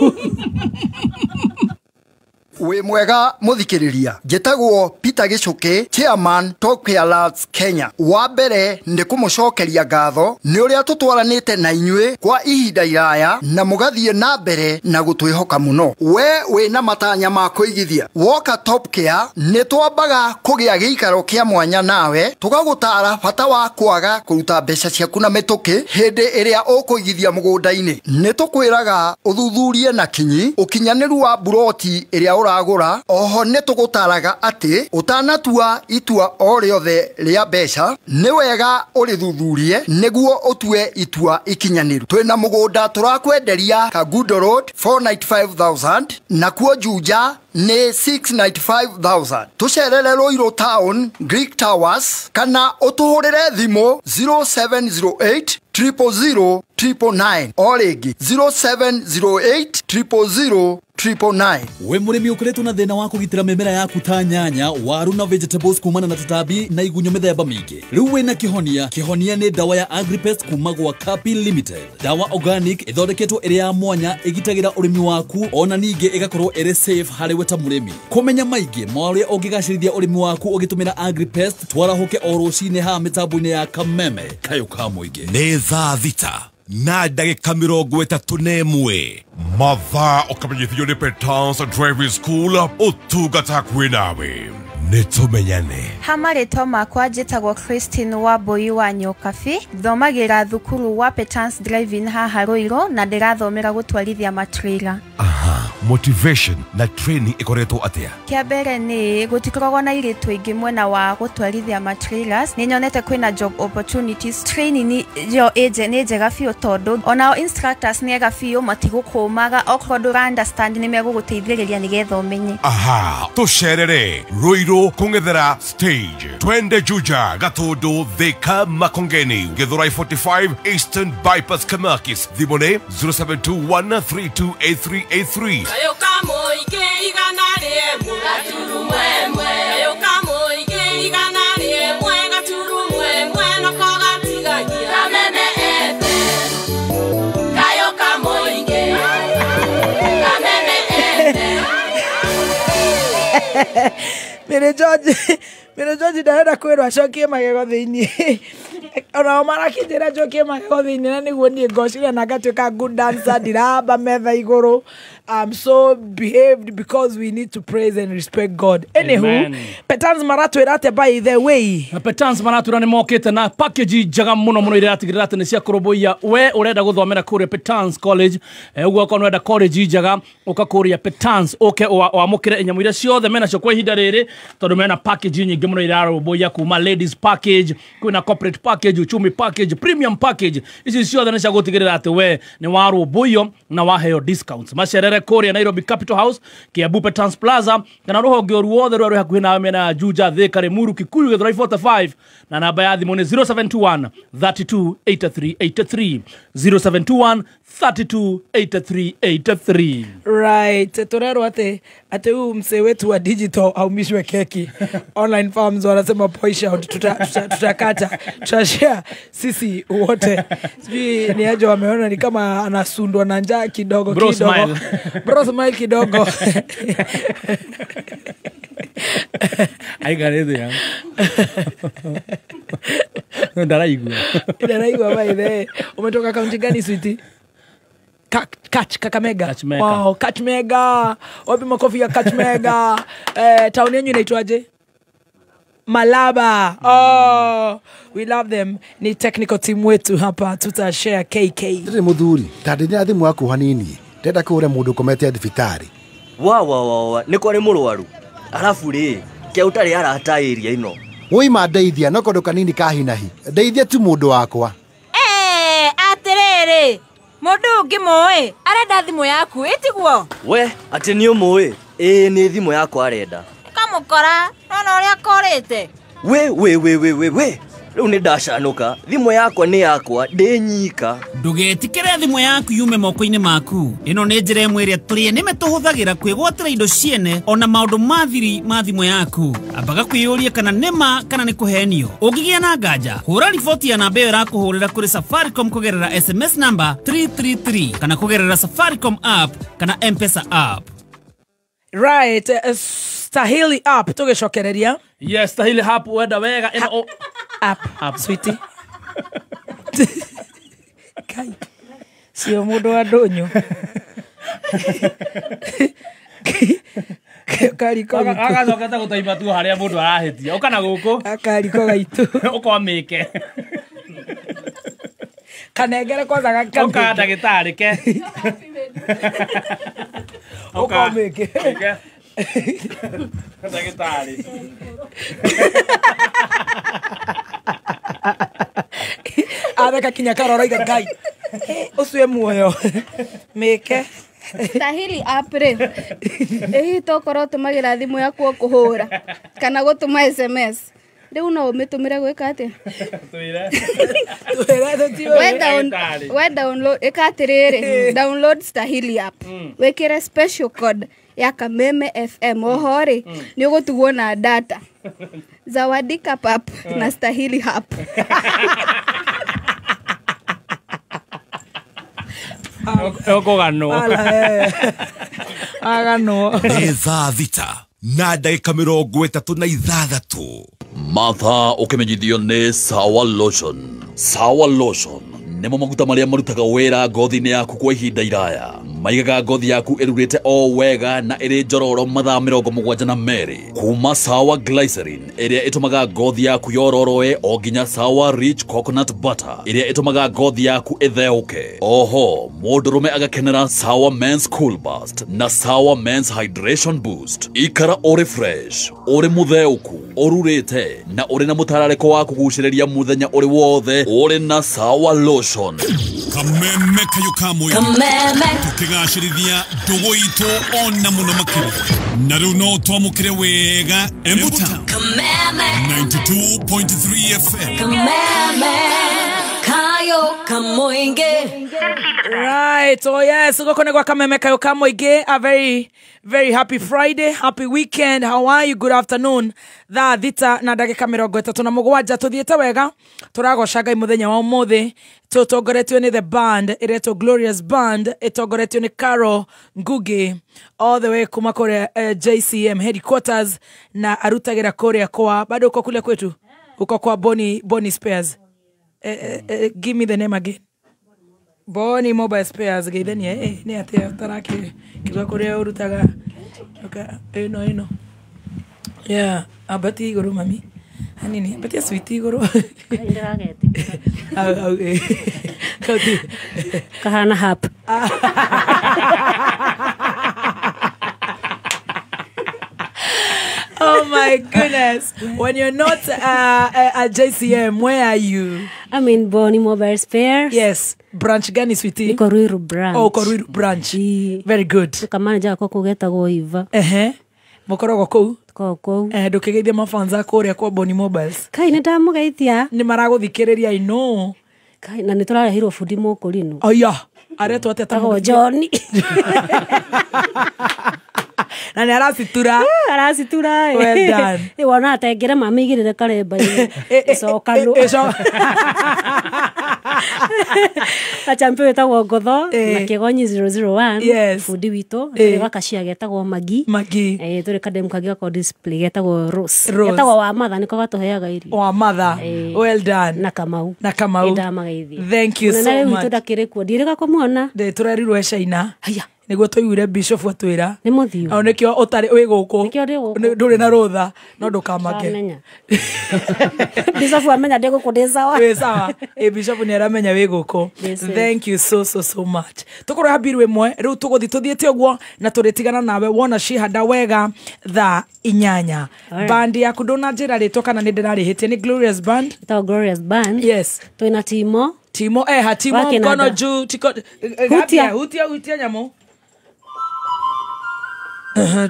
Wĩ mwega mũthikĩrĩria, njĩtagwo Peter Gĩcũkĩ, chairman Top Care Lads Kenya. Wa mbere nĩ kũmũcokeria ngatho nĩ ũrĩa tũtwaranĩte na inyuĩ kwa ihinda iraya na mũgathiĩ na mbere na gũtwĩhoka mũno. We wĩna matanya ma kũigithia, woka Top Care nĩ twambaga kũgĩa gĩikaro kĩa mwanya nawe, tũgagũtara bata wa kwaga kũruta mbeca ciaku na mĩtũkĩ hĩndĩ ĩrĩa ũkũigithia mũgũnda-inĩ. Nĩ tũkwĩraga ũthuthurie na kinyi ũkinyanĩru wa mburoti ĩrĩa ũragũra. Oho nĩ tũgũtaraga atĩ ũtanatua itua o rĩothe rĩa mbeca nĩ wega ũrĩthuthurie nĩguo ũtue itua ikinyanĩru. Twĩna mũgũnda tũrakwenderia Kangundo Road 495,000, nakuo Juja nĩ 695,000. Tũcerere Ruiru Town Greek Towers kana ũtũhũrĩre thimũ 0708 000 999, o rĩngĩ 0708 000 999. We mũrĩmi ũkoretwo na thĩna wa kũgitĩra mĩmera yaku ta nyanya, waru na vegetables kumana na tũtambi na igunyũ mĩthemba mĩingĩ. Rĩu wĩna kĩhonia. Kĩhonia nĩ ndawa ya Agripest kuma gwa Kapi Limited. Ndawa organic ĩthondeketwo ĩrĩ ya mwanya, ĩgitagĩra ũrĩmi waku ona ningĩ ĩgakorwo ĩrĩ safe harĩ we ta mũrĩmi. Kũmenya maingĩ ma ũrĩa ũngĩgacĩrithia ũrĩmi waku ũgĩtũmĩra Agripest, twarahũke o rũcinĩ haha mĩtambo-inĩ ya Kameme Kayũ ka Mũingĩ. Nĩ thaa 6:31. Mathaa ũkamenyithio nĩ Petans Driving School, ũtungata hakuhĩ nawe. Nĩ tũmenyane. Ha marĩtwa makwa njĩtagwo Christine Wambui wa Nyokabi, thomagĩra thukuru wa Petans Driving haha Ruiru na ndĩrathomera gũtwarithia matrailer. Aha, motivation na training ĩkoretwo atĩa? Kĩa mbere nĩ gũtikoragwo na airĩtu aingĩ mwena wa gũtwarithia matrailers. Nĩ nyonete kwĩna job opportunities. Training yo nĩ njega biũ tondũ onao instructors nĩ ega biũ, matigũkũmaga, okorwo ndũra understand nĩ megũgũteithĩrĩria nĩgetha ũmenye. Aha, tũcerere Ruiru kũng'ethera stage, twende Juja, Gatundu, Thika, Makongeni, Githurai 45, Eastern Bypass, Kamakis. Thimũ nĩ 0721 328383. Kayũ ka mũingĩ 101.1, kayũ ka mũingĩ 101.1 nako gatigagia Kameme FM. Kayũ ka mũingĩ Kameme FM. Mary George ndarenda kwĩrwo acokie magego thĩinĩ. Onao marakĩnjĩra njokie magego thĩinĩ na nĩguo niĩ ngociria na ngatuĩka good dancer, ndiramba metha igũrũ. I'm so behaved because we need to praise and respect God. Anywho, Petans maratwĩra atĩa by the way? Petans maratwĩra nĩ mokĩte na package njega mũno mũno iria iratigĩrĩra atĩ nĩ cia kũrũmbũiya we ũrenda gũthomera kũrĩa Petans College. Ũguo okorwo nĩwenda college njega ũka kũrĩa Petans, ũke wamũkĩre nyamũ iria ciothe menacio kwa ihinda rĩrĩ, tondũ mena package nyingĩ mũno irarũmbũiya kuma ladies package, kwĩna corporate package, uchumi package, premium package. Ici ciothe nĩ cia gũtigĩrĩra atĩ we nĩ warũmbũiyo na waheo discounts. Macerere kũrĩa Nairobi Capital House, Kiambu Petans Plaza, kana rũhonge o ruothe rũrĩa rwĩ hakuhĩ nawe mĩena ya Juja, Thika, Limuru, Kikuyu, Githurai 45, na namba ya thimũ nĩ 0721 32 83 83, 0721 32 83 83. Right, turerwo atĩ huyu msee wetu wa digital aumishwe keki. Online farms wanasema point out, tutakata, tutashare sisi wote. Sijui ni aje wameona ni kama anasundwa na njaa kidogo Bro kidogo. Smile. Bro smile kidogo. I got it yeah. Ndaraigua. Ndaraigua by the. Umetoka kaunti gani sweetie? Catch Kakamega. Wow, Catch Mega. Wapi makofi ya Catch Mega? Town yenu inaitwaje? Malaba. Oh, we love them. Ni technical team wetu hapa, tuta share KK. Ndiri muthuri, tandĩ thimu yaku hanini. Ndenda kũũra mũndũ ũkomete thibitarĩ. Wa wa wa wa, nĩ kwarĩ mũrwaru. Arabu rĩ, ke ũtarĩ arata area ĩno. Woima ndeithia no kũndũ kanini ka hinahi. Ndeithia tu mũndũ wakwa. Atĩrĩrĩ, mũndũ ũngĩmũĩ arenda thimũ yaku ĩtiguo? We, atĩ nĩ ũmũĩ? Ĩĩ nĩ thimũ yakwa arenda. Kamũkora, nona ũrĩa korĩte. We we we we we we. Rĩu nĩ ndacanũka, thimũ yakwa nĩ yakwa, ndĩ nyika. Ndũgetikĩre thimũ yaku yume moko-inĩ maku. Ĩno nĩ njĩra ĩmwe ĩrĩa tũrĩ nĩme tũhũthagĩra kwĩgwatĩra indo ciene ona maũndũ ma thiri ma thimũ yaku. Ambaga kwĩyũria kana nĩ ma kana nĩ kũhenio. Ũngĩgĩa na nganja, hũra riboti ya namba ĩyo ĩrakũhũrĩra kũrĩ Safaricom kũgerera SMS namba 333 kana kũgerera Safaricom app kana M-Pesa app. Right, Stahili app tũgĩcokereria. Yes, Stahili app wenda wega ĩno app sweetie. Kai. Sio mũndũ wa ndũnyũ. Kariko gitu. Agacokete gũtaima tu harĩa mũndũ arahĩtia. Ũka na gũkũ. Akariko gaitũ. Ũkomĩke. Kanengere kwanza gakamĩke. Ũka ndagĩtarĩ ke. Ũkomĩke. Ndagĩtarĩ. Atheka kinya karora iga Ngai. Ũcio e muoyo. Mĩke. Stahili app rĩ, ĩhihi tokorwo ũtũmagĩra thimũ yaku o kũhũra kana gũtũma SMS. Rĩu no ũmĩtũmĩre gwĩka atĩa? We download, ĩka atĩrĩrĩ, download Stahili app. Wĩkĩre special code ya Kameme FM oho rĩ, nĩ ũgũtigwo na data. Zawadi Cup na Stahili app. Ũkũganwo. Aganwo. Nĩ thaa 6 na ndagĩka 36. Mathaa ũkĩmenyithio nĩ Sawa Lotion. Sawa Lotion nĩmo maguta marĩa marutaga wĩra ngothi-inĩ yaku kwa ihinda iraya. Maigaga ngothi yaku ĩrurĩte o wega na ĩrĩ njororo mathaa 72. Kuma Sawa Glycerin ĩrĩa ĩtũmaga ngothi yaku yororoe o nginya Sawa Rich Coconut Butter ĩrĩa ĩtũmaga ngothi yaku ĩtheũke. Oho, mũndũrũme agakenera Sawa Men's Cool Burst na Sawa Men's Hydration Boost. Ikara ũrĩ fresh, ũrĩ mũtheũku, ũrurĩte na ũrĩ na mũtararĩko wa kũgucĩrĩria mũthenya ũrĩ wothe ũrĩ na Sawa Lotion. Kameme kayo kamwe. Kameme. Tukigacĩrithia ndũgũ itũ ona mũno makĩria. Na rĩu no twamũkĩre wega Embu Town. Kameme. 92.3 FM. Kameme. Kayo kamoinge. Right, oh yes, gũkũ nĩ gwa Kameme kayo kamoinge. A very very happy Friday, happy weekend. How are you? Good afternoon. Thaa 6 na ndagĩka 37 tũthiĩte wega. Tũragoca Ngai mũthenya wa ũmũthĩ. Tũtongoretio nĩ the band ĩretwo Glorious Band, ĩtongoretio nĩ Carol Ngugi all the way kuma kũrĩa JCM headquarters, na arutagĩra kũrĩa kwa bado uko kule kwetu, uko kwa Bonnie Spares. Give me the name again. Bonnie Mobile Spares geithania nĩ atĩa ũtarakĩ kiuga kũrĩa ũrutaga ĩno ĩno. Yeah, ambati igũrũ mami. Hanini, ambatia sweet igũrũ. Kahana hap. Oh my goodness. When you're not at JCM, where are you? I'm in Bonnie Mobile Spares. Yes. Branch gani sweetie? Niko Ruiru branch. Oh, Ruiru branch. Very good. Tukamanager wako kugetagwo Iva. Ehe. Mũkoragwo kũu? Kũu. Ndũkĩgeithie mafanza kũrĩa kwa Bonnie Mobiles. Kai nĩ ndamũgeithia. Nĩ maragũthikĩrĩria, I know. Kai na nĩ tũrarehirwo bundi mũkũrinũ. Aya, aretwo atĩa ta Tagwo John. Na nĩ aracitura. Aracitura. Well done. Ĩ wona atengere mami igĩrĩre karemba-inĩ. Ĩcokanwo. Na champion wĩtagwo Ngotho na Kĩgonyi 001. Yes. Bundi witũ tũrĩ gakacia getagwo Magi. Magi. Tũrĩ kademu kangĩ gako display getagwo Rose. Rose. Getagwo wa Matha nĩko gatũheaga irio. Wa Matha. Well done. Na Kamau. Na Kamau. Nĩndamagaithia. Thank you so Mũnene much. witũ ndakĩrĩ kuo, ndirĩga kũmuona. Ndĩ tũrerirwo e China. Haya. Nĩguo tũiguire bishop atwĩra. Nĩ mũthiu. O nĩkĩo ũtarĩ wĩ gũkũ. Nĩkĩo ndĩ gũkũ. Ndũrĩ na rũtha no ndũkamake. Ndamenya. Bishop amenya ndĩ gũkũ ndĩ sawa. Wĩ sawa. Ĩ bishop nĩ aramenya wĩ gũkũ. Thank you so so so much. Tũkũreha mbiru ĩmwe rĩu tũgũthiĩ tũthiĩte ũguo na tũrĩtigana nawe wona cihanda wega thaa 8. Band yaku ndũnanjĩra rĩtwa kana nĩ ndĩrarĩhĩtie, nĩ Glorious Band. Ĩtagwo Glorious Band. Yes. Twĩna Timo. Timo eha Timo mkono juu tiko Hutia. Hutia hutia nyamũ.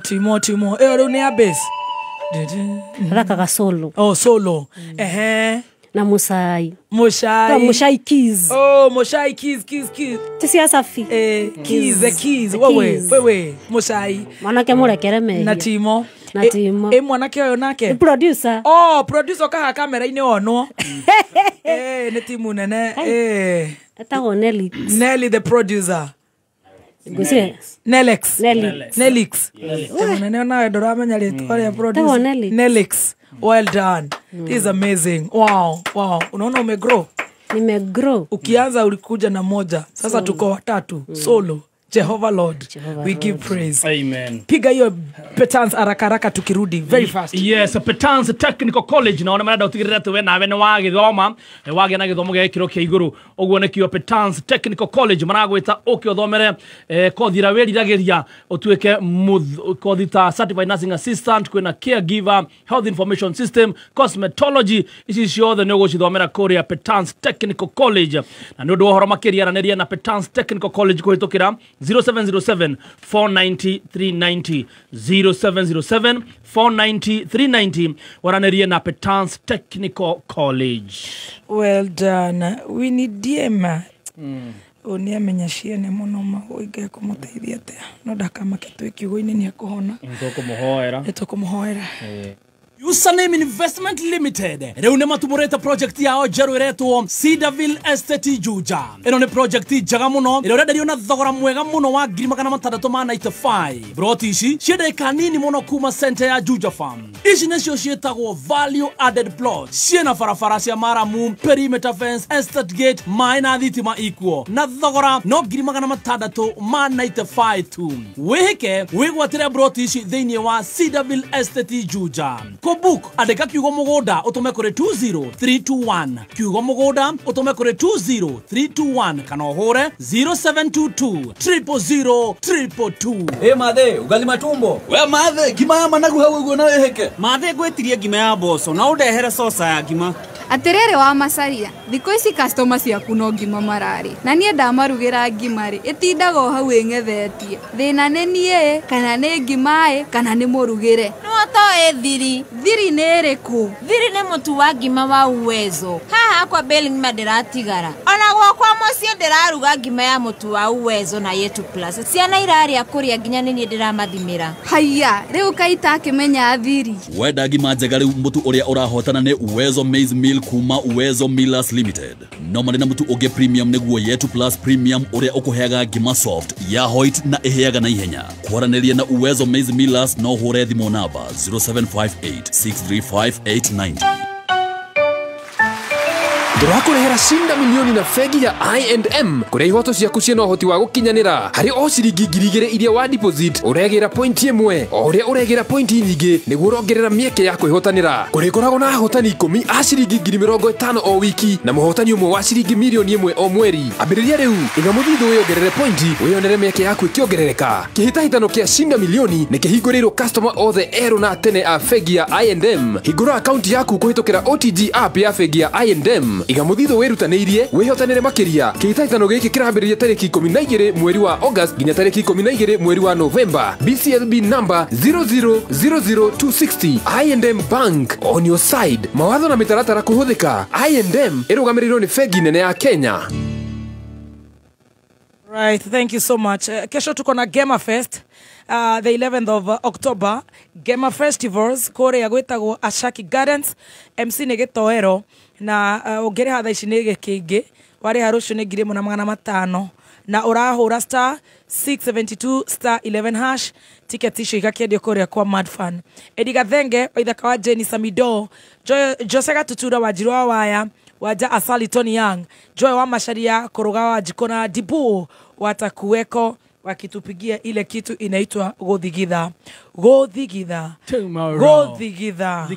Timo Timo rĩu nĩ ya bass. Athakaga solo. Oh solo. Na Mushai. Mushai. Ta Mushai Keys. Oh Mushai Keys Keys Keys. Ti cia Safi. Keys the Keys. Wewe wewe Mushai. Mwanake mũrekere mehia. Na Timo. Na Timo. Mwanake ũyũ nake. Ni producer. Oh producer kaha kamera-inĩ wonwo. Nĩ timu nene. Etagwo Nelly. Nelly the producer. Nelix. Nelix. Nelix. Nene onawe ndũramenya rĩtwa rĩa producer. Nelix. Nelix. Well done. This is amazing. Wow, wow. Unaona umegrow? Nimegrow. Ukianza ulikuja na moja. Sasa solo. Tuko watatu. Solo. Jehovah Lord. Jehovah we Lord. Give praise. Amen. Piga hiyo petans haraka haraka tukirudi very fast. Yes, Petans Technical College na ona marenda utigirira atĩ we nawe nĩ wagĩthoma, wagĩa na gĩthomo gĩa gĩkĩro kĩa igũrũ. Ũguo nĩkĩo Petans Technical College maragwĩta ũke ũthomere kothi ĩrĩa wĩriragĩria ũtuĩke kothi ta certified nursing assistant, kwĩna caregiver, health information system, cosmetology, ici ciothe nĩ ũgũcithomera kũrĩa Petans Technical College. Na nĩ ũndũ wa ũhoro makĩria aranĩria na Petans Technical College kũhĩtũkĩra 0707 490 390 0707 490 390 waranĩrie na Petans Technical College. Well done. We need DM. Nĩ amenya ciene mũno maũinge kũmũteithia atĩa no ndakamake twĩ kiugo-inĩ nĩ ekũhona. Nĩtũkũmũhoera. Nĩtũkũmũhoera. Username Investment Limited rĩu nĩ matumũrĩte project yao njerũ ĩretwo Cedarville Estate Juja. Ĩno nĩ project njega mũno ĩrĩa ũrenderio na thogora mwega mũno wa 695. Broti ici ciĩ ndagĩka nini mũno kuma center ya Juja Farm. Ici nĩcio ciĩtagwo value added plots. Ciĩna barabara cia maramu, perimeter fence, estate gate, maĩ na thitima ikuo na thogora no 695 tu. Wĩhĩke wĩgwatĩre broti ici thĩinĩ wa Cedarville Estate Juja. Kũbook andĩka kiugo mũgũnda ũtũme kũrĩ 20321, kiugo mũgũnda ũtũme kũrĩ 20321 kana ũhũre 0722 000 222. Ĩ mathe ugali matumbo we mathe ngima ya managu hau ũguo na wĩhĩke mathe ngwĩtirie ngima ya mboco na ũndehere coca ya ngima. Atĩrĩrĩ wa Macaria, thikũ ici customer ciaku no ngima mararĩ na niĩ ndamarugĩra ngima rĩ ĩtindaga o hau ĩng'ethetie. Thĩna nĩ niĩ kana nĩ ngima ĩ kana nĩ mũrugĩre. No toĩ thiri. Thiri nĩ ĩrĩkũ? Thiri nĩ mũtu wa ngima wa Uwezo. Haha hakwa beli ngima ndĩratigara. Ona gwakwa mũciĩ ndĩraruga ngima ya mũtu wa Uwezo na Yetu Plus. Ciana irarĩa kũrĩa nginya nĩ niĩ ndĩramathimĩra. Haiya, rĩu kaita akĩmenya thiri. Wenda ngima njega rĩu mũtu ũrĩa ũrahotana nĩ Uwezo Maize Meal kuma Uwezo Millers Limited. No marĩ na mũtu ũngĩ premium nĩguo Yetu Plus Premium ũrĩa ũkũheaga ngima soft ya white na ĩhĩaga na ihenya. Kwaranĩria na Uwezo Maize Millers no ũhũre thimũ namba 0758 635 890. Tũrakũrehera Shinda milioni na bengi ya I&M kũrĩa ihoto ciaku ciĩna ũhoti wa gũkinyanĩra harĩ o ciringi 2,000 iria wa deposit ũregĩra pointi ĩmwe o ũrĩa ũregĩra pointi nyingĩ nĩguo ũrongerera mĩeke ya kwĩhotanĩra. Kũrĩkoragwo na ahotani 10 a ciringi 50,000 o wiki na mũhotani ũmwe wa ciringi milioni 1 o mweri. Ambĩrĩria rĩu iga mũthithũ wĩongerere pointi wĩyonere mĩeke yaku ĩkĩongerereka. Kĩhĩtahĩtano kĩa Shinda milioni nĩ kĩhingũrĩirwo customer othe erũ na tene a bengi ya I&M. Hingũra akaunti yaku kũhĩtũkĩra OTG app ya bengi ya I&M. Iga mũthithũ wĩrutanĩirie wĩhotanĩre makĩria. Kĩhĩtahĩtano gĩkĩ kĩrambĩrĩria tarĩki 12 mweri wa August nginya tarĩki 12 mweri wa Novemba. BCLB number 0000260. I&M Bank on your side. Mawatho na mĩtaratara kũhũthĩka. I&M ĩrũgamĩrĩirwo nĩ bengi nene ya Kenya. Right, thank you so much. Kesho tuko na Gema Fest, the 11th of October. Gema Festivals kũrĩa gwĩtagwo Ashaki Gardens. MC nĩ Gĩtoero na ũngĩrĩha thaa ici nĩ gĩkĩngĩ Warĩha rũciũ nĩ 1500 na ũrahũra star 672 star 11 hash. Tiketi icio igakĩendio kũrĩa kwa Madfan. Edi Gathenge waithaka wa Jenny Samido, Jose Gatutura wa Njirũ wa Waya, Wanja Asali Tony Young, Joy wa Macharia Kũrũga wa Njiko na Dibu watakuweko wakitupigia ile kitu inaitwa gothigitha. Gothigitha. Gothigitha.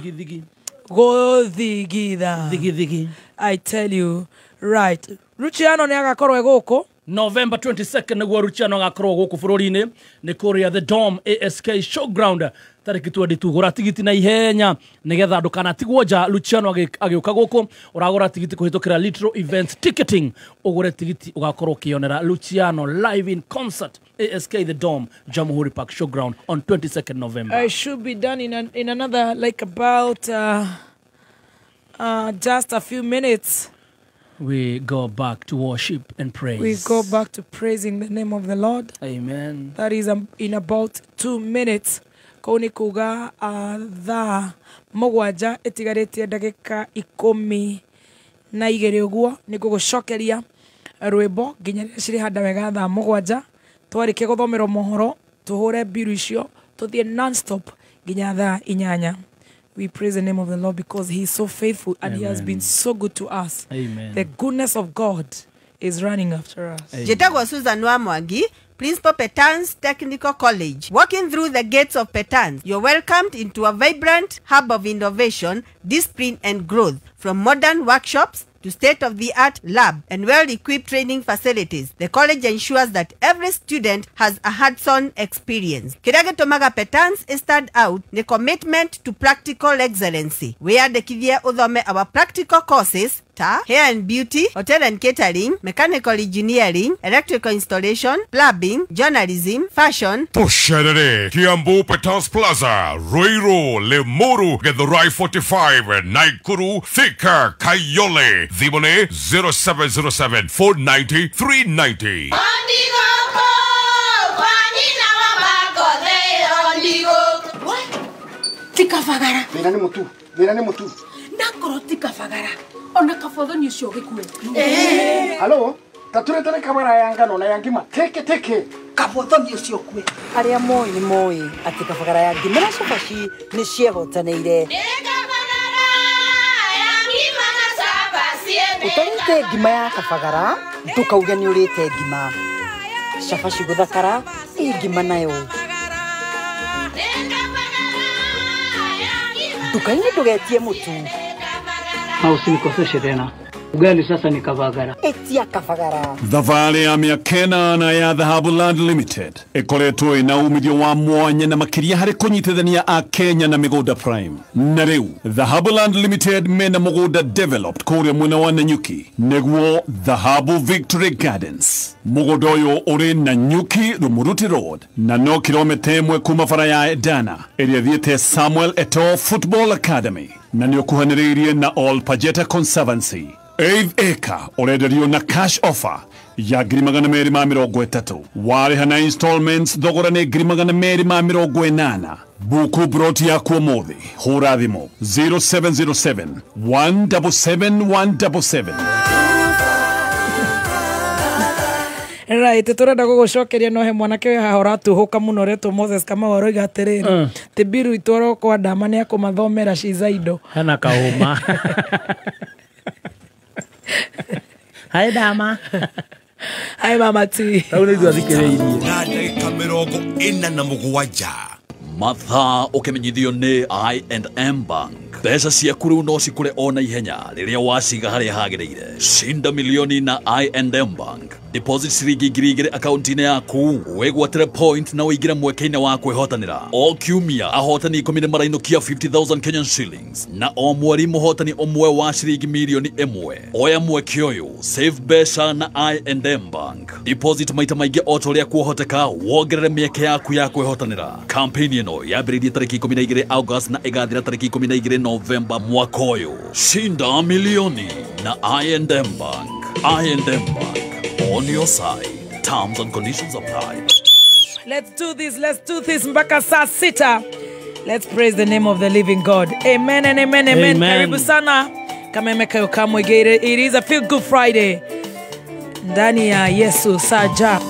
Gothigitha. Thigi. I tell you. Right. Luciano nĩ agakorwo e gũkũ November 22nd nĩguo Luciano agakorwo gũkũ bũrũri-inĩ nĩ kũrĩa The Dome ASK Showground tarĩki 22. Gũra tigiti na ihenya nĩgetha ndũkanatigwo nja. Luciano agĩũka gũkũ ũragũra tigiti kũhĩtũkĩra Little Events Ticketing. Ũgũre tigiti ũgakorwo ũkĩonera Luciano live in concert ASK The Dome Jamhuri Park Showground on 22nd November. I should be done in another like about just a few minutes. We go back to worship and praise. We go back to praising the name of the Lord. Amen. That is in about 2 minutes. Kũu nĩ kuga thaa 7 ĩtigarĩtie ndagĩka 12 ũguo nĩ ngũgũcokeria rwĩmbo nginya rĩrĩa cirĩhanda wega thaa 7. Twarĩkia gũthomerwo mohoro tũhũre mbiru icio tũthiĩ non-stop nginya thaa 8. We praise the name of the Lord because he is so faithful and Amen. He has been so good to us. Amen. The goodness of God is running after us. Njĩtagwo Susan wa Mwangi, Principal Petans Technical College. Walking through the gates of Petans, you're welcomed into a vibrant hub of innovation, discipline and growth. From modern workshops to state-of-the-art lab and well-equipped training facilities, the college ensures that every student has a hands-on experience. Kĩrĩa gĩtũmaga Petans stand out nĩ commitment to practical excellency. Wĩyandĩkithie ũthome our practical courses ta hair and beauty, hotel and catering, mechanical engineering, electrical installation, plumbing, journalism, fashion. Tũcerere Kiambu Petans Plaza, Ruiru, Limuru, Githurai 45, Nakuru, Thika, Kayole. Thimũ nĩ 0707 490 390. Tikabagara. Thĩna nĩ mũtu. Thĩna nĩ mũtu. Nakorwo tikabagara. Ona kabothoni ũcio gĩkue. Halo, taturetere kabara ya ngano na ya ngima. Teke teke. Kabothoni ũcio kue. Arĩa moĩ nĩ moĩ atĩ kabagara ya ngima na cabaci nĩ ciehotanĩire. Ũtarĩte ngima ya kabagara ndũkauge nĩ ũrĩte ngima. Cabaci gũthakara ĩ ngima nayo. Nduka-inĩ ndũgetie mũtu. Na usinikoseshe tena. Ugali sasa ni kabagara. Etia kabagara. Thabarĩ ya mĩaka ĩnana ya Dhahabu Land Limited ĩkoretwo ĩna umithio wa mwanya na makĩria harĩ kũnyitithania a Kenya na mĩgũnda prime. Na rĩu Dhahabu Land Limited mena mũgũnda developed kũrĩa mwena wa Nanyuki nĩguo Dhahabu Victory Gardens. Mũgũnda ũyũ ũrĩ Nanyuki Rumuruti Road na no kilomita 1 kuma bara ya Edana ĩrĩa ĩthiĩte Samuel Eto'o Football Academy na nĩ ũkuhanĩrĩirie na All Pajeta Conservancy. 8 acre ũrenderio na cash offer ya 230,000. Warĩha na installments thogora nĩ 280,000. Buku broti yaku ũmũthĩ hũra thimũ 0707 177 177. Right, turenda gugucokeria no he mwanake wĩ haha ũratuhũka mũno ũretwo Moses Kamau aroiga atĩrĩrĩ ti mbiru itwarwo kwa ndama nĩ akũmathomera cizaido. Hena kaũma. Hai dama. Hai mama ti. Rau nĩ ithuĩ athikĩrĩirie. Na ndagĩka 47. Mathaa ũkĩmenyithio nĩ I&M Bank. Mbeca ciaku rĩu no cikũre o na ihenya rĩrĩa waciga harĩa hagĩrĩire. Shinda milioni na I&M Bank. Deposit ciringi 2,000 akaunti-inĩ yaku wĩgwatĩre point na ũingĩre mweke-inĩ wa kwĩhotanĩra. O kiumia ahotani 10 nĩ marainũkia 50,000 Kenyan shillings na o mweri mũhotani ũmwe wa ciringi milioni 1. Oya mweke ũyũ, save mbeca na I&M Bank. Deposit maita maingĩ o ta ũrĩa kuohoteka wongerere mĩeke yaku ya kwĩhotanĩra. Campaign ĩno yambĩrĩirie tarĩki 12 August na ĩgathira tarĩki 12 November mwaka ũyũ. Shinda milioni na I&M Bank. I&M Bank, on your side. Terms and conditions apply. Let's do this, let's do this mpaka saa 6. Let's praise the name of the living God. Amen and amen, amen. Amen. Karibu sana. Kameme Kayo Kamwege. It is a feel good Friday. Ndani ya Yesu Saja.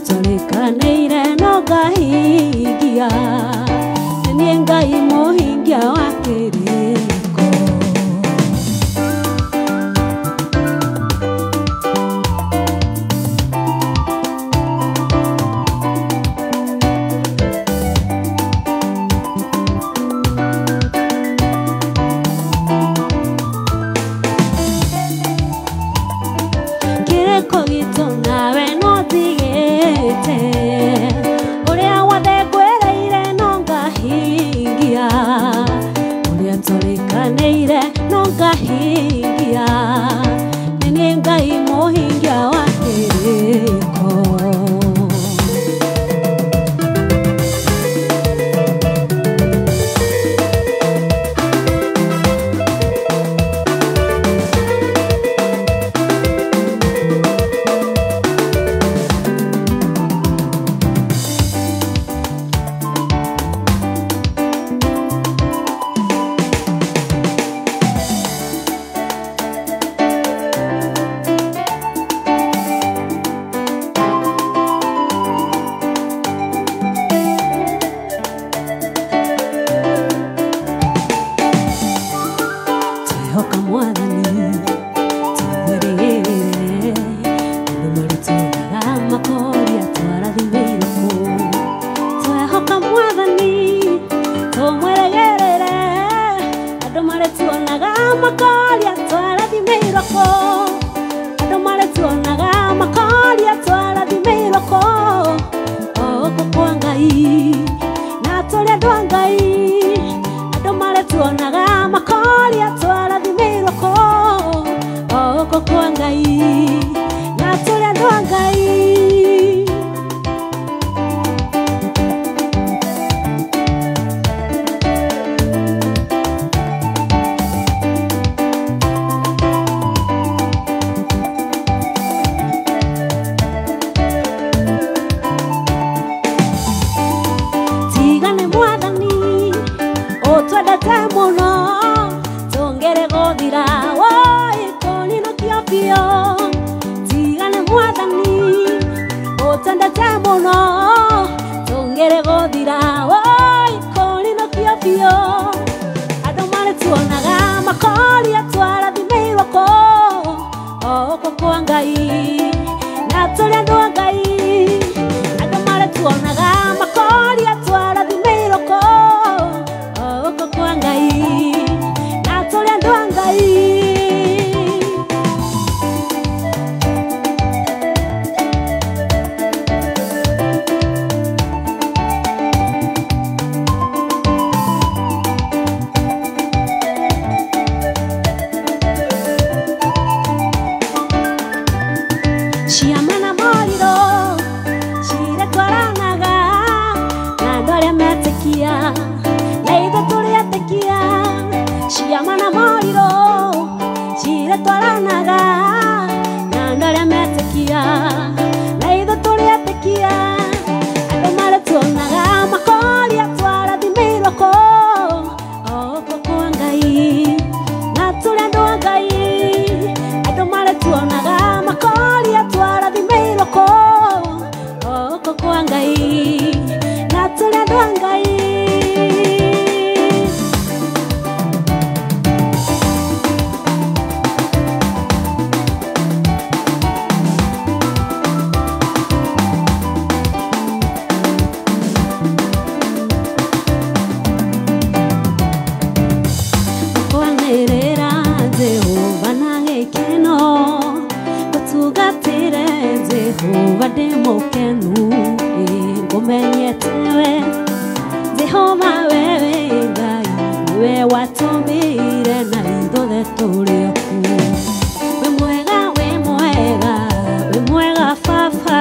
Tũrĩkanĩire no ngahingia, nĩ niĩ Ngai mũhingia. Oko kwa Ngai na tũrĩ andũ a Ngai. Tiga nĩ Mwathani ũtwendete mũno tũngere gũthira woi kũninũkio biũ. Tiga nĩ Mwathani ũtwendete mũno tũngere gũthira woi kũninũkio biũ. Andũ marĩtuonaga makoria twarathimĩirwo kũ oko kwa Ngai na tũrĩ andũ a Ngai. Andũ marĩtuonaga makoria twarathimĩirwo kũ oko kwa Ngai na tũrĩ andũ a Ngai. Ciama na morirũ ciretwaranaga na andũ arĩa metĩkia na ithuĩ tũrĩ etĩkia. Ciama na morirũ ciretwaranaga na andũ arĩa metĩkia na ithuĩ tũrĩ etĩkia. Andũ marĩtuonaga makoria twarathimĩirwo kũ oko kwa Ngai na tũrĩ andũ a Ngai. Andũ marĩtuonaga makoria twarathimĩirwo kũ oko kwa Ngai na tũrĩ andũ a Ngai. Kwanĩrĩra Jehova na gĩkeno ngũtungatĩre Jehova ndĩ mũkenu ĩ ngũmenyete we Jehova wewe Ngai nĩwe watũmbire na ithuothe tũrĩ aku. Wĩ mwega wĩ mwega wĩ mwega baba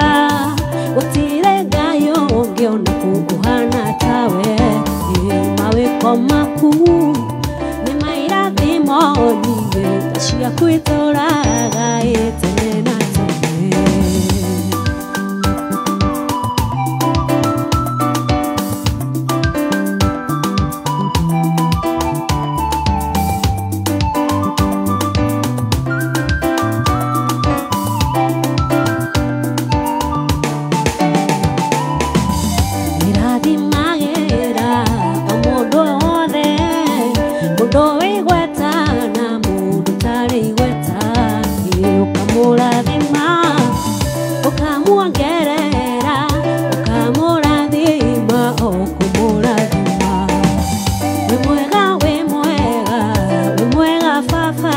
gũtirĩ Ngai ũngĩ ona kũ ũhana tawe ĩ mawĩko maku nĩ mairathimo nyingĩ ta ciaku itũraga ĩ tene na tene. Irathimagĩra o mũndũ wothe mũndũ wĩ igweta na mũndũ ũtarĩ igweta ĩ ũkamũrathima ũkamuongerera ũkamũrathima o kũmũrathima. Wĩ mwega wĩ mwega wĩ mwega baba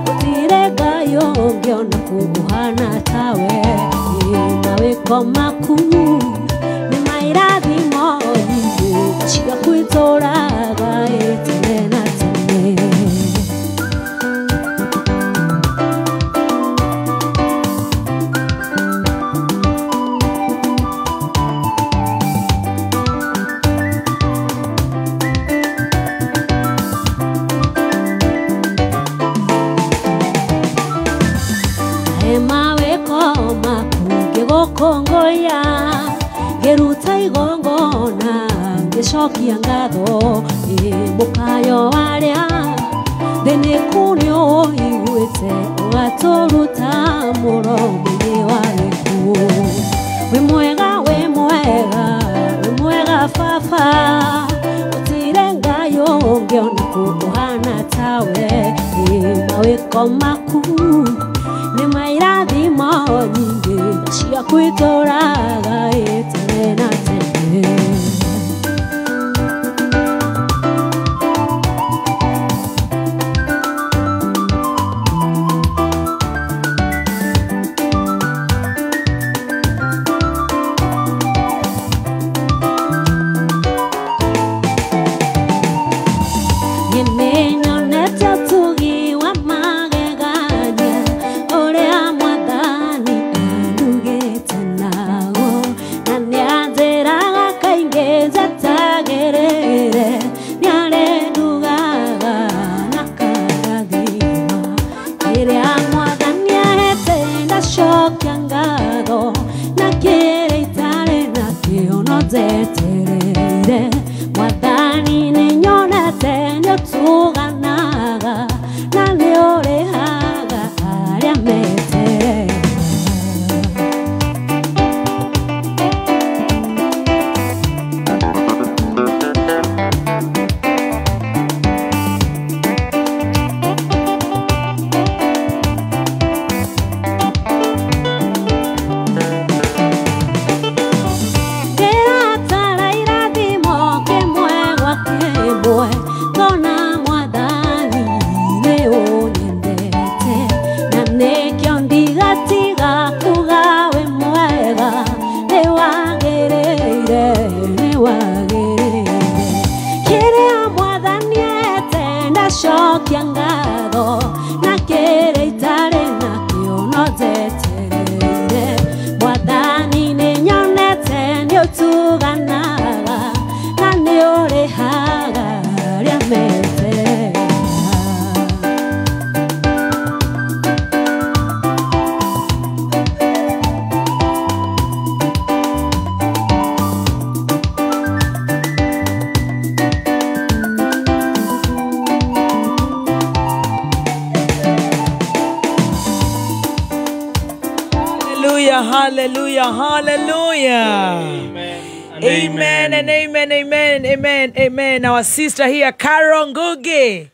gũtirĩ Ngai ũngĩ ona kũ ũhana tawe ĩ mawĩko maku nĩ mairathimo nyingĩ ciaku itũraga ĩ tene na tene. Mawĩko maku ngĩgũkũngũiya ngĩruta igongona ngĩcokia ngatho ĩ mũkayo warĩa thĩnĩku nĩũiguĩte ũgatũruta mũromo-inĩ wa gĩkuũ. Wĩ mwega wĩ mwega wĩ mwega baba gũtirĩ Ngai ũngĩ ona kũ ũhana tawe ĩ mawĩko maku nĩ mairathimo nyingĩ ciaku itũraga ĩ tene na tene. Nĩnyonete ũtugi wa magegania Ndacokia ngatho na kĩrĩa itarĩ nakĩo no njetereire. Mwathani nĩnyonete nĩũtuganaga na nĩũrĩhaga arĩa metereire. Ndĩratara irathimo kĩmwe gwa kĩmwe, ngona Mwathani nĩũnyendete, na nĩkĩo ndigatiga kuga wĩ mwega, nĩwagĩrĩire, nĩwagĩrĩire. Kĩrĩa Mwathani ete ndacokia ngatho, na kĩrĩa itarĩ nakĩo no njetereire. Mwathani nĩnyonete nĩũtuganaga na nĩũrĩhaga arĩa metereire. Hallelujah, hallelujah, hallelujah. Amen and amen, amen, amen, amen. Our sister here, Carol Ngugi,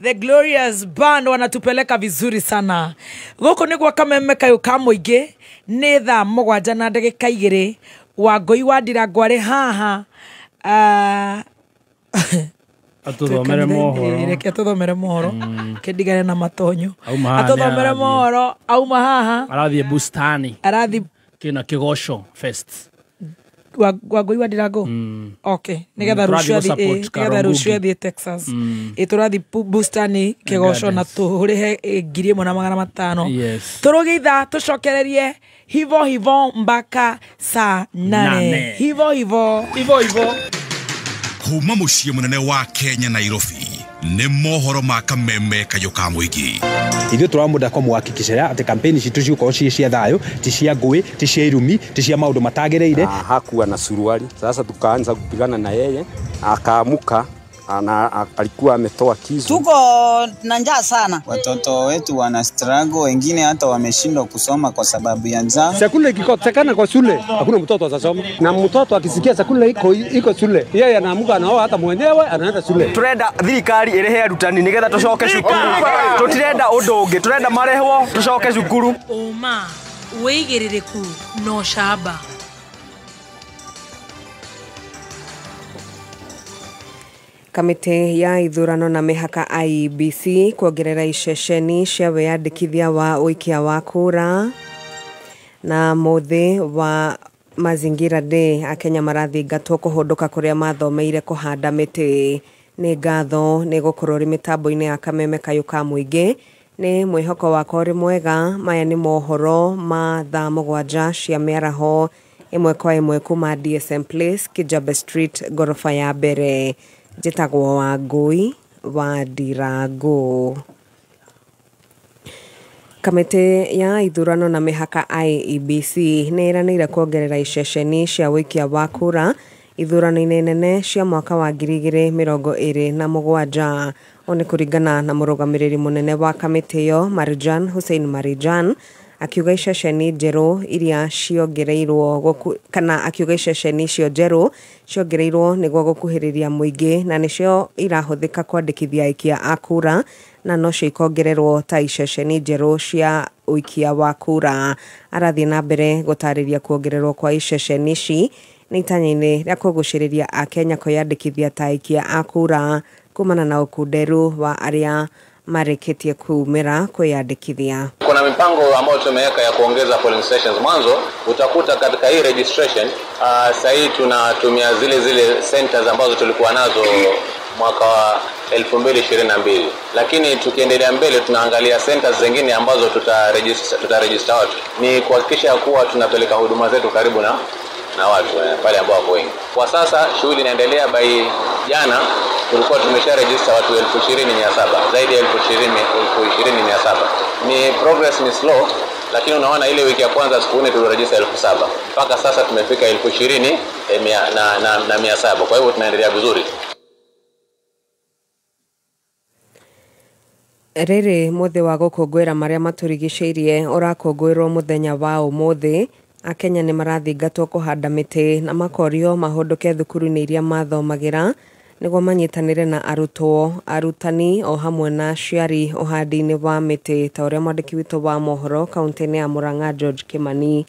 the Glorious Band, wanatupeleka vizuri sana. Gũkũ nĩ gwa Kameme kayũ ka mũingĩ, nĩ thaa 7 na ndagĩka 2. Wangũi wa Ndirango arĩ haha. Atũthomere mohoro. Reke atũthomere mohoro. Kĩndigane na matonyo. Auma haha nĩ Atũthomere arathiĩ. mohoro, auma haha. Arathiĩ bustani. Arathi kĩna Kĩgoco Fest. Wangũi wa Ndirango. Okay, nigetha Tũrathiĩ rũciũ gũ-support athiĩ, Carol nigetha rũciũ Ngugi. athiĩ Texas. Ĩ tũrathiĩ bustani Kĩgoco na tũrĩhe 1500. Yes. Tũrũge ithaa tũcokererie hivo hivo mpaka saa 8. Nane. Hivo hivo. Hivo hivo. Kuma mũciĩ mũnene wa Kenya Nairobi nĩ mohoro ma Kameme kayũ ka mũingĩ. Ithuĩ tũramũnda kũmũhakikicĩra atĩ kampeni citũ cigũkorwo ciĩ cia thayũ, ti cia ngũĩ, ti cia irumi, ti cia maũndũ matagĩrĩire. Hakuwa na suruali. Sasa tukaanza kupigana na yeye, akaamuka na alikuwa ametoa kisu. Tuko na njaa sana. Watoto wetu wana struggle, wengine hata wameshindwa kusoma kwa sababu ya njaa. Chakula ikikosekana kwa shule, hakuna mtoto atasoma. Na mtoto akisikia chakula iko shule, yeye anaamuka anaoa hata mwenyewe anaenda shule. Turenda thirikari ĩrĩhe arutani nĩgetha tũcoke cukuru. Tũtirenda ũndũ ũngĩ, turenda marĩhwo tũcoke cukuru. Ũma, wĩigĩrĩrĩku na ũcamba. Kamĩtĩ ya ithurano na mĩhaka IEBC kuongerera iceceni cia wĩyandĩkithia wa ũikia wa kura. Na mũthĩ wa Mazingira Day, Akenya marathingatwo kũhũndũka kũrĩa mathomeire kũhanda mĩtĩ. Nĩ ngatho nĩ gũkorwo ũrĩ mĩtambo-inĩ ya Kameme kayũ ka mũingĩ. Nĩ mwĩhoko wakwa ũrĩ mwega. Maya nĩ mohoro ma thaa 7 cia mĩaraho 1 kwa 1 kuma DSM Place, Kijabe Street, ngoroba ya mbere. Njĩtagwo Wangũi wa Ndirango. Kamĩtĩ ya ithurano na mĩhaka IEBC nĩ ĩranĩire kuongerera iceceni cia ũikia wa kura ithurano-inĩ nene cia mwaka wa 2027. Ũũ nĩ kũringana na mũrũgamĩrĩri mũnene wa kamĩtĩ ĩyo Marjan Hussein Marijan, akiuga iceceni njerũ iria ciongereirwo kana akiuga iceceni icio njerũ ciongereirwo nĩguo gũkuhĩrĩria mũingĩ na nĩcio irahũthĩka kwandĩkithia aikia a kura na nocio ikongererwo ta iceceni njerũ cia ũikia wa kura. Arathiĩ na mbere gũtarĩria kuongererwo kwa iceceni ici nĩ itanya-inĩ rĩa kũgucĩrĩria Akenya kwĩyandĩkithia ta aikia a kura kumana na ũkunderu wa arĩa marĩkĩtie kumĩra kwĩyandĩkithia. Kuna mipango ambayo tumeweka ya kuongeza polling stations. Mwanzo utakuta katika hii registration sasa hii tunatumia zile centers ambazo tulikuwa nazo mwaka wa 2022, lakini tukiendelea mbele tunaangalia centers zingine ambazo tutaregister watu. Ni kuhakikisha kuwa tunapeleka huduma zetu karibu na watu pale ambao wako wengi. Kwa sasa shughuli inaendelea. By jana tulikuwa tumesha register watu 20,700, zaidi ya 20,700. Ni progress ni slow, Lakini unaona ile wiki ya kwanza siku 4 tulirejista 7,000. Mpaka sasa tumefika 20,700. Kwa hivyo tunaendelea vizuri. Rĩrĩ mũthĩ wa gũkũngũĩra marĩa matũrigicĩirie ũrakũngũĩrwo mũthenya wa ũmũthĩ. Akenya nĩ marathingatwo kũhanda mĩtĩ na makorio mahũndũke thukuru-inĩ iria mathomagĩra nĩguo manyitanĩre na arutwo, arutani o hamwe na aciari ũhandi-inĩ wa mĩtĩ ta ũrĩa mwandĩki witũ wa mohoro kaunti-inĩ ya Murang'a George Kimani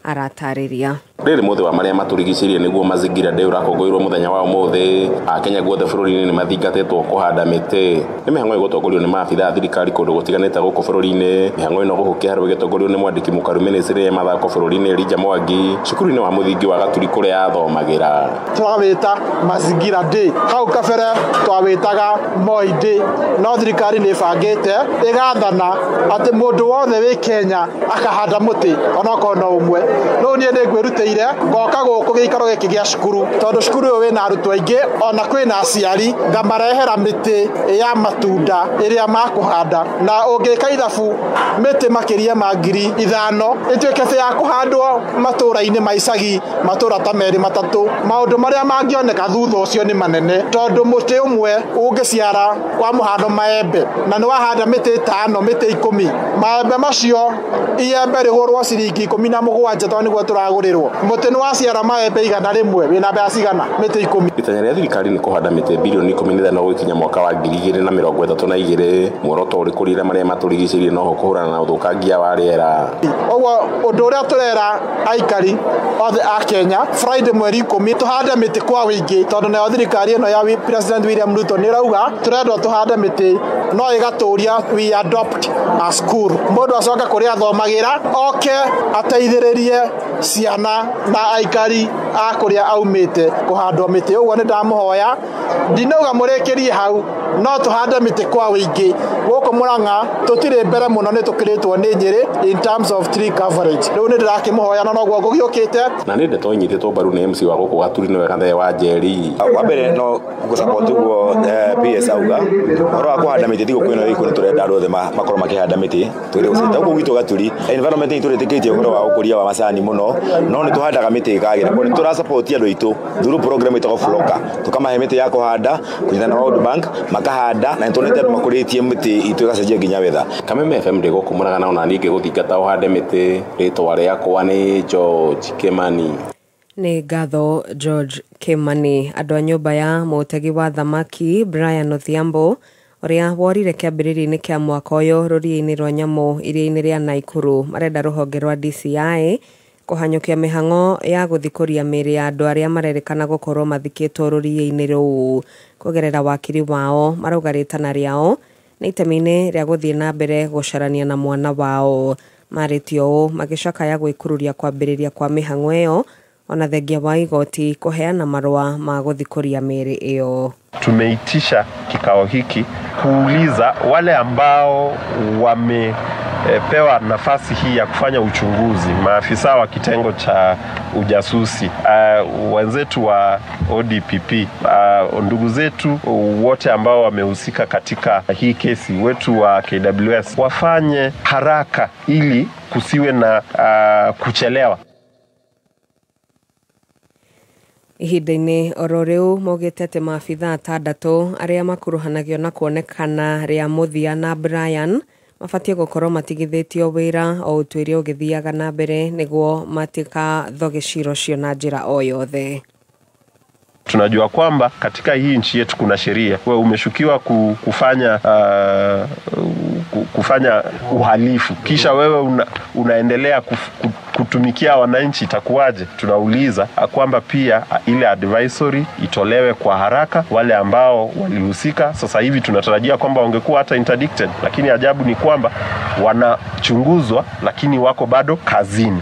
aratarĩria. Rĩrĩ mũthĩ wa marĩa matũrigicĩirie nĩguo Mazingira Day ũrakũngũĩrwo mũthenya wa ũmũthĩ. Akenya guothe bũrũri-inĩ nĩ mathingatĩtwo kũhanda mĩtĩ. Nĩ mĩhang'o ĩgũtongorio nĩ maabitha a thirikari kũndũ gũtiganĩte gũkũ bũrũri-inĩ. Mĩhang'o ĩno gũkũ Kĩharũ ĩgĩtongorio nĩ mwandĩki mũkaru ministry ya mathako bũrũri-inĩ Elijah Mwangi, cukuru-inĩ wa mũthingi wa Gaturi kũrĩa athomagĩra. Tũrawĩta Mazingira Day, hau kabere twawĩtaga Moi Day, no thirikari nĩ ĩbangĩte ĩgathana atĩ mũndũ wothe wĩ Kenya akahanda mũtĩ onokorwo no ũmwe. Rĩu niĩ nĩ ngwĩrutĩire ngoka gũkũ gĩikaro gĩkĩ gĩa cukuru, tondũ cukuru ũyũ wĩna arutwo aingĩ ona kwĩna aciari, ngamarehera mĩtĩ ya matunda ĩrĩa makũhanda, na ũngĩka ithabu mĩtĩ makĩria ma 5,000 ĩtuĩke ya kũhandwo matũra-inĩ ma icagi, matũra ta 2 3. Maũndũ marĩa mangĩoneka thutha ũcio nĩ manene, tondũ mũtĩ ũmwe ũngĩciara kwa mũhano maembe, na nĩ wahanda mĩtĩ 5 mĩtĩ 10, maembe macio iembe rĩgũrwo ciringi 17 tondũ nĩguo tũragũrĩrwo. Mũtĩ nĩ waciara maembe 100 wĩna mbeca cigana? Mĩtĩ 10. Itanya rĩa thirikari nĩ kũhanda mĩtĩ bilioni 15 gũgĩkinya mwaka wa 2032. Muoroto ũrĩ kũrira marĩa matũrigicĩirie noho kũhũrana na ũthũkangia wa rĩera. Ũguo ũndũ ũrĩa tũrera aikari othe a Kenya, Friday mweri 10 tũhande mĩtĩ kwa wĩingĩ, tondũ nayo thirikari ĩno ya President William Ruto nĩ ĩrauga tũrendwo tũhande mĩtĩ no ĩgatũria we adopt a school. Mũndũ acoke kũrĩa athomagĩra oke ateithĩrĩrie ciana na aikari a kũrĩa aumĩte kũhandwo mĩtĩ. Ũguo nĩ ndamũhoya, ndinauga mũrĩkĩrie hau, no tũhande mĩtĩ kwa wĩingĩ. Gũkũ Murang'a tũtirĩ mbere mũno, nĩ tũkĩrĩtwo nĩ Nyĩrĩ in terms of tree coverage. Rĩu nĩ ndĩrakĩmũhoya na noguo ngũgĩũkĩte. Na nĩ ndeto inyitĩtwo mbaru nĩ MC wa gũkũ Gaturi nĩwe Gathee wa Njeri. Wa mbere no gũsupport ũguo PS auga ũhoro wa kũhanda mĩtĩ thigũkũ ĩno ĩkũ nĩ tũrenda andũ othe makorwo makĩhanda mĩtĩ tũgĩre gũcita gũkũ gwitũ Gaturi. Environment itũ rĩtĩkĩtie ũhoro wa ũkũria wa macani mũno, no nĩ tũhandaga mĩtĩ ĩkagĩra. Nĩ tũrasupport andũ aitũ through program ĩtagwo Floka, tũkamahe mĩtĩ ya kũhanda kũnyitana na World Bank makahanda, na nĩtuonete andũ makũrĩtie mĩtĩ itũ ĩgacenjia nginya weather. Kameme FM ndĩ gũkũ Murang'a na ona niĩ ngĩgũthingata ũhande mĩtĩ. Rĩtwa rĩakwa nĩ George Kimani. Nĩ ngatho George Kimani. Andũ a nyũmba ya mũtegi wa thamaki Brian Odhiambo ũrĩa worire kĩambĩrĩria-inĩ kĩa mwaka ũyũ rũriĩ-inĩ rwa nyamũ iria-inĩ rĩa Naikuru marenda rũhonge rwa DCI kũhanyũkia mĩhang'o ya gũthikũria mĩĩrĩ ya andũ arĩa marerĩkana gũkorwo mathikĩtwo rũriĩ-inĩ rũu. Kũgerera wakiri wao marauga rĩtana rĩao nĩ itemi-inĩ rĩa gũthiĩ na mbere gũcarania na mwana wao. Marĩtie ũũ magĩcakaya gwĩkururia kwambĩrĩria kwa mĩhang'o ĩyo ona thengia wa igoti kũheana marũa ma gũthikũria mĩĩrĩ ĩyo. Tumeitisha kikao hiki kuuliza wale ambao wamepewa nafasi hii ya kufanya uchunguzi, maafisa wa kitengo cha ujasusi, wenzetu wa ODPP, ndugu zetu wote ambao wamehusika katika hii kesi, wetu wa KWS, wafanye haraka ili kusiwe na kuchelewa. Ihinda-inĩ oro rĩu maugĩte atĩ maabitha 6 arĩa makuruhanagio na kuonekana rĩa mũthia na Brian mabatiĩ gũkorwo matigithĩtio wĩra o ũtuĩria ũgĩthiaga na mbere nĩguo matikathoge cira ũcio na njĩra o yothe. Tunajua kwamba katika hii nchi yetu kuna sheria. Wewe umeshukiwa kufanya uhalifu, kisha wewe unaendelea kutumikia wananchi, itakuwaje? Tunauliza kwamba pia ile advisory itolewe kwa haraka wale ambao walihusika. Sasa hivi tunatarajia kwamba wangekuwa hata interdicted, lakini ajabu ni kwamba wanachunguzwa lakini wako bado kazini.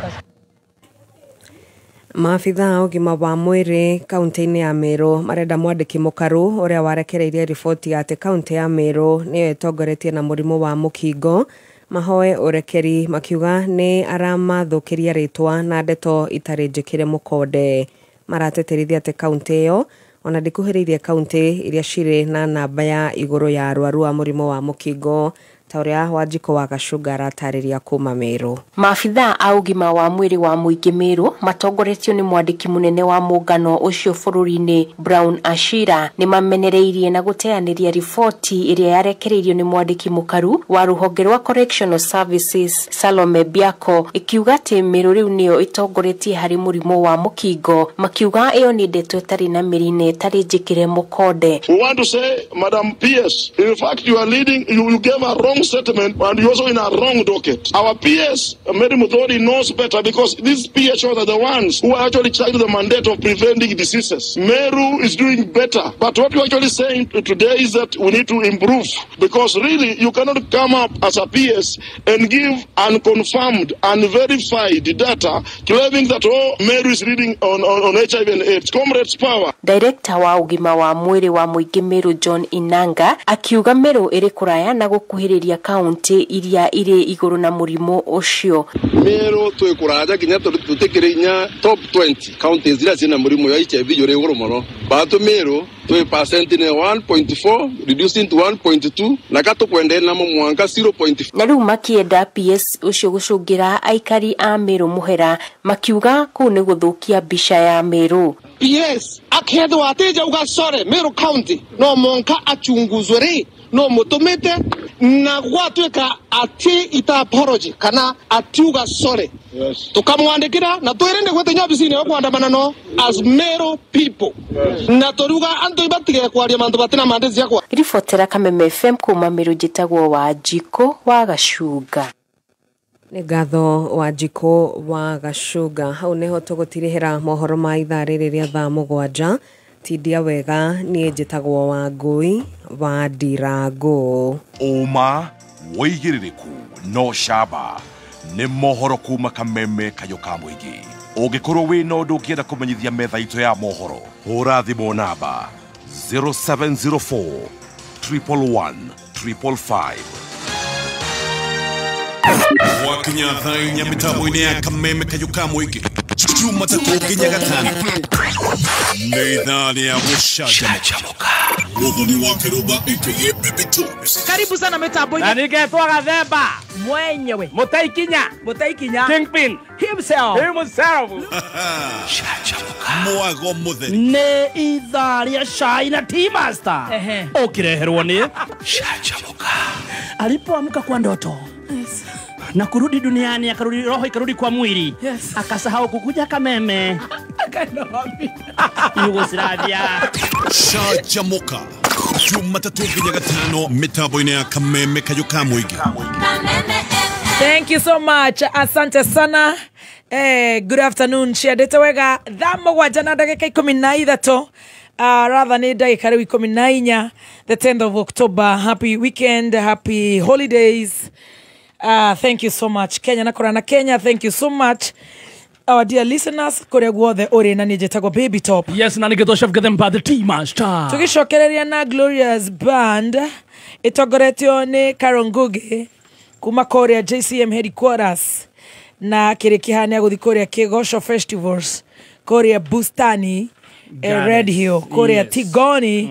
Maabitha a ũgima wa mwĩrĩ kaunti-inĩ ya Meru marenda mwandĩki mũkaru ũrĩa warekereirie riboti atĩ kaunti ya Meru nĩyo ĩtongoretie na mũrimũ wa mũkingo mahoe ũrekeri makiuga nĩ aramathũkĩria rĩtwa na ndeto itarĩ njĩkĩre mũkonde. Marateterithia atĩ kaunti ĩyo ona ndĩkuhĩrĩirie kaunti iria cirĩ na namba ya igũrũ ya arwaru a mũrimũ wa mũkingo Ta ũrĩa Wanjikũ wa Gacunga aratarĩria kuma Meru. Maabithaa a ũgima wa mwĩrĩ wa mũingĩ Meru matongoretio nĩ mwandĩki mũnene wa mũngano ũcio bũrũri-inĩ Brown Ashira nĩ mamenereirie na gũteanĩria riboti ĩrĩa yarekereirio nĩ mwandĩki mũkaru wa rũhonge rwa Correctional Services Salome Biako ikiuga atĩ Meru rĩu nĩyo ĩtongoretie harĩ mũrimũ wa mũkingo, makiuga ĩyo nĩ ndeto ĩtarĩ na mĩri na ĩtarĩ njĩkĩre mũkonde. We want to say, Madam PS, in fact you are leading, you gave a wrong statement and you also in a wrong docket. Our PS, Mary Muthoni, knows better because these PHOs are the ones who are actually charged the mandate of preventing diseases. Meru is doing better. But what we're actually saying today is that we need to improve, because really you cannot come up as a PS and give unconfirmed, unverified data claiming that, oh, Meru is leading on HIV and AIDS. Comrades power. Director wa ũgima wa mwĩrĩ wa mũingĩ Meru John Inanga akiuga Meru ĩrĩ kũraya na gũkuhĩrĩria kaunti iria irĩ igũrũ na mũrimũ ũcio. Meru twĩ kũraya nginya tũtikĩrĩ inya top 20 counties iria ciĩna mũrimũ wa HIV ũrĩ igũrũ mũno. But Meru twĩ percent nĩ 1.4 reducing to 1.2 na katũkwende na mwanka 0.4. Na rĩu makienda PS ũcio gũcũngĩra aikari a Meru mũhera makiuga kũu nĩ gũthũkia mbica ya Meru. PS akethwo atĩja uga sorry Meru County no monka achunguzwe ri no mutumite na gwatuika ati ita apology kana atiuga sorry. Yes. Tukamwandikira na twirinde gwete nyobicini yo kuandamana no as Meru people. Yes. Na turuga antu ibatige kwaria mandu batina mande ciakwa. Ribotera Kameme FM kuma Meru njitagwo Wanjikũ wa Gacunga. Nĩ ngatho Wanjikũ wa Gacunga. Hau nĩho tũgũtirihĩra mohoro ma ithaa rĩrĩ rĩa thaa 7. Tindia wega, niĩ njĩtagwo Wangũi wa Ndirango. Ũma wĩigĩrĩrĩku no camba nĩ mohoro kuma Kameme kayũ ka mũingĩ. Ũngĩkorwo wĩna ũndũ ũngĩenda kũmenyithia metha itũ ya mohoro, hũra thimũ namba 0704 111 555. Wakinya thaa inya mĩtambo-inĩ ya Kameme kayũ ka mũingĩ Jumatatũ nginya Gatano nĩ ithaa rĩa gũcanjamũka. Muthoni wa Kĩrũmba aka Baby Tops. Karibu sana mitambo-inĩ. Na nĩngetwo Gathemba mwenyewe, Mũtaikinya Kingpin himself. Canjamũka. Mwago mũtheri nĩ ithaa rĩa cai na Tea Master ũkĩreherwo nĩ Canjamũka. Alipoamka kwa ndoto, yes, na kurudi duniani, akarudi roho ikarudi kwa mwili. Yes. Akasahau kukuja Kameme. Yugoslavia. Canjamũka Jumatatũ nginya Gatano mĩtambo-inĩ ya Kameme kayũ ka mũingĩ. Thank you so much. Asante sana. Good afternoon. Ciandĩte wega thaa 7 na ndagĩka 13. Rather nĩ ndagĩka rĩu 14, the 10th of October. Happy weekend, happy holidays. Thank you so much Kenya na kũrana Kenya. Thank you so much our dear listeners kũrĩa guothe ũrĩ. Na niĩ njĩtagwo Baby Top. Yes, na nĩngĩtwo Chef Gathemba the Tea Master. Tũgĩcokereria na Glorious Band ĩtongoretio nĩ Carol Ngugi kuma kũrĩa JCM headquarters na kĩrĩ kĩhania gũthiĩ kũrĩa Kĩgoco Festivals kũrĩa Bustani, Red Hill kũrĩa, yes, Tigoni.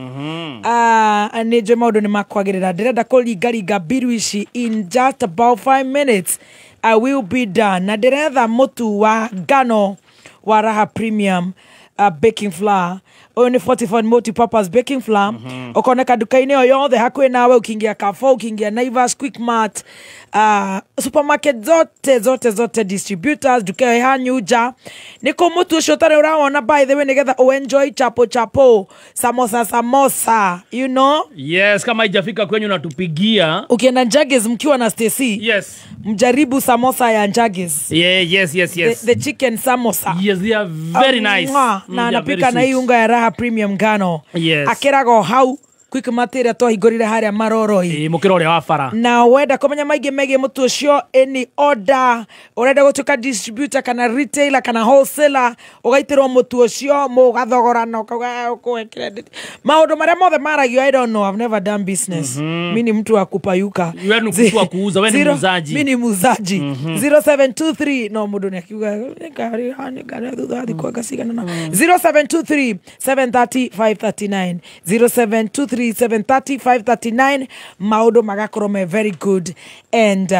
Nĩ njũĩ maũndũ nĩ makwagĩrĩra. Ndĩrenda kũringaringa mbiru ici in just about 5 minutes I will be done. Na ndĩretha mũtu wa ngano wa Raha Premium baking flour. Ũyũ nĩ 44 multi-purpose baking flour. Ũkoneka nduka-inĩ o yothe hakuhĩ nawe, ũkĩingia Carrefour, ũkĩingia Naivas, Quickmart, supermarket zote zote zote, distributors, nduka ĩyo ĩ nja. Nĩ kũ mũtu ũcio ũtarĩ ũrawona, by the way, nĩgetha ũenjoy chapo chapo, samosa samosa, you know? Yes, kama haijafika kwenyu natupigia. Ukienda Njagis mkiwa na Stacy, yes, mjaribu samosa ya Njagis. Yeah, yes, yes, yes. The chicken samosa. Yes, they are very nice. Na anapika na hii unga ya Raha Premium ngano. Yes. Akĩraga o hau Quickmart ĩrĩa twahingũrire harĩa Maroroi. Mũkĩra ũrĩa wa bara. Na wenda kũmenya maingĩ megiĩ mũtu ũcio, any order, ũrenda gũtuĩka distributor kana retailer kana wholesaler, ũgaitĩrwo mũtu ũcio mũgathogorana ũkauga ũkũhe credit. Maũndũ marĩa mothe maragio, I don't know, I've never done business. Mimi ni mtu wa kupayuka. Wewe ni mtu wa kuuza, wewe ni muuzaji. Mimi ni muuzaji. 0723 no mũndũ nĩ akiuga nĩ thutha wa thikũ cigana na 0723 730 539 0723 3 7:30 5:39 maundu magakorwo me very good and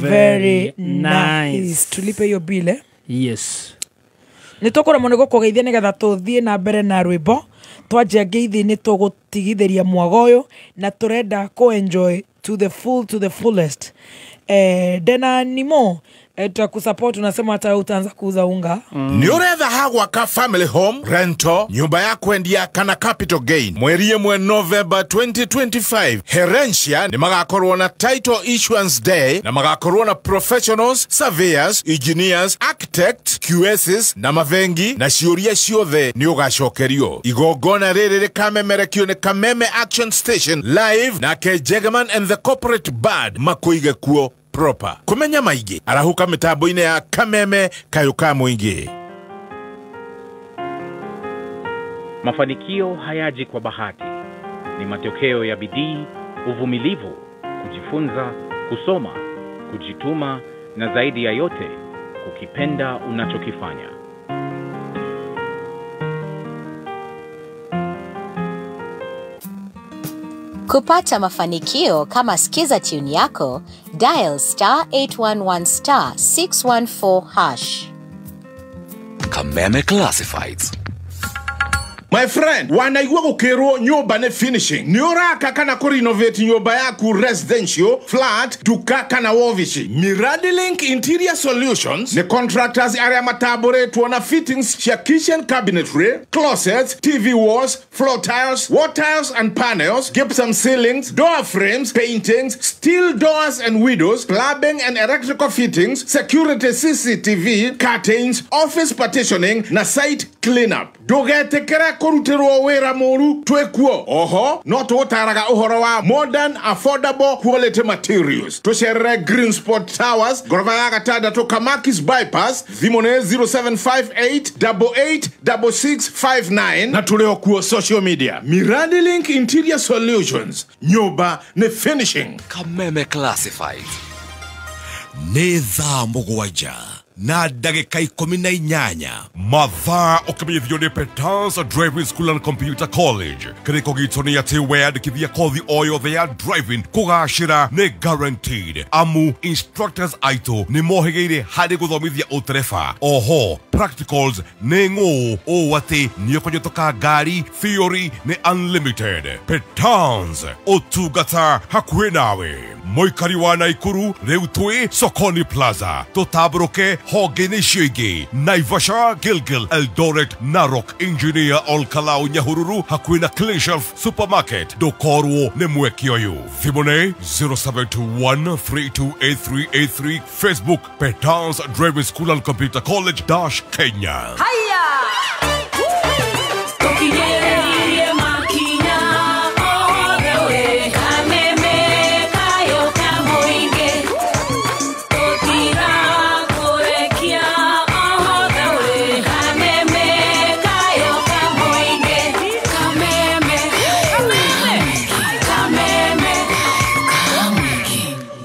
very nice. Tulipe hiyo bill eh? Yes. Nĩ tũkũremwo nĩ gũkũgeithia nĩgetha tũthiĩ na mbere na rwĩmbo twanjia ngeithi nĩ tũgũtigithĩria mwago ũyũ na tũrenda kũ enjoy to the full, to the fullest. Dena nimo tutakusupport, unasema hata utaanza kuuza unga. Nĩ ũretha ha gwaka family home, rental, nyũmba ya kwendia kana capital gain. Mweri ĩmwe November 2025 Herencia nĩ magakorwo na title issuance day na magakorwo na professionals, surveyors, engineers, architects, QSs na mavengi na ciũria ciothe nĩ ũgacokerio. Igongona rĩrĩ rĩkamemerekio nĩ Kameme Action Station live nake Jegaman and the corporate band makuige kuo proper. Kumenya maingĩ arahuka mitambo-inĩ ya Kameme Kayũ ka Mũingĩ. Mafanikio hayaji kwa bahati. Ni matokeo ya bidii, uvumilivu, kujifunza, kusoma, kujituma na zaidi ya yote kukipenda unachokifanya. Kupata mafanikio kama Skiza tune yako, dial star 811 star 614 hash. Kameme Classifieds. My friend, wanaigua gukirwo nyumba ni finishing. Ni uraka kana kurenovate nyumba yaku residential, flat, duka kana wovishi. Miradi Link Interior Solutions ni contractors area mataburetwo na fittings cia kitchen cabinetry, closets, TV walls, floor tiles, wall tiles and panels, gypsum ceilings, door frames, paintings, steel doors and windows, plumbing and electrical fittings, security CCTV, curtains, office partitioning na site cleanup. Ndugetikire kũrutĩrwo wĩra mũru twĩkuo. Oho no tũgũtaraga ũhoro wa modern affordable quality materials. Tũcerere Green Sport Towers ngoroba ya gatandatũ Kamakis bypass, thimũ nĩ 0758 886659 na tũrĩ o kuo social media. Miradi Link Interior Solutions, nyũmba nĩ finishing. Kameme Classifieds. Nĩ thaa 7 na ndagĩka 18 mathaa ũkĩmenyithio nĩ Petans Driving School and Computer College. Kĩrĩko gitũ nĩ atĩ weyandĩkithia kothi o yothe ya driving kũgacĩra nĩ guaranteed, amu instructors aitũ nĩ mohĩgĩire harĩ gũthomithia ũtereba. Oho practicals nĩ ng'ũ ũũ atĩ nĩ ũkũnyũtũka ngari, theory nĩ unlimited. Petans, ũtungata hakuhĩ nawe. Mũikari wa Naikuru rĩu twĩ Sokoni Plaza, tũtambũrũke honge-inĩ icio ingĩ: Naivasha, Gilgil, Eldoret, Narok, Engineer, Olkalau, Nyahururu, hakuhĩ na Clean Shelf Supermarket. Ndũkorwo nĩ mweke ũyũ. Thimũ nĩ 0721 328383, Facebook Petans Driving School and Computer College dash Kenya. Haya!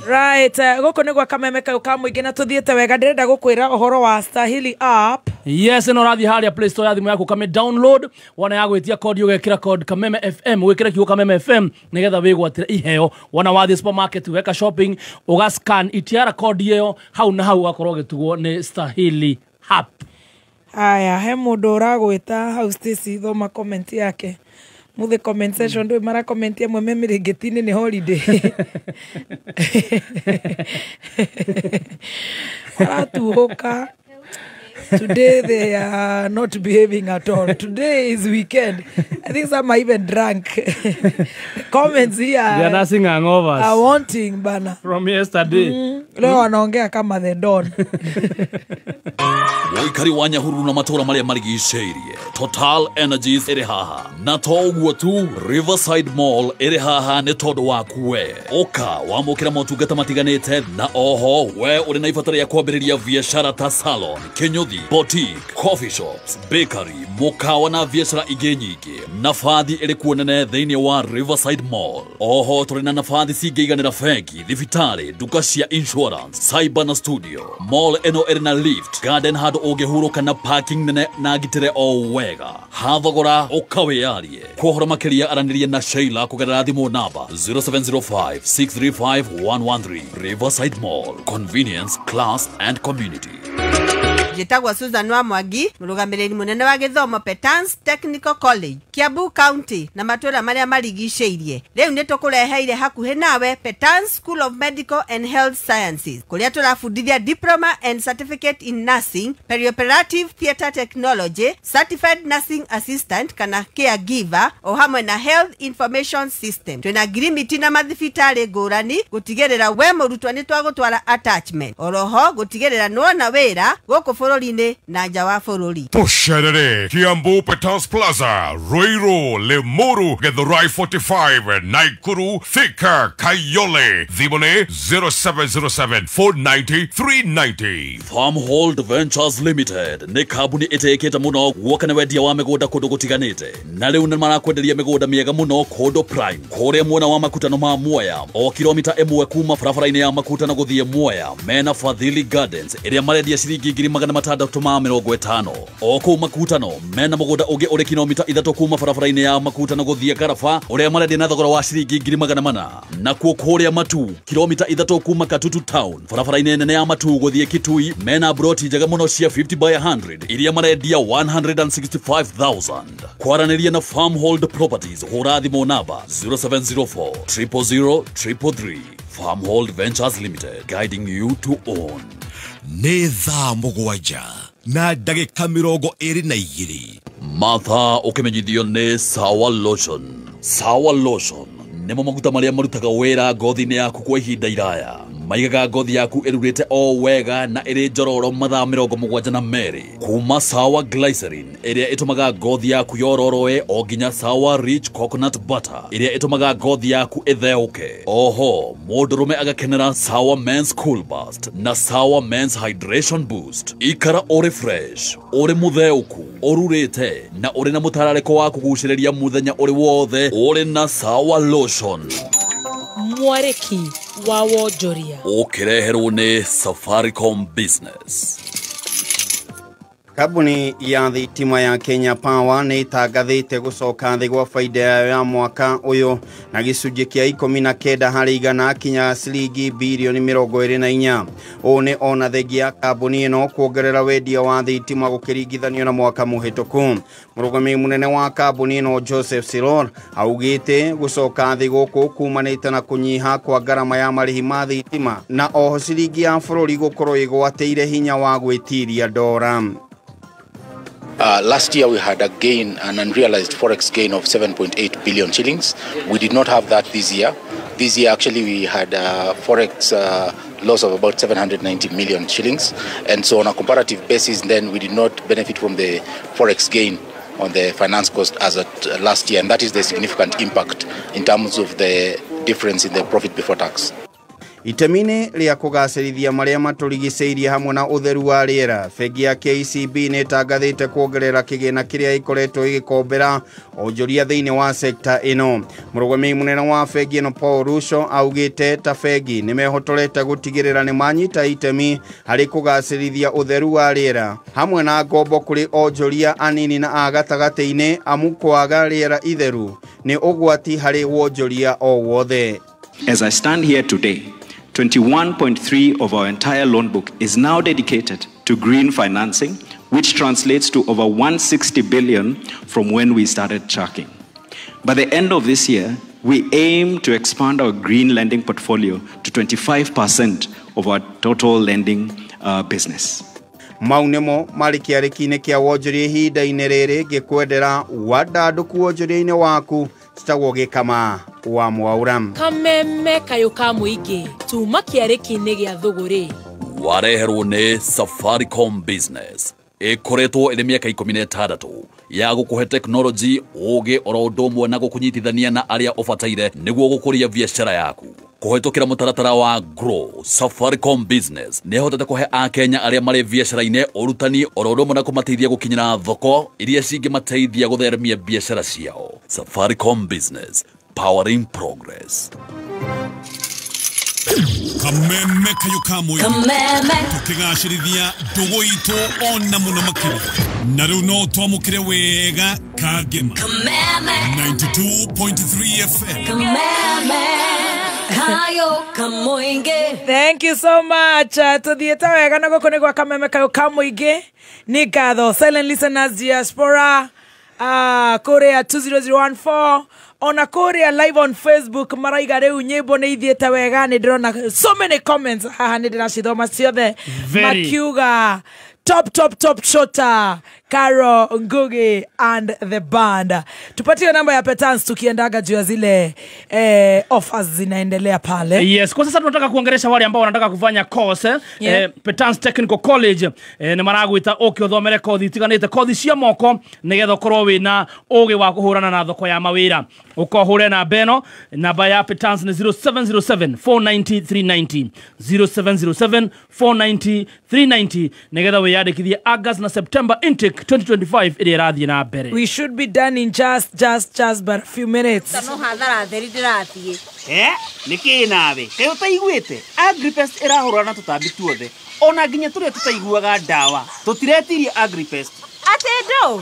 Right, gũkũ nĩ gwa Kameme Kayũ ka Mũingĩ na tũthiĩte wega. Ndĩrenda gũkwĩra ũhoro wa Stahili app. Yes, no ũrathiĩ harĩa Play Store ya thimũ yaku kame download, wona ya gwĩtia code ũgekĩra code Kameme FM, wĩkĩre kiugo Kameme FM nĩgetha wĩgwatĩre iheo. Wona wathiĩ supermarket weka shopping ũgascan itiara code ĩyo hau na hau ũgakorwo ũgĩtugwo nĩ Stahili app. Aya, he mũndũ ũragwĩta hau Stacy, thoma comment yake. Muthe comment section ndũ mara comment amwe me mĩrĩngĩti-inĩ nĩ holiday. Maratuhũka. Today they are not behaving at all. Today is weekend. I think some are even drunk. The comments here they are nursing hangovers. Are wanting bana. From yesterday. Leo wanaongea kama the don. Mũikari wa Nyahururu na matũra marĩa marigicĩirie, Total Energies ĩrĩ haha na to ũguo tu, Riverside Mall ĩrĩ haha nĩ tondũ waku we. Ũka wamũkĩra motungata matiganĩte na oho we ũrĩ na ibatara rĩa kwambĩrĩria biacara ta salon, kĩnyũthi, boutique, coffee shops, bakery, mũkawa na biacara ingĩ nyingĩ. Nabathi ĩrĩ kuo nene thĩinĩ wa Riverside Mall. Oho tũrĩ na nabathi cingĩiganĩra bengi, thibitarĩ, nduka cia insurance, cyber na studio. Mall ĩno ĩrĩ na lift, garden handũ ũngĩhurũka na parking nene na ngitĩre o wega. Hathogora ũkawĩyarie. Kwa ũhoro makĩria aranĩria na Sheila kũgerera thimũ namba 0705 635 113. Riverside Mall, convenience, class and community. Njĩtagwo Susan wa Mwangi, mũrũgamĩrĩri mũnene wa gĩthomo Petans Technical College, Kiambu County na matũũra marĩa marigicĩirie. Rĩu nĩ tũkũreheire hakuhĩ nawe Petans School of Medical and Health Sciences, kũrĩa tũrabundithia Diploma and Certificate in Nursing, Perioperative Theatre Technology, Certified Nursing Assistant kana Caregiver, o hamwe na Health Information System. Twĩna ngirimiti na mathibitarĩ ngũrani gũtigĩrĩra we mũrutwo nĩ twagũtwara attachment. Oroho gũtigĩrĩra nĩwona wĩra gũkũ bũrũri-inĩ na nja wa bũrũri. Tũcerere Kiambu Petans Plaza, Ruiru, Limuru, Githurai 45, Nakuru, Thika, Kayole. Thimũ nĩ 0707 490 390. Farmhold Ventures Limited nĩ kambuni ĩtĩkĩte mũno guoka nĩ wendia wa mĩgũnda kũndũ gũtiganĩte, na rĩu nĩ marakwenderia mĩgũnda mĩega mũno kũndũ prime kũrĩa mwena wa makutano ma Mwea, o kilomita 1 kuma barabara-inĩ ya makutano gũthiĩ Mwea. Mena Fadhili Gardens ĩrĩa marendia ciringi 650. O kũu makutano mena mũgũnda ũngĩ ũrĩ kilomita 3 kuma barabara-inĩ ya makutano gũthiĩ Garaba ũrĩa marendia na thogora wa ciringi 400. Nakuo kũrĩa Matu kilomita 3 kuma Katutu Town barabara-inĩ nene ya Matu gũthiĩ Kitui mena broti njega mũno cia 50 by 100 iria marendia 165,000. Kwaranĩria na Farmhold Properties hũra thimũ namba 0704 000 333. Farmhold Ventures Limited, guiding you to own. Nĩ thaa 7 na ndagĩka 22. Mathaa ũkĩmenyithio nĩ Sawa Lotion. Sawa Lotion nĩmo maguta marĩa marutaga wĩra ngothi-inĩ yaku kwa ihinda iraya. Maigaga ngothi yaku ĩrurĩte o wega na ĩrĩ njororo mathaa 72. Kuma Sawa Glycerin ĩrĩa ĩtũmaga ngothi yaku yororoe o nginya Sawa Rich Coconut Butter ĩrĩa ĩtũmaga ngothi yaku ĩtheũke. Oho mũndũrũme agakenera Sawa Men's Cool Burst na Sawa Men's Hydration Boost. Ikara ũrĩ fresh, ũrĩ mũtheũku, ũrurĩte na ũrĩ na mũtararĩko wa kũgucĩrĩria mũthenya ũrĩ wothe ũrĩ na Sawa Lotion. Mwarĩki wa wonjoria ũkĩreherwo nĩ Safaricom Business. Kambuni ya thitima ya Kenya Power nĩ ĩtangathĩte gũcoka thĩ gwa baida yayo ya mwaka ũyũ na gĩcunjĩ kĩa 19 harĩ igana kinya ciringi birioni 24. Ũũ nĩ ona thengia ya kambuni ĩno kuongerera wendia wa thitima gũkĩringithanio na mwaka mũhĩtũku. Mũrũgamĩrĩri mũnene wa kambuni ĩno Joseph Silor augĩte gũcoka thĩ gũkũ kumanĩte na kũnyiha kwa ngarama ya marĩhi ma thitima na oho ciringi ya bũrũri gũkorwo ĩgwatĩire hinya wa gwĩtiria ndora. Last year we had a gain, an unrealized forex gain of 7.8 billion shillings. We did not have that this year. This year actually we had a forex loss of about 790 million shillings. And so on a comparative basis then we did not benefit from the forex gain on the finance cost as at last year. And that is the significant impact in terms of the difference in the profit before tax. Itemi-inĩ rĩa kũgacĩrithia marĩa matũrigicĩirie hamwe na ũtheru wa rĩera, bengi ya KCB nĩ ĩtangathĩte kuongerera kĩgĩna kĩrĩa ĩkoretwo ĩgĩkombera onjoria thĩinĩ wa sekta ĩno. Mũrũgamĩrĩri mũnene wa bengi ĩno Paul Russo augĩte ta bengi nĩ mehotorete gũtigĩrĩra nĩ manyita itemi harĩ kũgacĩrithia ũtheru wa rĩera hamwe na ngombo kũrĩ onjoria anini na a gatagatĩ-inĩ, amu kwaga rĩera itheru nĩ ũgwati harĩ wonjoria o wothe. As I stand here today, 21.3 of our entire loan book is now dedicated to green financing, which translates to over 160 billion from when we started tracking. By the end of this year, we aim to expand our green lending portfolio to 25% of our total lending business. Mau nĩmo marĩ kĩarĩki-inĩ kĩa wonjoria ihinda-inĩ rĩrĩ ngĩkwendera wandandũku wonjoria-inĩ waku citagwo Gĩkama wa Mwaura. Kameme kayũ ka mũingĩ tuma kĩarĩki-inĩ gĩa thũgũrĩ wareherwo nĩ Safaricom Business ĩkoretwo ĩrĩ mĩaka 16 ya gũkũhe tekinoronjĩ ũgĩ oro ũndũ ũmwe na gũkũnyitithania na arĩa ũbataire nĩguo gũkũria biacara yaku. Kũhĩtũkĩra mũtaratara wa Grow, Safaricom Business nĩ ĩhotete kũhe akenya arĩa marĩ biacara-inĩ ũrutani oro ũndũ ũmwe na kũmateithia gũkinyĩra thoko iria cingĩmateithia gũtheremia biacara ciao. Safaricom Business, powering progress. Kameme kayo kamwe. Kameme. Tukigacĩrithia ndũgũ itũ ona mũno makĩria. Na rĩu no twamũkĩre wega Kangema. Kameme. 92.3 FM. Kameme. Kayo kamoinge. Thank you so much. Tuthiĩte wega na gũkũ nĩ gwa Kameme kayo kamũingĩ. Nĩ ngatho silent listeners diaspora kũrĩa 20014 ona kũrĩa live on Facebook maraiga rĩu nyĩmbo nĩ ithiĩte wega. Nĩ ndĩrona so many comments haha, nĩ ndĩracithoma ciothe makiuga top top top shota Caro Ngugi and the band. Tupatie namba ya Petans tukiendaga juu ya zile offers zinaendelea pale. Yes, kwa sasa tunataka kuongelesha wale ambao wanataka kufanya course Petans Technical College nĩ maragwĩta ũke ũthomere kothi itiganĩte, kothi cia moko nĩgetha ũkorwo wĩna ũgĩ wa kũhũrana na thoko ya mawĩra. Ũkohũre namba ĩno, namba ya Petans nĩ 0707 490 390, 0707 490 390 nĩgetha wĩyandĩkithie August na September intake 2025 ĩrĩa ĩrathiĩ na mbere. We should be done in just but a few minutes. No hathara theri ndĩrathiĩ. Nĩkĩ nawe kaĩ ũtaiguĩte Agripest ĩrahũrana na tũtambi tuothe ona nginya tũrĩa tũtaiguaga ndawa. Tũtiretirie Agripest. Atĩ ndũ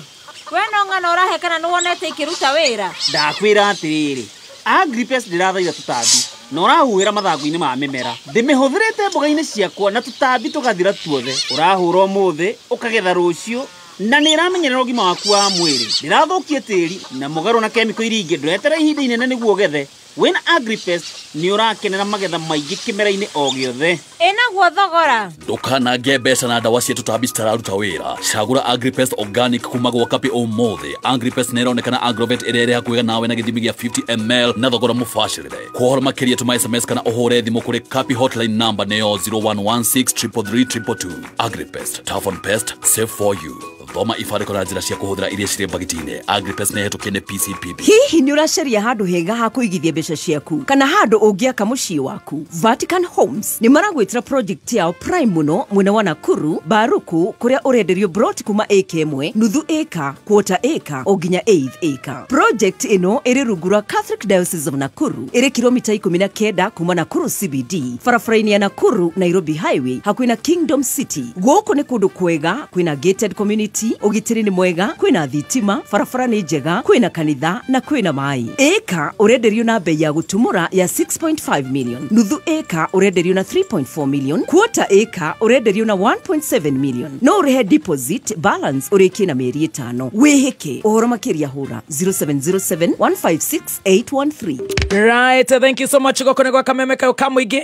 we no ng'ano ũrahe kana nĩwonete ikĩruta wĩra? Ndakwĩra atĩrĩrĩ, Agripest ndĩrathaitha tũtambi na ũrahuhĩra mathangũ-inĩ ma mĩmera. Ndĩmĩhũthĩrĩte mboga-inĩ ciakwa na tũtambi tũgathira tuothe. Ũrahũra ũmũthĩ ũkagetha rũciũ na nĩ ĩramenyerera ũgima waku wa mwĩrĩ. Ndĩrathũkie tĩri na mũgarũ na kemiko iria ingĩ. Ndũretere ihinda inene nĩguo ũgethe. Wĩna Agripest nĩ ũrakenera magetha maingĩ kĩmera-inĩ o gĩothe. Ĩnaguo thogora. Ndũkanange mbeca na ndawa cia tũtambi citararuta wĩra. Cagũra Agripest organic kuma gwa Kapi ũmũthĩ. Agripest nĩ ĩronekana Agrovet ĩrĩa ĩrĩ hakuhĩ nawe na gĩthimi gĩa 50 ml na thogora mũbacĩrĩre. Kwa ũhoro makĩria tũma SMS kana ũhũre thimũ kũrĩ Kapi hotline number nĩyo 0116 333 222. Agripest, tough on pest, safe for you. Thoma ibandĩko na njĩra cia kũhũthĩra iria cirĩ mbagiti-inĩ. Agripest nĩ ĩhetũkie nĩ PCPB. Hihi nĩ ũracaria handũ hega ha kũigithia mbeca ciaku kana handũ ũngĩaka mũciĩ waku? Vatican Homes nĩ maragwĩtĩra project yao prime mũno mwena wa Nakuru Baruku, kũrĩa ũrenderio broti kuma acre ĩmwe, nuthu acre, quarter acre o nginya eighth acre. Project ĩno ĩrĩ rungu rwa Catholic Diocese of Nakuru, ĩrĩ kilomita 19 kuma Nakuru CBD, barabara-inĩ ya Nakuru Nairobi Highway, hakuhĩ na Kingdom City. Gũkũ nĩ kũndũ kwega, kwĩna gated community, ũgitĩri nĩ mwega, kwĩna thitima, barabara nĩ njega, kwĩna kanitha na kwĩna maĩ. Ĩka ũrenderio na bei ya gũtumũra ya 6.5 million, nuthu ĩka ũrenderio na 3.4 million, quarter ĩka ũrenderio na 1.7 million. No ũrĩhe deposit balance ũrĩkie na mĩeri 5. Wĩhĩke ũhoro makĩria hũra 0707 156 813. Right, thank you so much. Gũkũ nĩ gwa Kameme kayo kamũingĩ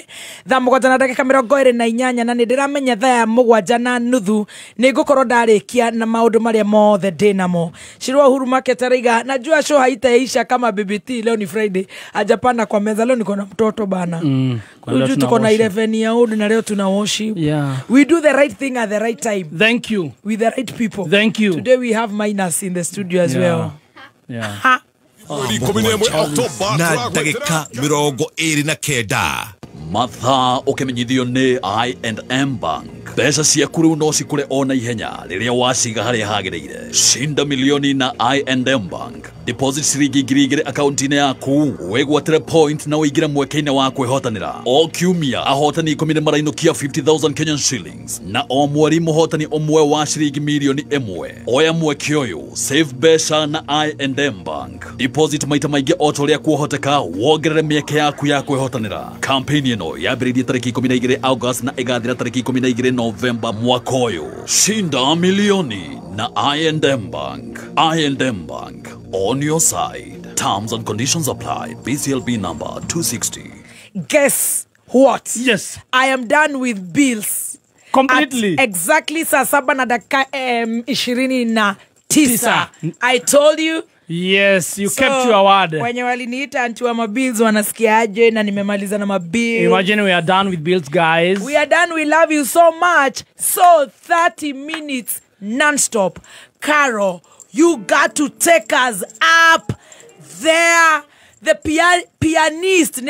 thaa 7:28 na nĩ ndĩramenya thaa 7:30 nĩ ngũkorwo ndarĩkia na maũndũ marĩa mothe ndĩnamo. Shirwa Uhuru Market araiga najua show haitaisha kama BBT. Leo ni Friday, hajapanda kwa meza. Leo niko na mtoto bana. Tuko na 11 year old na leo tuna worship. Yeah. We do the right thing at the right time. Thank you. With the right people. Thank you. Today we have minors in the studio as well. Yeah. Ha. Na ndagĩka 29. Mathaa ũkĩmenyithio nĩ I&M Bank. Mbeca ciaku rĩu no cikũre ona ihenya rĩrĩa waciga harĩa hagĩrĩire. Shinda milioni na I&M Bank. Deposit ciringi 2,000 akaunti-inĩ yaku, wĩgwatĩre point na ũingĩre mweke-inĩ wa kwĩhotanĩra. O kiumia ahotani 10 nĩ marainũkia 50,000 Kenyan shillings na o mweri mũhotani ũmwe wa ciringi milioni 1. Oya mweke ũyũ, save mbeca na I&M Bank. Deposit maita maingĩ o ta ũrĩa kuohoteka, wongerere mĩeke yaku ya kwĩhotanĩra. Campaign ĩno yambĩrĩirie tarĩki 12 August na ĩgathira tarĩki 12 Novemba mwaka ũyũ. Shinda milioni na I&M Bank. I&M Bank, on your side. Terms and conditions apply. BCLB number 260. Guess what? Yes. I am done with bills. Completely. At exactly saa 7:29. I told you. Yes, you so, kept your word. Wenye waliniita anti wa mabills wanasikiaje na nimemaliza na mabills. Imagine we are done with bills, guys. We are done. We love you so much. So 30 minutes non-stop. Caro, you got to take us up there. The pianist,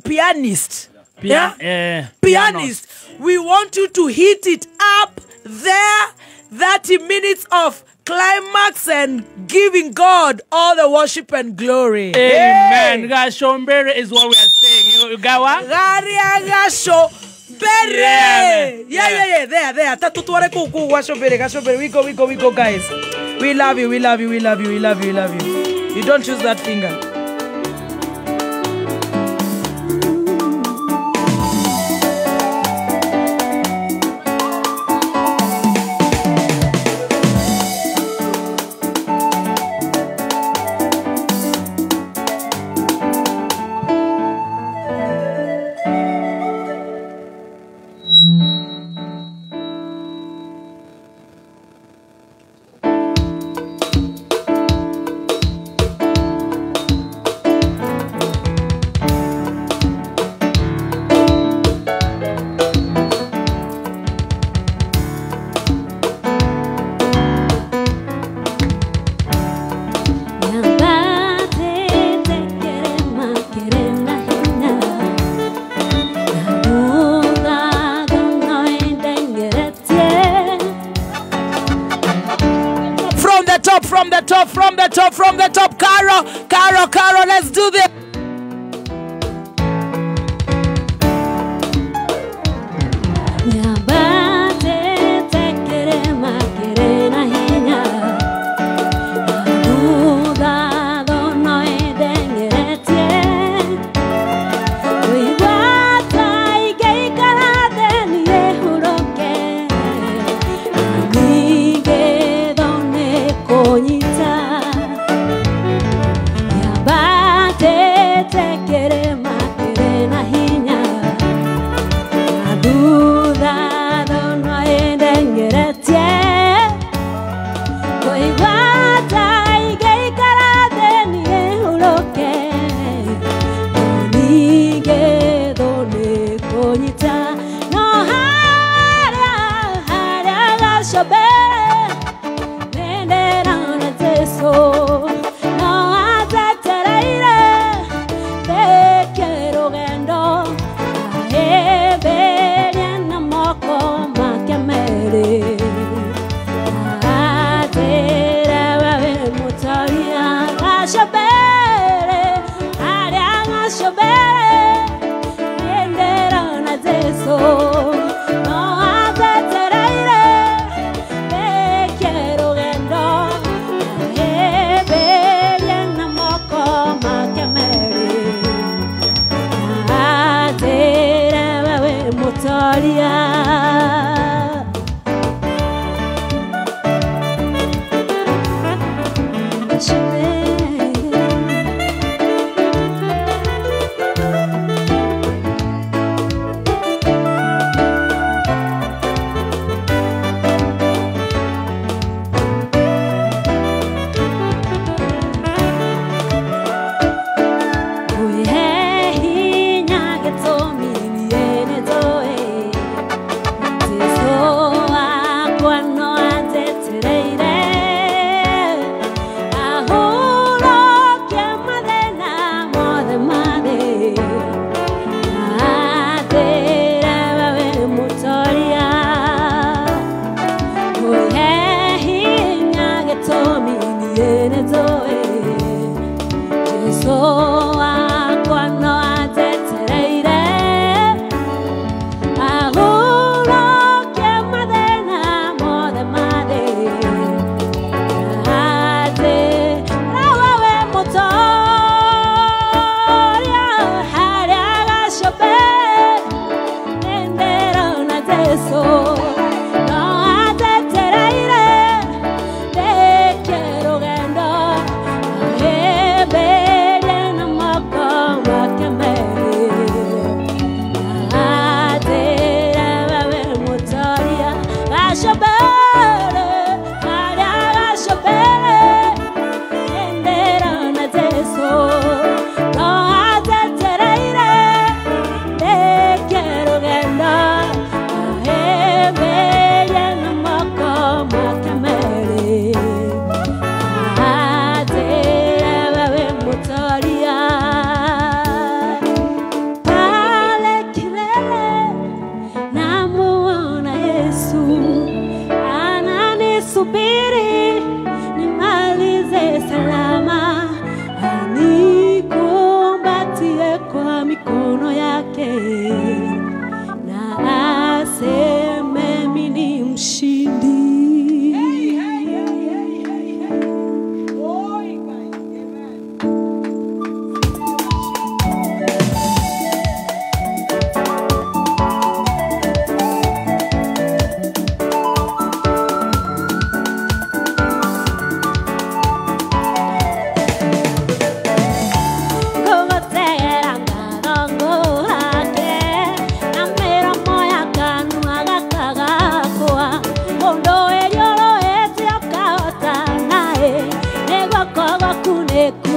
pianist. Yeah? Pianist. We want you to hit it up there. 30 minutes of Climax and giving God all the worship and glory. Amen. Gacombere is what we are saying. You got what? Garia gacombere. Yeah, yeah, yeah. There, there. Tatutware kuku gacombere, gacombere. We go, we go, we go, guys. We love you, we love you, we love you, we love you, we love you. You don't choose that finger. From the top, from the top, from the top, Caro, Caro, Caro, let's do this.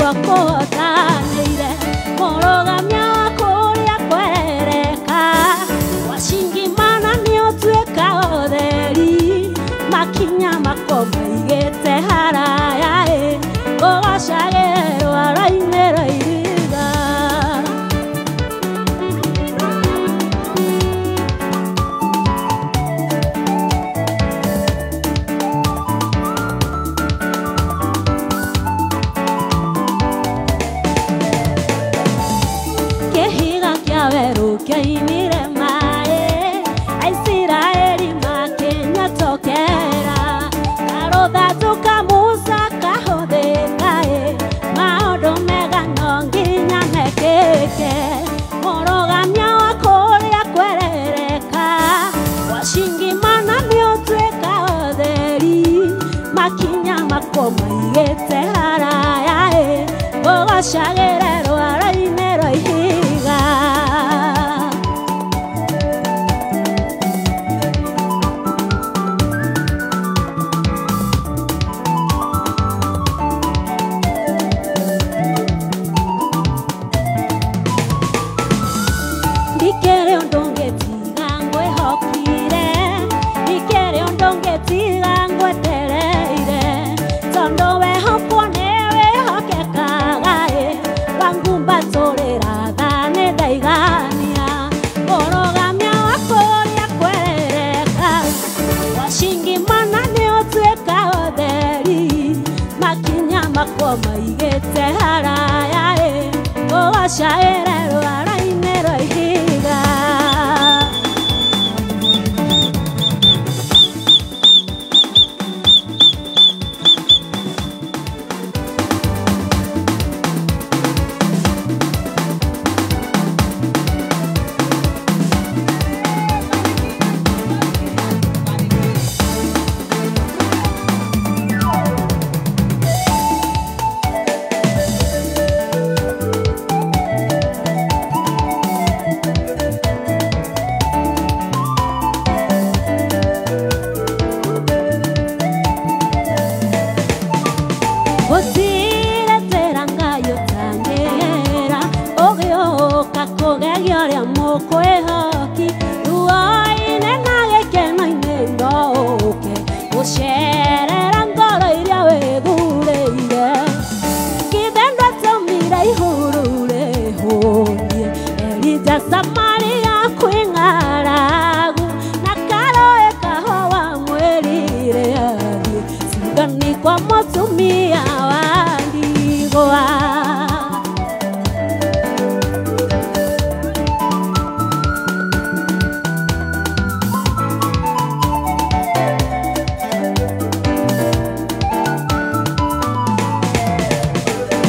nĩguo kũhotanĩire mũrũgamia wa kũrĩa kwereka wacingimana nĩũtuĩka ũtheri makinya mako maigĩte haraya ĩ ũgocagĩrwo rainĩ rwa ihiga. Kĩhiga kĩa werũ kĩoimire maĩ Aisiraeli makĩnyotokera karũthatũ ka Musa kahũthĩka ĩ maũndũ mega no nginya mekĩke mũrũgamia wa kũrĩa kwerereka wacingimana nĩũtuĩka ũtheri makinya mako maigĩte haraya ĩ ũgocagĩre rwaro-inĩ rwa ihiga. Ndikĩrĩ ũndũ ngĩtiga ngwĩhokire ndikĩrĩ ũndũ ngĩtiga ngwetereire tondũ wehokwo nĩ wĩhokekaga ĩ wangumbatũrĩra tha nĩ ndaigania mũrũgamia wa kũrĩa kwerereka wacingimana nĩ ũtuĩka ũtheri makinya makwo maigĩte haraya ĩ ũgocagĩre rwaro-inĩ rwa ihiga. Gũtirĩ twĩra Ngai ũtangĩra ũgĩũka kũgeria ũrĩa mũkwĩhoki ruo-inĩ na gĩkeno-inĩ no ũke gũcerera ngoro iria wĩthurĩire githĩ ndwatũmire ihuru rĩhũnie Elija Samaria kwĩ ng'aragu na karũĩ kahũa mwĩrire athiĩ Sidoni kwa mũtumia wa ndigwa.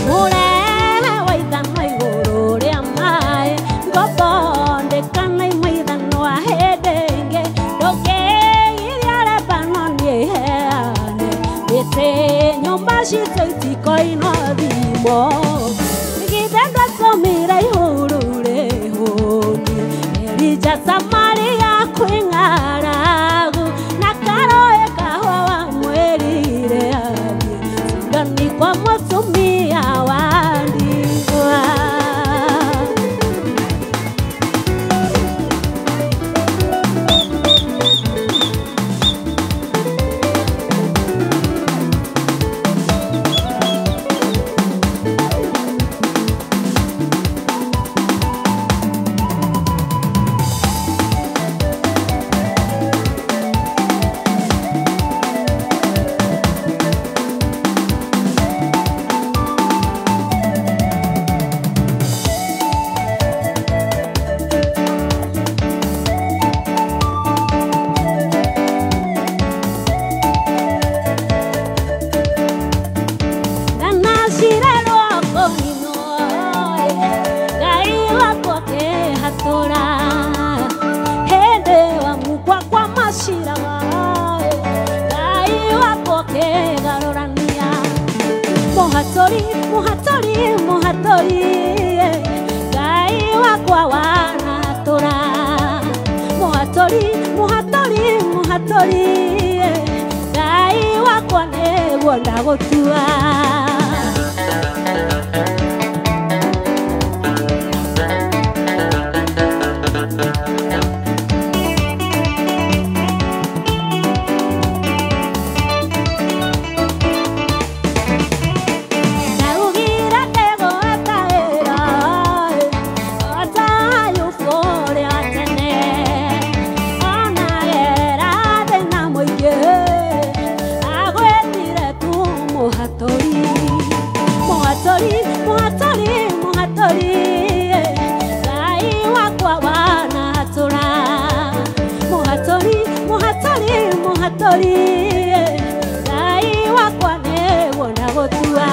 Mũrehe wa ithanwa igũrũ rĩa maĩ ngũthondekana imwe ithanwa hĩndĩ ĩngĩ ndũngĩgiria Lebanoni ĩheane mĩtĩ nyũmba citũ itikoinwo thimo githĩ ndwatũmire ihuru rĩhũnie Elija Samaria kwĩ ng'aragu na karũĩ kahũa wamwĩrire athiĩ Sidoni kwa mũtumia wa ndigwa. Muhatori, muhatori, muhatori, Ngai wakwa wanatura. Muhatori, muhatori, muhatori, Ngai wakwa nĩguo ndagũtua. Mũhatũri, Ngai wakwa nĩguo ndagũtua.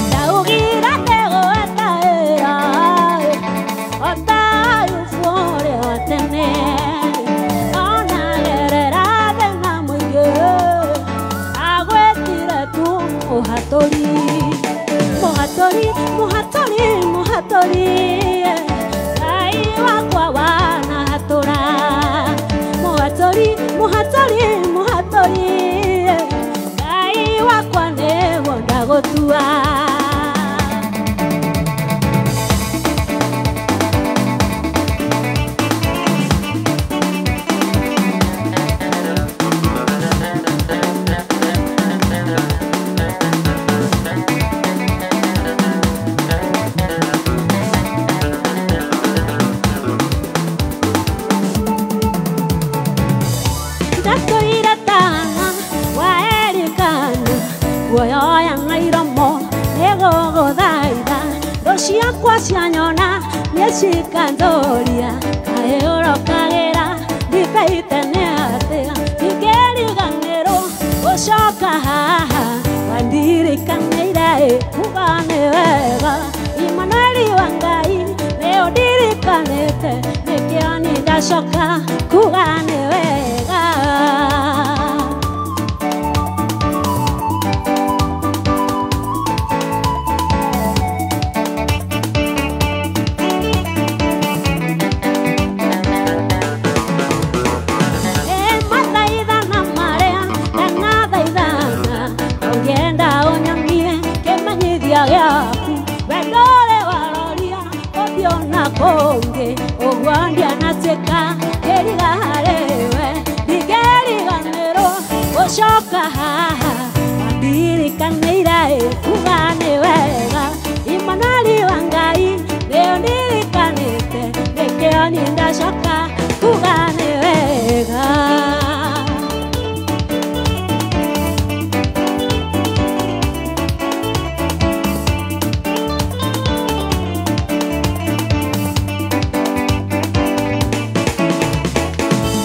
Ndaugire ndĩgwetaĩra o ta Ayubu ũrĩa wa tene, onagerera thĩna mũingĩ agwĩtire tu Mũhatũri, Mũhatũri, Mũhatũri, Mũhatũri, Ngai wakwa wanahatũra. Mũhatũri, Mũhatũri, Mũhatũri, Ngai wakwa nĩguo ndagũtua. Ndatũire tana wa Elikana, guoyoya na iromo nĩgũgũthaitha. Thũ ciakwa cianyona nĩcikanjũria, kaĩ ũrokagĩra ndibaite nĩ atĩa? Ndingĩriganĩrwo gũcoka haha, wandirikanĩire ĩ kuga nĩ wega. Imanueli wa Ngai nĩũndirikanĩte, nĩkĩo niĩ ndacoka kuga nĩ wega. Mathaithana marĩa ndanathaithana, ũngĩenda ũnyonie kĩmenyithia gĩaku, wendo ũrĩ waroria ũthiũ na kũngĩ, ũguo ndianatuĩka kĩriga harĩwe. Ndingĩriganĩrwo gũcoka haha, wandirikanĩire ĩ kuga nĩ wega. Imanueli wa Ngai nĩũndirikanĩte, nĩkĩo niĩ ndacoka kuga nĩ wega.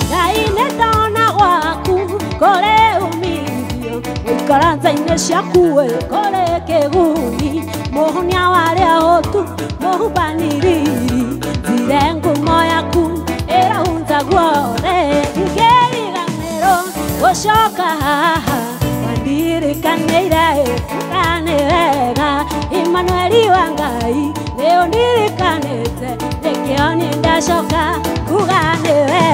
Ngai nĩ ndona gwaku kũrĩ umithio, gũikara nja-inĩ ciaku ĩ kũrĩ kĩguni. Mũhonia wa arĩa ahũtu, mũhumbani riri, nthire ngumo yaku ĩrahunja guothe. Ndingĩriganĩrwo gũcoka haha, wandirikanĩire ĩ kuga nĩ wega. Imanueli wa Ngai nĩũndirikanĩte, nĩkĩo niĩ ndacoka kuga nĩ wega.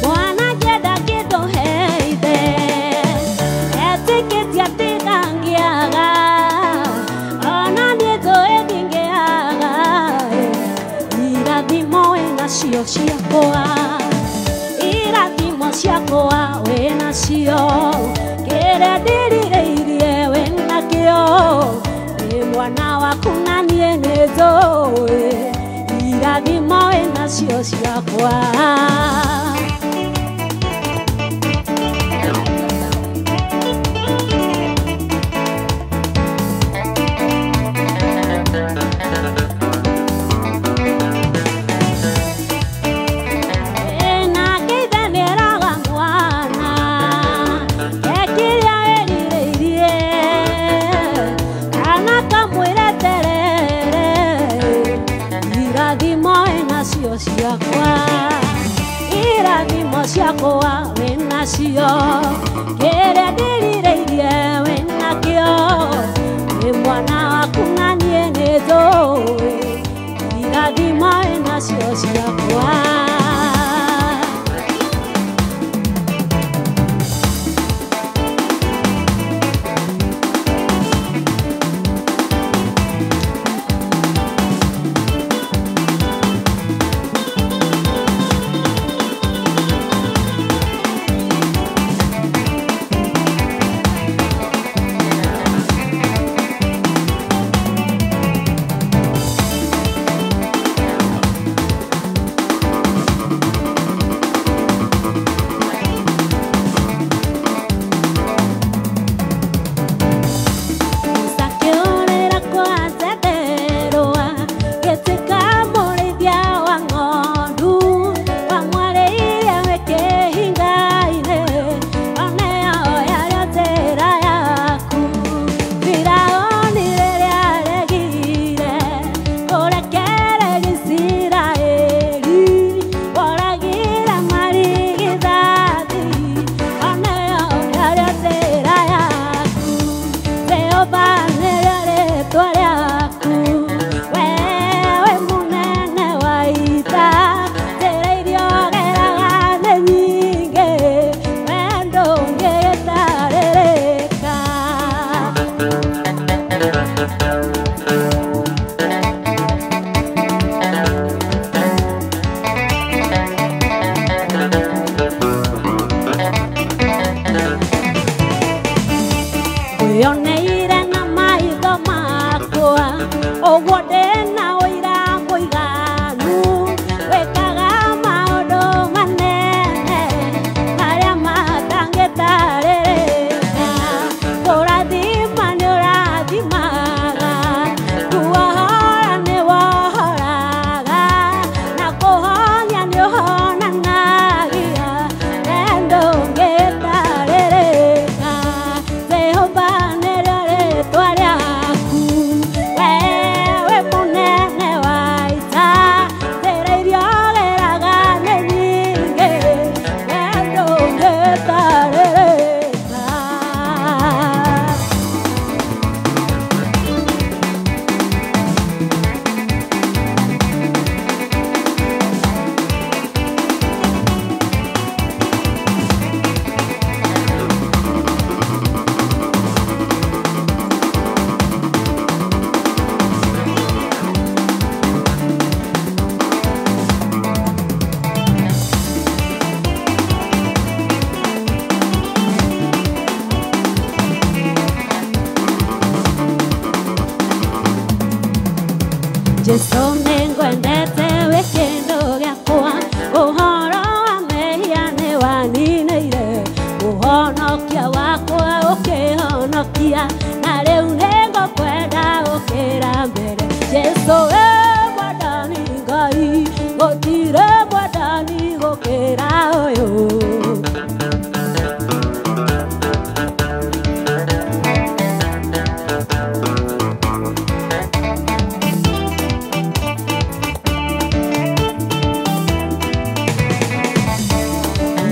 Mwana ngĩenda kĩndũ he ithe, etĩkĩtie atĩ ndangĩaga, ona niĩ njũĩ ndingĩaga. Irathimo wĩnacio ciakwa, irathimo ciakwa wĩnacio, kĩrĩa ndĩrirĩirie wĩnakĩo, nĩ mwana waku na niĩ nĩ njũĩ, irathimo wĩnacio ciakwa. Nake ithe nĩeraga mwana ekĩrĩa wĩrirĩirie, kana kamwĩre terere, irathimo wĩnacio ciakwa, irathimo ciakwa wĩnacio, kĩrĩa ndĩrirĩirie wĩnakĩo, nĩ mwana waku na niĩ nĩ njũĩ, irathimo wĩnacio ciakwa. Ndigatiga na rĩu nĩngũkwenda gũkĩra mbere. Jesũ ĩ mwathani Ngai, gũtirĩ mwathani gũkĩra ũyũ.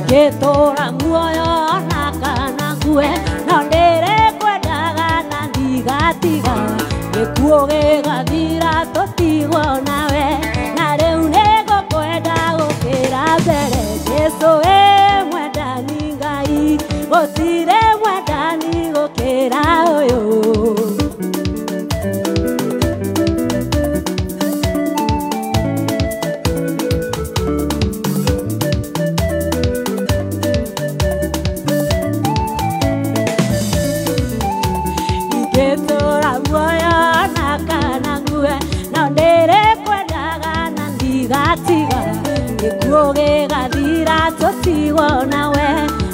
Ngĩtũra muoyo na kana ngue, no ndĩrĩkwendaga na ndigatiga. Gĩkuũ gĩgathira tũtigwo nawe, na rĩu nĩngũkwenda gũkĩra mbere. Jesũ ĩ mwendani Ngai, gũtirĩ mwendani gũkĩra ũyũ. Ngĩtũra muoyo na kana ngue, no ndĩrĩkwendaga na ndigatiga. Gĩkuũ gĩgathira tũtigwo nawe,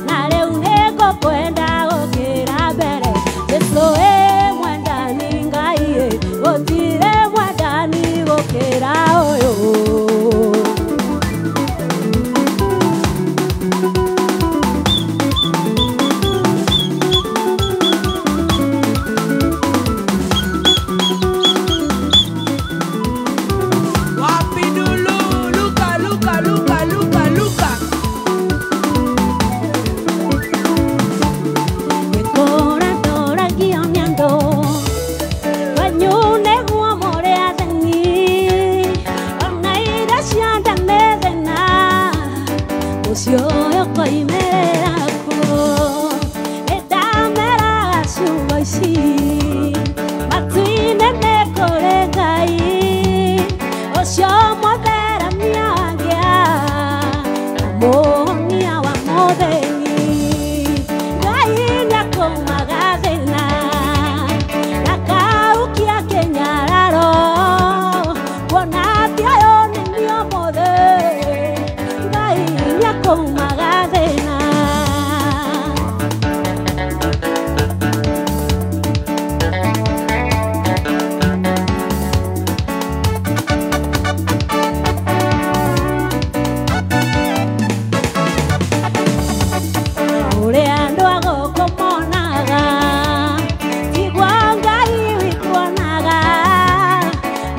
na rĩu nĩngũkwenda gũkĩra mbere. Jesũ ĩ mwendani Ngai ĩ, gũtirĩ mwendani gũkĩra ũyũ. Wapi dulu, luka luka luka luka luka. Gĩkũra ndũragio nĩ andũ, kwanyu nĩguo mũrĩ athĩni, ona irio cia nda nĩ thĩna, mũciĩ ũyũ ũkoimĩrĩra kũ? Nĩndameraga ciugo ici, matu-inĩ nĩ kũrĩ Ngai, ũcio mũtheramia wa ngĩa, na mũhonia wa mũthĩni. Ngai nĩakũmaga thĩna, na kaukia kĩnyararo, kuona atĩ ũyũ nĩ niĩ ũmũthĩ. Ngai nĩakũmaga thĩna. Ũrĩa andũ a gũkũ monaga, tiguo Ngai witũ onaga.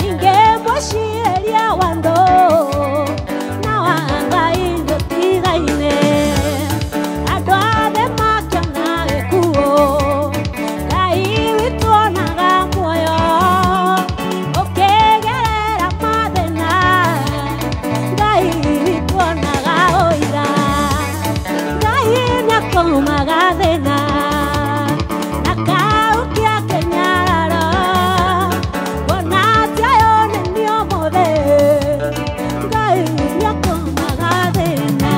Ningĩ mũcirĩria wa andũ na wa Ngai ndũtigaine. Andũ othe makĩona gĩkuũ, Ngai witũ onaga muoyo. Ũkĩgerera mathĩna, Ngai witũ onaga ũira. Ngai nĩakũmaga thĩna, na kaukia kĩnyararo, kuona atĩ ũyũ nĩ niĩ ũmũthĩ. Ngai nĩakũmaga thĩna.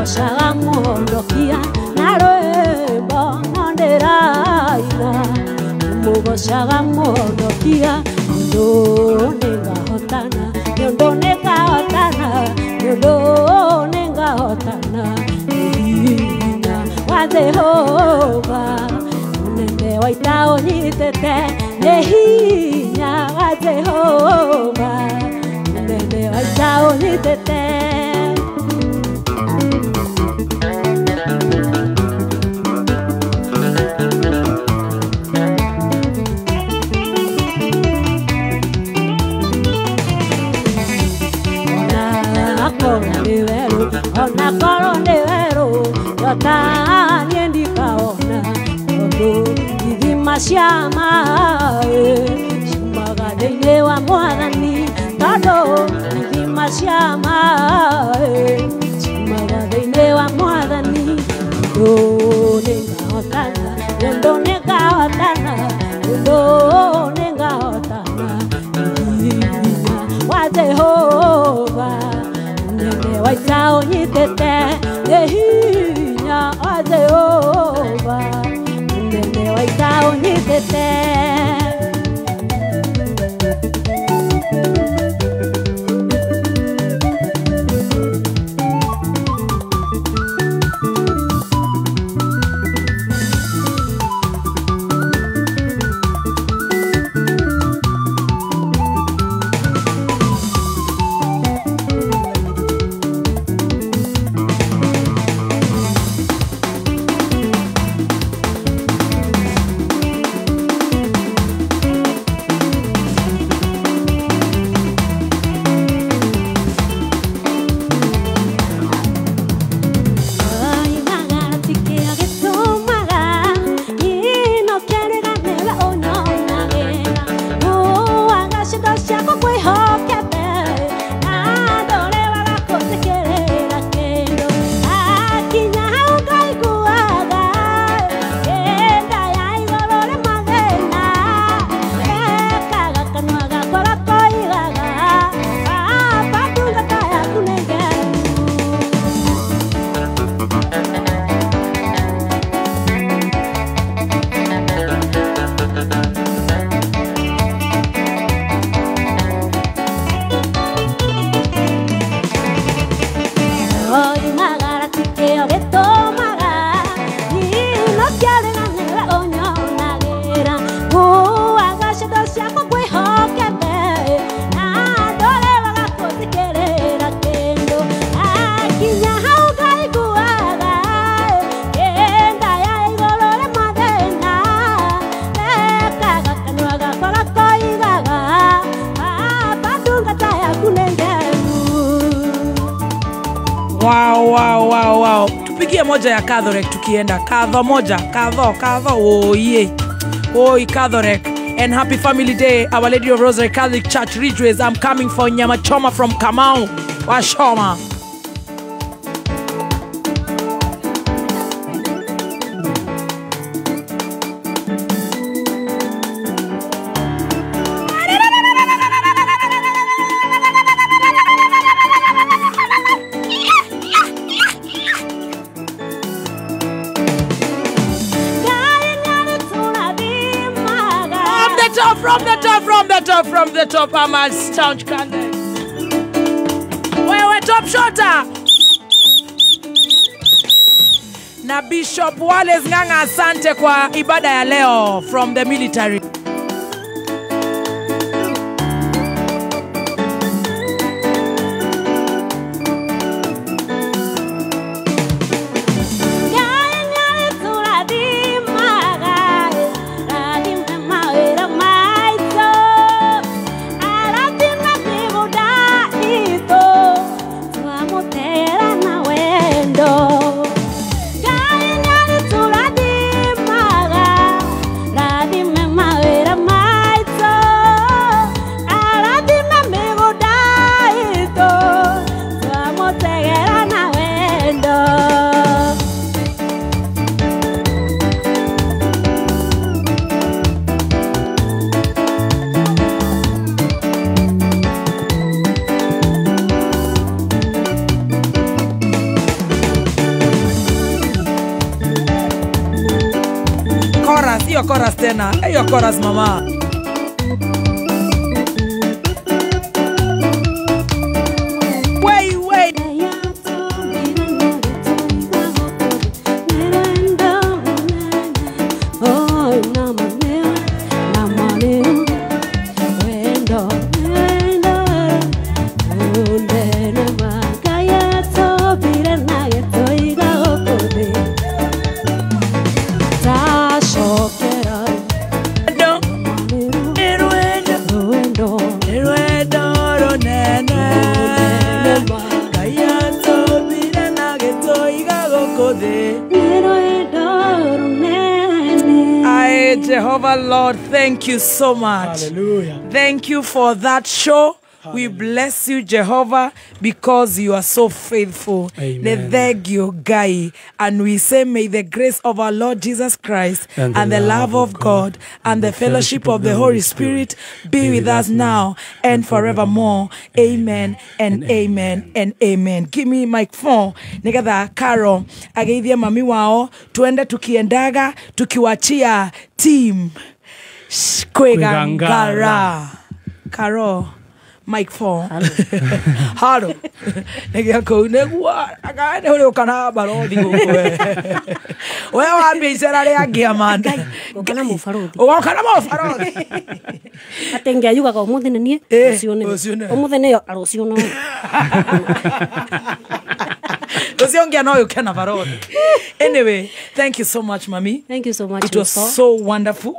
Mũgocaga mũhonokia na rwĩmbo no ndĩraina. Mũgocaga mũhonokia nĩũndũ nĩngahotana, nĩũndũ nĩngahotana, nĩũndũ nĩngahotana. Nĩ hinya wa Jehova mũnene wa ita ũnyitĩte, nĩ hinya wa Jehova mũnene wa ita ũnyitĩte. Ona korwo nĩ werũ njota niĩ ndikaona, tondũ ithima cia maĩ ciumaga thĩinĩ wa Mwathani, tondũ ithima cia maĩ ciumaga thĩinĩ wa Mwathani. Nĩũndũ nĩngahotana, nĩũndũ nĩngahotana, nĩũndũ nĩngahotana. Hinya wa Jehova mũnene wa ita ũnyitĩte, nĩ hinya wa Jehova mũnene wa ita ũnyitĩte. Wow, wow, wow. Tupigie moja ya Catholic tukienda. Kadho moja, kadho, kadho. Oh yeah. Oi Catholic. And happy family day, Our Lady of Rosary Catholic Church Ridgeways. I'm coming for nyama choma from Kamau. Washoma. From the top, I'm a staunch candidate. Wewe top shotter. Na Bishop Wallace Ng'ang'a, asante kwa ibada ya leo from the military. Ngai nĩ arĩtũrathimaga, rathime mawĩra. Chorus tena, hiyo chorus mama. Wei wei. Jehovah Lord, thank you so much. Hallelujah. Thank you for that show. Hallelujah. We bless you, Jehovah, because you are so faithful. Amen. Thank you, Gai. And we say, may the grace of our Lord Jesus Christ and the love of God and the fellowship of the Holy Spirit be with us now and forevermore. Amen and amen and amen. Give me microphone. Nigetha Carol ageithie mami wao, tuende tukiendaga tukiwachia team Kwigangara. Carol, mic 4. Haro. Nĩgĩa kũu nĩguo anga nĩ ũrĩ ũkana barothi gũkũ we. We wambia icera rĩa ngĩama. Ũkana mũbarothi. Ũgokana mũbarothi. Atĩ ngĩayugaga ũmũthĩ nĩ niĩ, rũciũ nĩ. Ũmũthĩ nĩyo, rũciũ no. Rũciũ ngĩa no yũke na barothi. Anyway, thank you so much, mami. Thank you so much. It was so wonderful.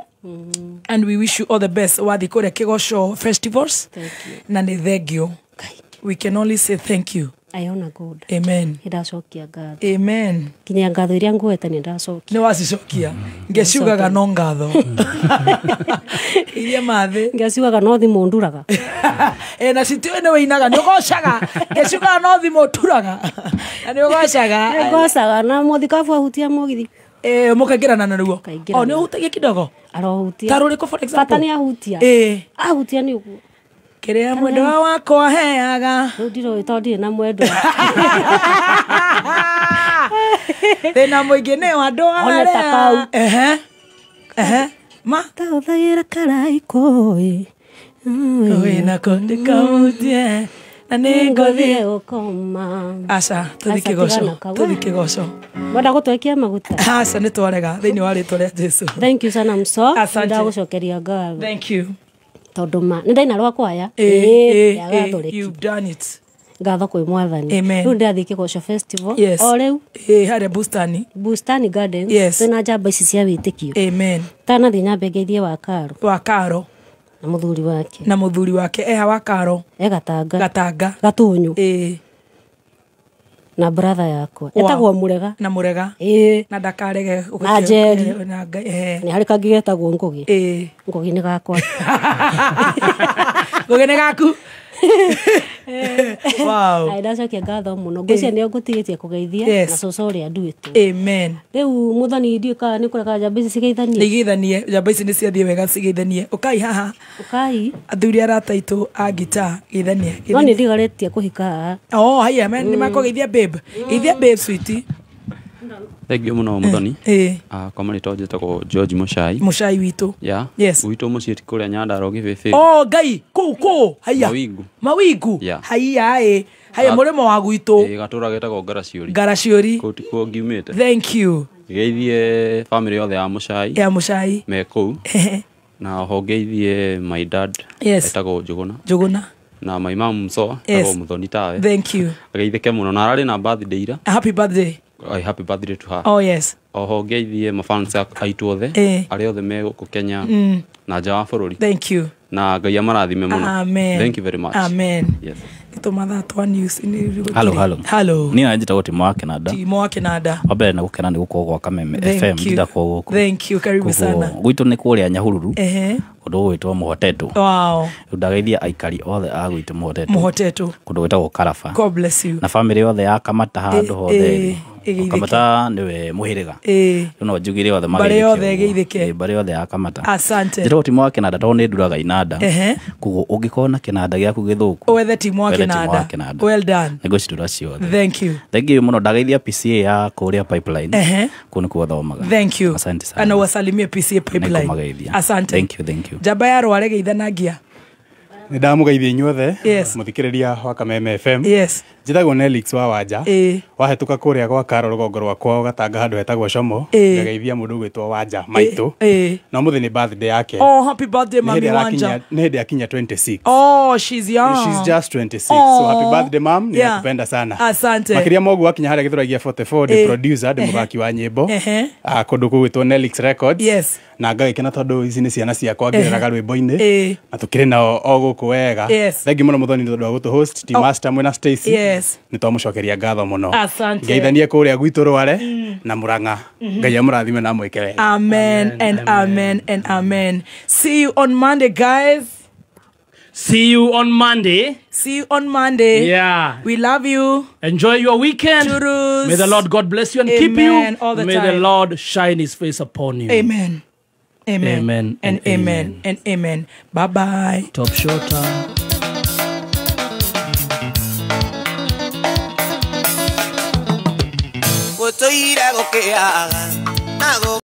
And we wish you all the best. Wathi kũrĩa Kĩgoco festivals. Thank you. Na nĩ thengio. We can only say thank you. I honor God. Amen. Nĩndacokia ngatho. Amen. Nginya ngatho iria nguete nĩndacokia. Nĩ wacicokia. Ngeciugaga no ngatho. Iria mathĩ. Ngeciugaga no thimũ nduraga. Na citiũĩ nĩ wĩinaga, nĩ ũgocaga. Ngeciugaga no thimũ nduraga. Na nĩ ũgocaga. Nĩ ngocaga na mũthikabu ahutia mũgithi. Mũkaingĩrana naruo. O nĩ ũhutagia kidogo. Arohutia. Ta rũrĩkũ for example? Bata nĩ ahutia. Ahutia nĩ ũguo. Kĩrĩa mwendwa wakwa aheaga. Rĩu ndiroĩ tondũ ndirĩ na mwendwa. Thĩna mũingĩ nĩ wa andũ arĩa. Ehe. Ehe. Ma. Tahũthagĩra karai kũĩ. Wĩna kũndĩ kahutie. Na nĩ ngũthiĩ gũkoma. Aca, tũthiĩ Kĩgoco. Tũthiĩ Kĩgoco. Mwenda gũtwekia maguta? Aca, nĩ twarega thĩinĩ wa rĩtwa rĩa Jesu. Thank you sana mso. Asante. Ndagũcokeria ngatho. Thank you. Tondũ ma nĩ ndaina rwa kwaya. You've done it. Ngatho kwĩ Mwathani. Rĩu ndĩrathiĩ Kĩgoco festival. Yes. O rĩu. Harĩa Bustani. Bustani Gardens. Yes. Twĩna njamba ici cia wĩtĩkio. Amen. Tanathiĩ nyambe ngeithie wa Karo. Wa Karo. Na mũthuri wake. Na mũthuri wake eha wa Karo. E Gatanga. Gatanga. Gatũnyũ. Na brother yakwa. Etagwo Mũrega. Na Mũrega. Na ndakarege. Na Njeri. Nĩ harĩ kangĩ getagwo Ngũgĩ. Ngũgĩ nĩ gakwa. Ngũgĩ nĩ gaku. Wow. Ai ndacokia ngatho mũno. Ngwĩciria nĩo ngũtigĩtie kũgeithia na cũcũ ũrĩa nduĩtwo. Amen. Rĩu mũthoni ndiũĩ kana nĩ kũreka njamba ici cigeithanie. Nĩ igeithanie, njamba ici nĩ ciathiĩ wega cigeithanie. Ũkai haha. Ũkai. Athuri arata aitũ a ngita geithanie. No nĩ ndigarĩtie kũhika haha. Oh, haiya, nĩ makũgeithia babe. Geithia babe sweetie. Thank you mũno mũthoni. Kwa marĩtwa njĩtagwo George Mũcai. Mũcai witũ. Yeah. Yes. Gwitũ mũciĩ ti kũrĩa Nyandarua Gĩbĩbĩ. Oh Ngai, kũu kũu. Haiya. Mawingu. Mawingu. Yeah. Haiya ĩ. Haiya mũrĩmo wa gwitũ. Gatũra getagwo Ngaraciũri. Ngaraciũri. Kũu tikuo ngiumĩte. Thank you. Ngeithie family yothe ya Mũcai. Ya Mũcai. Me kũu. Na oho ngeithie my dad. Yes. Etagwo Njũgũna. Njũgũna. Na my mom so etagwo Mũthoni tawe. Thank you. Ageithĩke mũno na ararĩ na birthday ira. Happy birthday. Happy birthday to her. Oh yes. Oho ngeithie mafans aitũ othe arĩa othe me gũkũ Kenya na nja wa bũrũri. Thank you. Na Ngai amarathime mũno. Amen. Thank you very much. Amen. Yes. Tũmathaa twa news. Hello, hello. Hello. Niĩ njĩtagwo Timo wa Kĩnanda. Timo wa Kĩnanda. Wa mbere nĩ gũkena nĩ gũkorwo gwa Kameme FM ndindakorwo gũkũ. Thank you, karibu sana. Gwitũ nĩ kũrĩa Nyahururu. Kũndũ gũgwĩtwo Mũhotetũ. Wow. Rĩu ndageithia aikari othe a gwitũ Mũhotetũ. Mũhotetũ. Kũndũ gwĩtagwo Karaba. God bless you. Na family yothe ya Kamata handũ hothe. Kamata nĩwe mũhĩrĩga. Rĩu no njugire othe mageithĩke. Mbarĩ yothe ĩgeithĩke. Mbarĩ yothe ya Kamata. Asante. Njĩtagwo Timo wa Kĩnanda tondũ nĩ nduraga inanda. Koguo ũngĩkorwo na kĩnanda gĩaku gĩthũku wethe Timo wa Timu wa Kĩnanda. Kĩnanda. Well done. Nĩ ngũcitura ciothe. Thank you. Thank you mũno. Ndagaithia PCA ya kũrĩa Pipeline. Kũu nĩkuo thomaga. Thank you. Asante sana. Ana wasalimie PCA Pipeline. Nĩngũmageithia. Asante. Thank you, thank you. Njamba ya rware geithanagia. Nä ndamũgeithia inyuothe Yes. må thikä rä ria wa Kameme FM. Yes. Njĩtagwo Nelix wa Wanja. Wahetũka kũrĩa gwa Karo rũgongo rwakwa ũgatanga handũ hetagwo Como. Ngageithia mũndũ ũgwĩtwo Wanja maitũ. Na ũmũthĩ nĩ birthday yake. Oh, happy birthday, Nĩ Mami hĩndĩ Wanja. nĩ hĩndĩ akinya 26. Oh, she's young. She's just 26. So happy birthday, mom. Yeah. Ninakupenda sana. Asante. Makĩria ma ũguo akinya harĩa Gĩthũragia 44 ndĩ producer, ndĩ mũthaki wa nyĩmbo. Kũndũ kũu gwĩtwo Nelix Records. Yes. Na ngagĩkena tondũ ici nĩ ciana ciakwa ngĩreraga rwĩmbo-inĩ. Na tũkĩrĩ nao o gũkũ wega. Yes. Thank you mũno Mũthoni nĩ tondũ wa gũtũ host, Team Oh. Master mwĩna Stacy. Yes. Nĩ twamũcokeria ngatho mũno. Asante. Ngeithanie kũrĩa gwitũ Rware na Mũrang'a. Ngai amũrathime na amwĩke wega. Amen, and amen and amen. See you on Monday, guys. See you on Monday. See you on Monday. Yeah. We love you. Enjoy your weekend. Churros. May the Lord God bless you and keep you. Amen, all the May the time. Lord shine his face upon you. Amen. Amen. Amen and and amen and amen. Bye bye. Top shotter. Gũtũire gũkĩaga na.